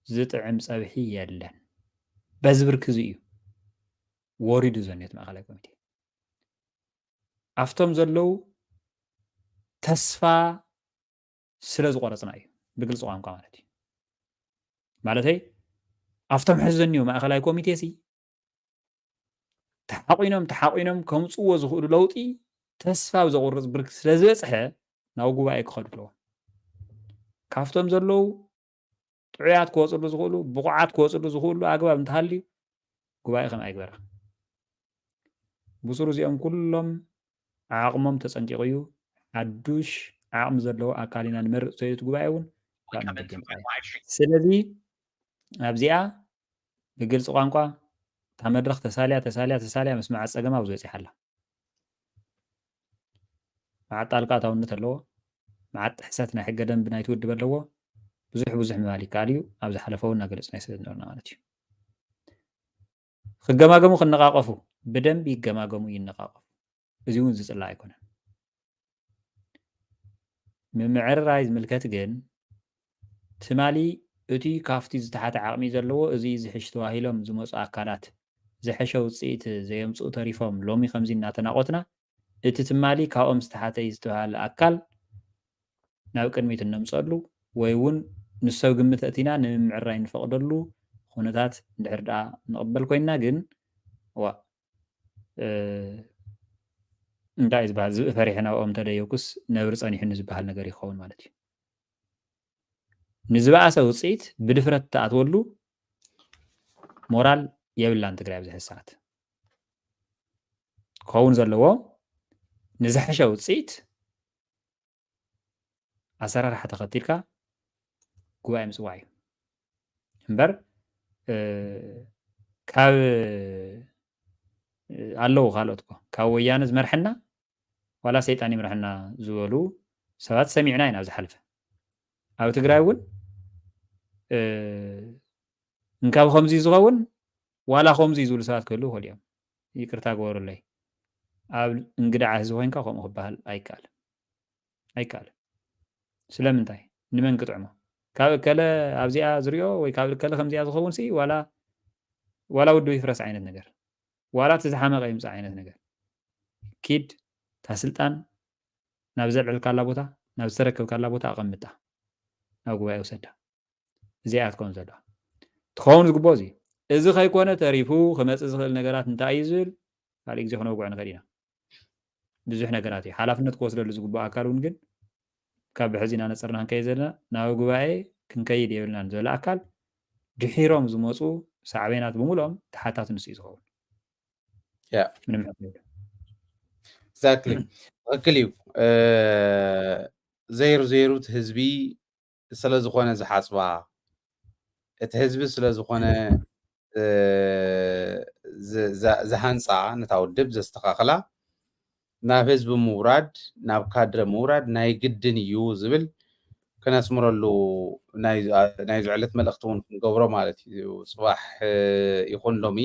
ዝጥዕም ፀብሒ የለን። በዚ ብርኪ እዚ እዩ ወሪዱ ዘሎ ማእኸላይ ኮሚቴ። ኣብቶም ዘለዉ ተስፋ ስለ ዝቆረፅና እዩ፣ ብግልፂ ቋንቋ ማለት እዩ። ማለተይ ኣብቶም ሕዚ ዘኒው ማእኸላይ ኮሚቴ ሲ ተሓቒኖም ተሓቒኖም ከምፅዎ ዝኽእሉ ለውጢ ተስፋ ኣብ ዘቑርፅ ብርኪ ስለ ዝበፅሐ ናብ ጉባኤ ክኸዱ ኣለዎም። ካብቶም ዘለዉ ጥዑያት ክወፅሉ ዝኽእሉ፣ ብቑዓት ክወፅሉ ዝኽእሉ ኣግባብ እንተሃልዩ ጉባኤ ከም ኣይግበራ። ብሱሩ እዚኦም ኩሎም ዓቕሞም ተፀንቂቑ እዩ። ሓዱሽ ዓቕሚ ዘለዎ ኣካል ኢና ንመርፅ ተይሉ እቲ ጉባኤ እውን። ስለዚ ኣብዚኣ ብግልፂ ቋንቋ እታ መድረኽ ተሳልያ ተሳልያ ተሳልያ ምስ መዓት ፀገማ ኣብዚ በፂሓ ኣላ። መዓት ጣልቃ ኣታውነት ኣለዎ፣ መዓት ጥሕሰት ናይ ሕገ ደንብ ናይቲ ውድብ ኣለዎ። ብዙሕ ብዙሕ ምባል ይከኣል እዩ። ኣብ ዝሓለፈ እውን እናገለፅና ይሰለና ማለት እዩ። ክገማገሙ ክነቓቐፉ ብደንብ ይገማገሙ ይነቓቐፉ። እዚ እውን ዝፅላእ ኣይኮነን። ምምዕርራይ ዝምልከት ግን ትማሊ እቲ ካብቲ ዝተሓተ ዓቕሚ ዘለዎ እዚ ዝሕሽ ተባሂሎም ዝመፁ ኣካላት ዝሐሸ ውፅኢት ዘየምፅኡ ተሪፎም ሎሚ ከምዚ እናተናቖትና እቲ ትማሊ ካብኦም ዝተሓተ እዩ ዝተባሃለ ኣካል ናብ ቅድሚት እነምፀሉ ወይ እውን ንሰብ ግምት ኣእቲና ንምምዕርራይ ንፈቕደሉ ኩነታት እንድሕር ደኣ ንቕበል ኮይንና ግን ዋ እንታይ ዝበሃል ዝብኢ ፈሪሐ ናብኦም እንተደየብኩስ ነብሪ ፀኒሑ ንዝበሃል ነገር ይኸውን ማለት እዩ። ንዝበኣሰ ውፅኢት ብድፍረት ትኣትወሉ ሞራል የብላን ትግራይ ኣብዚ ሕዚ ሰዓት። ክኸውን ዘለዎ ንዝሐሸ ውፅኢት ኣሰራርሓ ተኸቲልካ ጉባኤ ምፅዋዕ እዩ እምበር ካብ ኣለዉ ካልኦት እኮ ካብ ወያነ ዝመርሐና ዋላ ሰይጣን ይምርሐና ዝበሉ ሰባት ሰሚዕና ኢና ኣብ ዝሓለፈ። ኣብ ትግራይ እውን እንካብ ከምዚ ዝኸውን ዋላ ከምዚ ዝብሉ ሰባት ክህልዉ ይኽእሉ እዮም። ይቅርታ ግበሩለይ። ኣብ እንግዳዓ ህዝቢ ኮይንካ ከምኡ ክበሃል ኣይከኣልን። ኣይከኣልን። ስለምንታይ? ንመን ክጥዕሞ? ካብ እከለ ኣብዚኣ ዝሪኦ ወይ ካብ እከለ ከምዚኣ ዝኸውን ሲ ዋላ ዋላ ውድብ ይፍረስ ዓይነት ነገር ዋላ እቲ ዝሓመቐ ይምፃእ ዓይነት ነገር ኪድ እታ ስልጣን ናብ ዘልዕልካላ ቦታ ናብ ዝተረከብካላ ቦታ ኣቐምጣ ናብ ጉባኤ ውሰዳ። እዚኣ ክትከውን ዘለዋ ትኸውን ዝግብኦ እዚ እዚ ከይኮነ ተሪፉ ክመፅእ ዝኽእል ነገራት እንታይ እዩ ዝብል ካልእ ግዜ ክነውግዖ ንኽእል ኢና። ብዙሕ ነገራት እዩ ሓላፍነት ክወስደሉ ዝግብኦ ኣካል እውን ግን ካብ ብሕዚ እናነፀርና ክንከይድ ዘለና ናብ ጉባኤ ክንከይድ የብልናን ዝበለ ኣካል ድሒሮም ዝመፁ ሳዕቤናት ብምልኦም ተሓታቲ ንሱ እዩ ዝኸውን። ያ ምንም ሕቶ የብሉን። exactly ትኽክል እዩ። ዘይሩ ዘይሩ እቲ ህዝቢ ስለ ዝኾነ ዝሓፅባ እቲ ህዝቢ ስለ ዝኾነ ዝሃንፃ ነታ ውድብ ዘስተኻኽላ ናብ ህዝቢ ምውራድ ናብ ካድረ ምውራድ ናይ ግድን እዩ ዝብል ክነስምረሉ ናይዚ ዕለት መልእኽቲ እውን ክንገብሮ ማለት እዩ። ፅባሕ ይኹን ሎሚ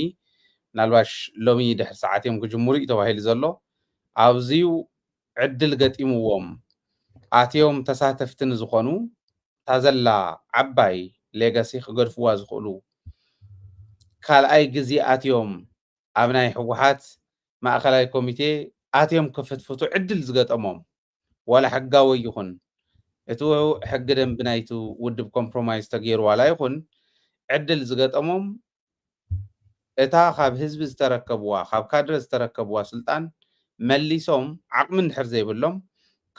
ምናልባሽ ሎሚ ድሕሪ ሰዓት እዮም ክጅምሩ እዩ ተባሂሉ ዘሎ ኣብዚዩ ዕድል ገጢምዎም ኣትዮም ተሳተፍቲ ንዝኾኑ እታ ዘላ ዓባይ ሌጋሲ ክገድፍዋ ዝኽእሉ ካልኣይ ግዜ ኣትዮም ኣብ ናይ ህወሓት ማእኸላይ ኮሚቴ ኣትዮም ክፍትፍቱ ዕድል ዝገጠሞም ዋላ ሕጋዊ ይኹን እቲ ሕጊ ደንቢ ናይቲ ውድብ ኮምፕሮማይዝ ተገይሩ ዋላ ይኹን ዕድል ዝገጠሞም እታ ካብ ህዝቢ ዝተረከብዋ ካብ ካድረ ዝተረከብዋ ስልጣን መሊሶም ዓቕሚ እንድሕር ዘይብሎም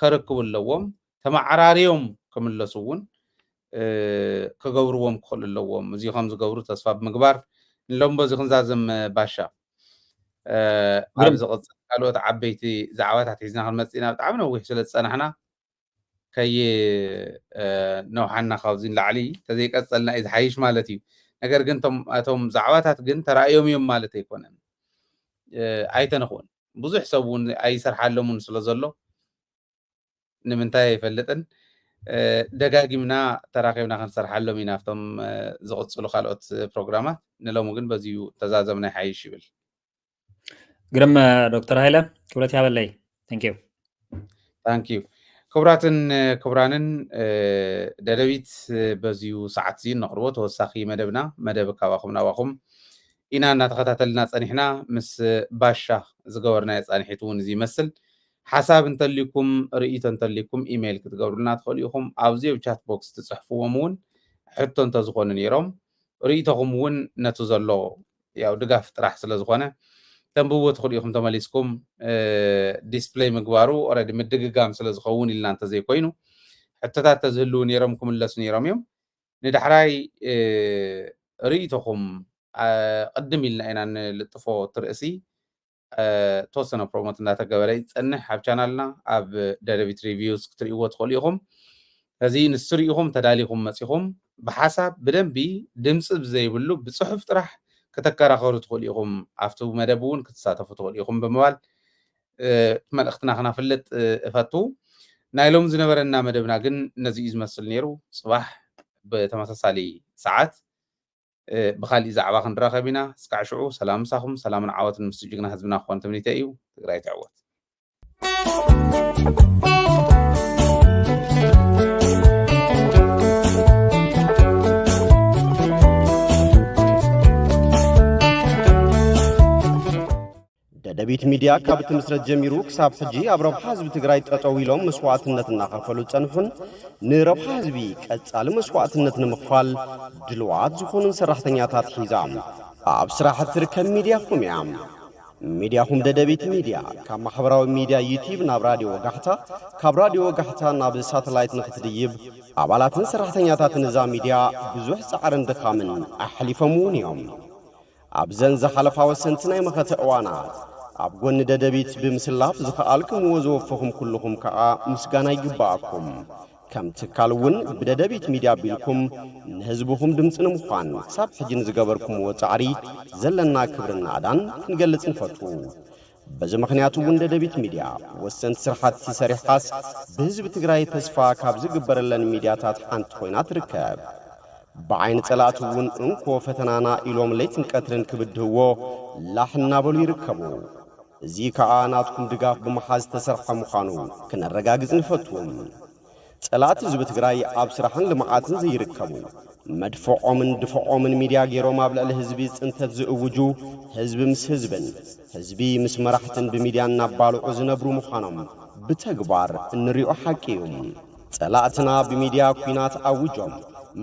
ከርክቡ ኣለዎም። ተመዓራርዮም ክምለሱ እውን ክገብርዎም ክኽእሉ ኣለዎም። እዚ ከም ዝገብሩ ተስፋ ብምግባር ንሎም በዚ ክንዛዘም ባሻ ኣብ ዝቕፅል ካልኦት ዓበይቲ ዛዕባታት ሒዝና ክንመፅእ ኢና። ብጣዕሚ ነዊሕ ስለ ዝፀናሕና ከይነውሓና ካብዚ ንላዕሊ ተዘይቀፀልና እዩ ዝሓይሽ ማለት እዩ። ነገር ግን እቶም ዛዕባታት ግን ተራእዮም እዮም ማለት ኣይኮነን። ኣይተነኽኡን ብዙሕ ሰብ እውን ኣይሰርሓሎምን ስለ ዘሎ ንምንታይ ኣይፈልጥን። ደጋጊምና ተራኺብና ክንሰርሓሎም ኢና ኣብቶም ዝቕፅሉ ካልኦት ፕሮግራማት። ንሎሚ ግን በዚዩ ተዛዘምና ይሓይሽ ይብል። ግርም ዶክተር ሃይለ፣ ክብረት ያበለይ። Thank you። ታንኪዩ። ክቡራትን ክቡራንን፣ ደደቢት በዚዩ ሰዓት እዚ ነቕርቦ ተወሳኺ መደብና፣ መደብ ካባኹም ናባኹም ኢና እናተኸታተልና ጸኒሕና። ምስ ባሻ ዝገበርናዮ ጻንሒት እውን እዚ ይመስል። ሓሳብ እንተልዩኩም፣ ርእይቶ እንተልዩኩም ኢሜይል ክትገብሩልና ትኽእሉ ኢኹም። ኣብዚ ኣብ ቻት ቦክስ ትጽሕፍዎም እውን ሕቶ እንተዝኾኑ ነይሮም፣ ርእይቶኹም እውን ነቲ ዘሎ ያው ድጋፍ ጥራሕ ስለ ዝኾነ ተንብብዎ ትኽእሉ ኢኹም። ተመሊስኩም ዲስፕሌይ ምግባሩ ኦረዲ ምድግጋም ስለ ዝኸውን ኢልና እንተዘይኮይኑ፣ ሕቶታት ተዝህልዉ ነይሮም ክምለሱ ነይሮም እዮም። ንዳሕራይ ርእይቶኹም ቅድም ኢልና ኢና ንልጥፎ ትርእሲ ተወሰነ ፕሮሞት እንዳተገበረ ይፀንሕ ኣብ ቻናልና ኣብ ደደቢት ሪቪውስ ክትርእይዎ ትኽእሉ ኢኹም። እዚ ንሱ ርኢኹም ተዳሊኹም መፂኹም ብሓሳብ ብደንቢ ድምፂ ብዘይብሉ ብፅሑፍ ጥራሕ ከተከራኸሩ ትኽእሉ ኢኹም። ኣብቲ መደብ እውን ክትሳተፉ ትኽእሉ ኢኹም ብምባል መልእኽትና ክናፍልጥ እፈቱ። ናይ ሎም ዝነበረና መደብና ግን ነዚ እዩ ዝመስል ነይሩ። ፅባሕ ብተመሳሳሊ ሰዓት ብካሊእ ዛዕባ ክንራኸብ ኢና። እስካዕ ሽዑ ሰላም ምሳኹም፣ ሰላምን ዓወትን ምስ ጅግና ህዝብና ክኾን ትምኒተይ እዩ። ትግራይ ትዕወት። ደደቢት ሚድያ ካብ ትምስረት ጀሚሩ ክሳብ ሕጂ ኣብ ረብሓ ህዝቢ ትግራይ ጠጠው ኢሎም መስዋእትነት እናኸፈሉ ዝፀንሑን ንረብሓ ህዝቢ ቀፃሊ መስዋእትነት ንምኽፋል ድልዋት ዝኾኑን ሰራሕተኛታት ሒዛ ኣብ ስራሕ እትርከብ ሚድያኹም እያ። ሚድያኹም ደደቢት ሚድያ ካብ ማሕበራዊ ሚድያ ዩቲዩብ ናብ ራድዮ ወጋሕታ፣ ካብ ራድዮ ወጋሕታ ናብ ሳተላይት ንክትድይብ ኣባላትን ሰራሕተኛታትን እዛ ሚድያ ብዙሕ ፃዕርን ድኻምን ኣሕሊፎም እውን እዮም። ኣብዘን ዝሓለፋ ወሰንቲ ናይ መኸተ እዋናት ኣብ ጎኒ ደደቢት ብምስላፍ ዝኸኣልክምዎ ዝወፈኹም ኩልኹም ከዓ ምስጋና ይግበኣኩም። ከም ትካል እውን ብደደቢት ሚድያ ኣቢልኩም ንህዝብኹም ድምፂ ንምዃን ክሳብ ሕጂ ንዝገበርኩምዎ ፃዕሪ ዘለና ክብርን ናእዳን ክንገልፅ ንፈቱ። በዚ ምኽንያት እውን ደደቢት ሚድያ ወሰንቲ ስራሕቲ ሰሪሓስ ብህዝቢ ትግራይ ተስፋ ካብ ዝግበረለን ሚድያታት ሓንቲ ኮይና ትርከብ። ብዓይኒ ፀላእቲ እውን እንኮ ፈተናና ኢሎም ለይትን ቀትርን ክብድህዎ ላሕ እናበሉ ይርከቡ። እዚ ከዓ ናትኩም ድጋፍ ብምሓዝ ዝተሰርሐ ምዃኑ ክነረጋግፅ ንፈቱ። ፀላእቲ ህዝቢ ትግራይ ኣብ ስራሕን ልምዓትን ዘይርከቡ መድፍዖምን ድፍዖምን ሚድያ ገይሮም ኣብ ልዕሊ ህዝቢ ፅንተት ዝእውጁ ህዝቢ ምስ ህዝብን ህዝቢ ምስ መራሕትን ብሚድያ እናባልዑ ዝነብሩ ምዃኖም ብተግባር እንሪኦ ሓቂ እዩ። ፀላእትና ብሚድያ ኲናት ኣውጆም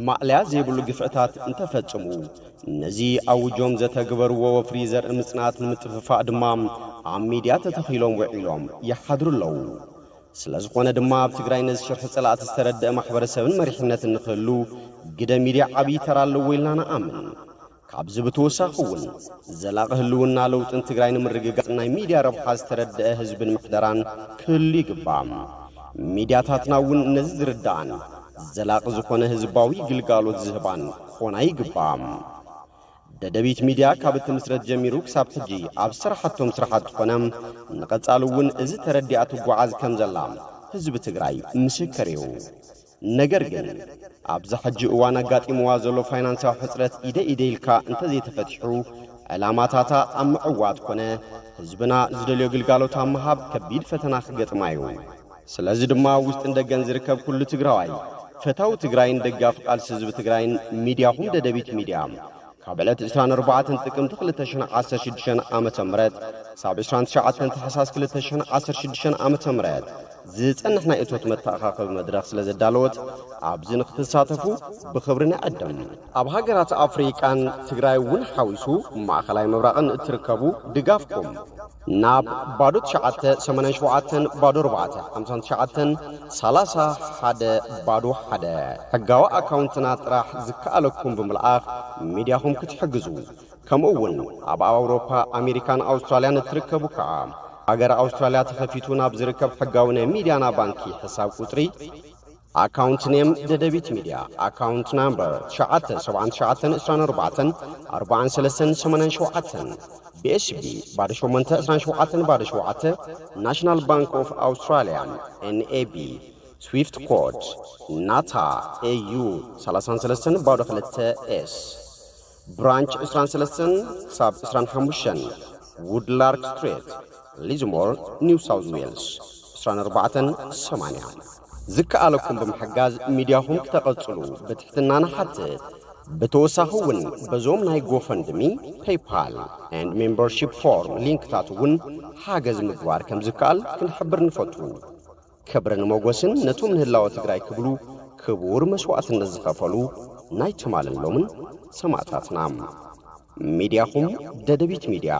ማእለያ ዘይብሉ ግፍዕታት እንተፈፅሙ ነዚ ኣውጆም ዘተግበርዎ ወፍሪ ዘርኢ ምፅናት ንምጥፍፋእ ድማ ኣብ ሚድያ ተተኺሎም ውዒሎም ይሓድሩ ኣለዉ። ስለ ዝኾነ ድማ ኣብ ትግራይ ነዚ ሽርሒ ፀላእቲ ዝተረደአ ማሕበረሰብን መሪሕነትን ንክህሉ ግደ ሚድያ ዓብዪ ተራ ኣለዎ ኢልና ንኣምን። ካብዚ ብተወሳኺ እውን ዘላቒ ህልውና ለውጥን ትግራይ ንምርግጋፅ ናይ ሚድያ ረብሓ ዝተረደአ ህዝብን ምሕደራን ክህሉ ይግባእ። ሚድያታትና እውን ነዚ ዝርዳኣን ዘላቒ ዝኾነ ህዝባዊ ግልጋሎት ዝህባን ክኾና ይግባእ። ደደቢት ሚድያ ካብ እትምስረት ጀሚሩ ክሳብ ሕጂ ኣብ ዝሰራሓቶም ስራሕቲ ኮነ ንቐፃሊ እውን እዚ ተረዲኣ ትጓዓዝ ከም ዘላ ህዝቢ ትግራይ ምስክር እዩ። ነገር ግን ኣብዚ ሕጂ እዋን ኣጋጢምዋ ዘሎ ፋይናንሳዊ ሕፅረት ኢደ ኢደ ኢልካ እንተዘይተፈቲሑ ዕላማታታ ኣብ ምዕዋት ኮነ ህዝብና ዝደልዮ ግልጋሎት ኣብ ምሃብ ከቢድ ፈተና ክገጥማ እዩ። ስለዚ ድማ ውሽጥን ደገን ዝርከብ ኩሉ ትግራዋይ ፈታዊ ትግራይን ደጋፊ ቃልሲ ህዝቢ ትግራይን ሚድያኹም ደደቢት ሚድያ ካብ ዕለት ዕስራን ኣርባዕተን ጥቅምቲ ክልተ ሽሕን ዓሰርተ ሽዱሽተን ዓመተ ምህረት ክሳብ ዕስራን ትሽዓተን ታሕሳስ ክልተ ሽሕን ዓሰርተ ሽዱሽተን ዓመተ ምህረት ዝጸንሕ ናይ እቶት መተኣኻኸቢ መድረኽ ስለ ዘዳለወት ኣብዚ ንክትሳተፉ ብኽብሪ ንዕድም። ኣብ ሃገራት ኣፍሪቃን ትግራይ እውን ሓዊሱ ማእኸላይ ምብራቕን እትርከቡ ድጋፍኩም ናብ ባዶ ትሽዓተ ሰማንያን ሸውዓተን ባዶ ኣርባዕተ ሓምሳን ትሽዓተን ሰላሳ ሓደ ባዶ ሓደ ሕጋዊ ኣካውንትና ጥራሕ ዝከኣለኩም ብምልኣኽ ሚድያኹም ክትሕግዙ ከምኡ እውን ኣብ ኣውሮፓ ኣሜሪካን ኣውስትራልያን እትርከቡ ከዓ ሃገር ኣውስትራልያ ተኸፊቱ ናብ ዝርከብ ሕጋዊ ናይ ሚድያና ባንኪ ሕሳብ ቁፅሪ ኣካውንት ኔም ደደቢት ሚድያ ኣካውንት ናምበር ትሽዓተ ሰብዓን ትሽዓተን ዕስራን ኣርባዕተን ኣርባዓን ሰለስተን ሰማንያን ሸውዓተን BSB ባዶ ሸሞንተ ዕስራን ሸውዓተን ባዶ ሸውዓተ ናሽናል ባንክ ኦፍ ኣውስትራልያ NAB ስዊፍት ኮድ ናታ ኤዩ ሰላሳን ሰለስተን ባዶ ክልተ ኤስ ብራንች ዕስራን ሰለስተን ክሳብ ዕስራን ሓሙሽተን ውድላርክ ስትሬት ሊዝሞር ኒው ሳውዝ ዌልስ ዕስራን ኣርባዕተን ሰማንያ። ዝከኣለኩም ብምሕጋዝ ሚድያኹም ክተቐጽሉ ብትሕትና ንሓትት። ብተወሳኺ እውን በዞም ናይ ጎፈንድሚ፣ ፔይፓል ኤንድ ሜምበርሺፕ ፎርም ሊንክታት እውን ሓገዝ ምግባር ከም ዝከኣል ክንሕብር ንፈቱ። ክብርን ሞጎስን ነቶም ንህላወ ትግራይ ክብሉ ክቡር መስዋእትነት ዝኸፈሉ ናይ ትማልን ሎምን ሰማእታትና። ሚድያኹም ደደቢት ሚድያ።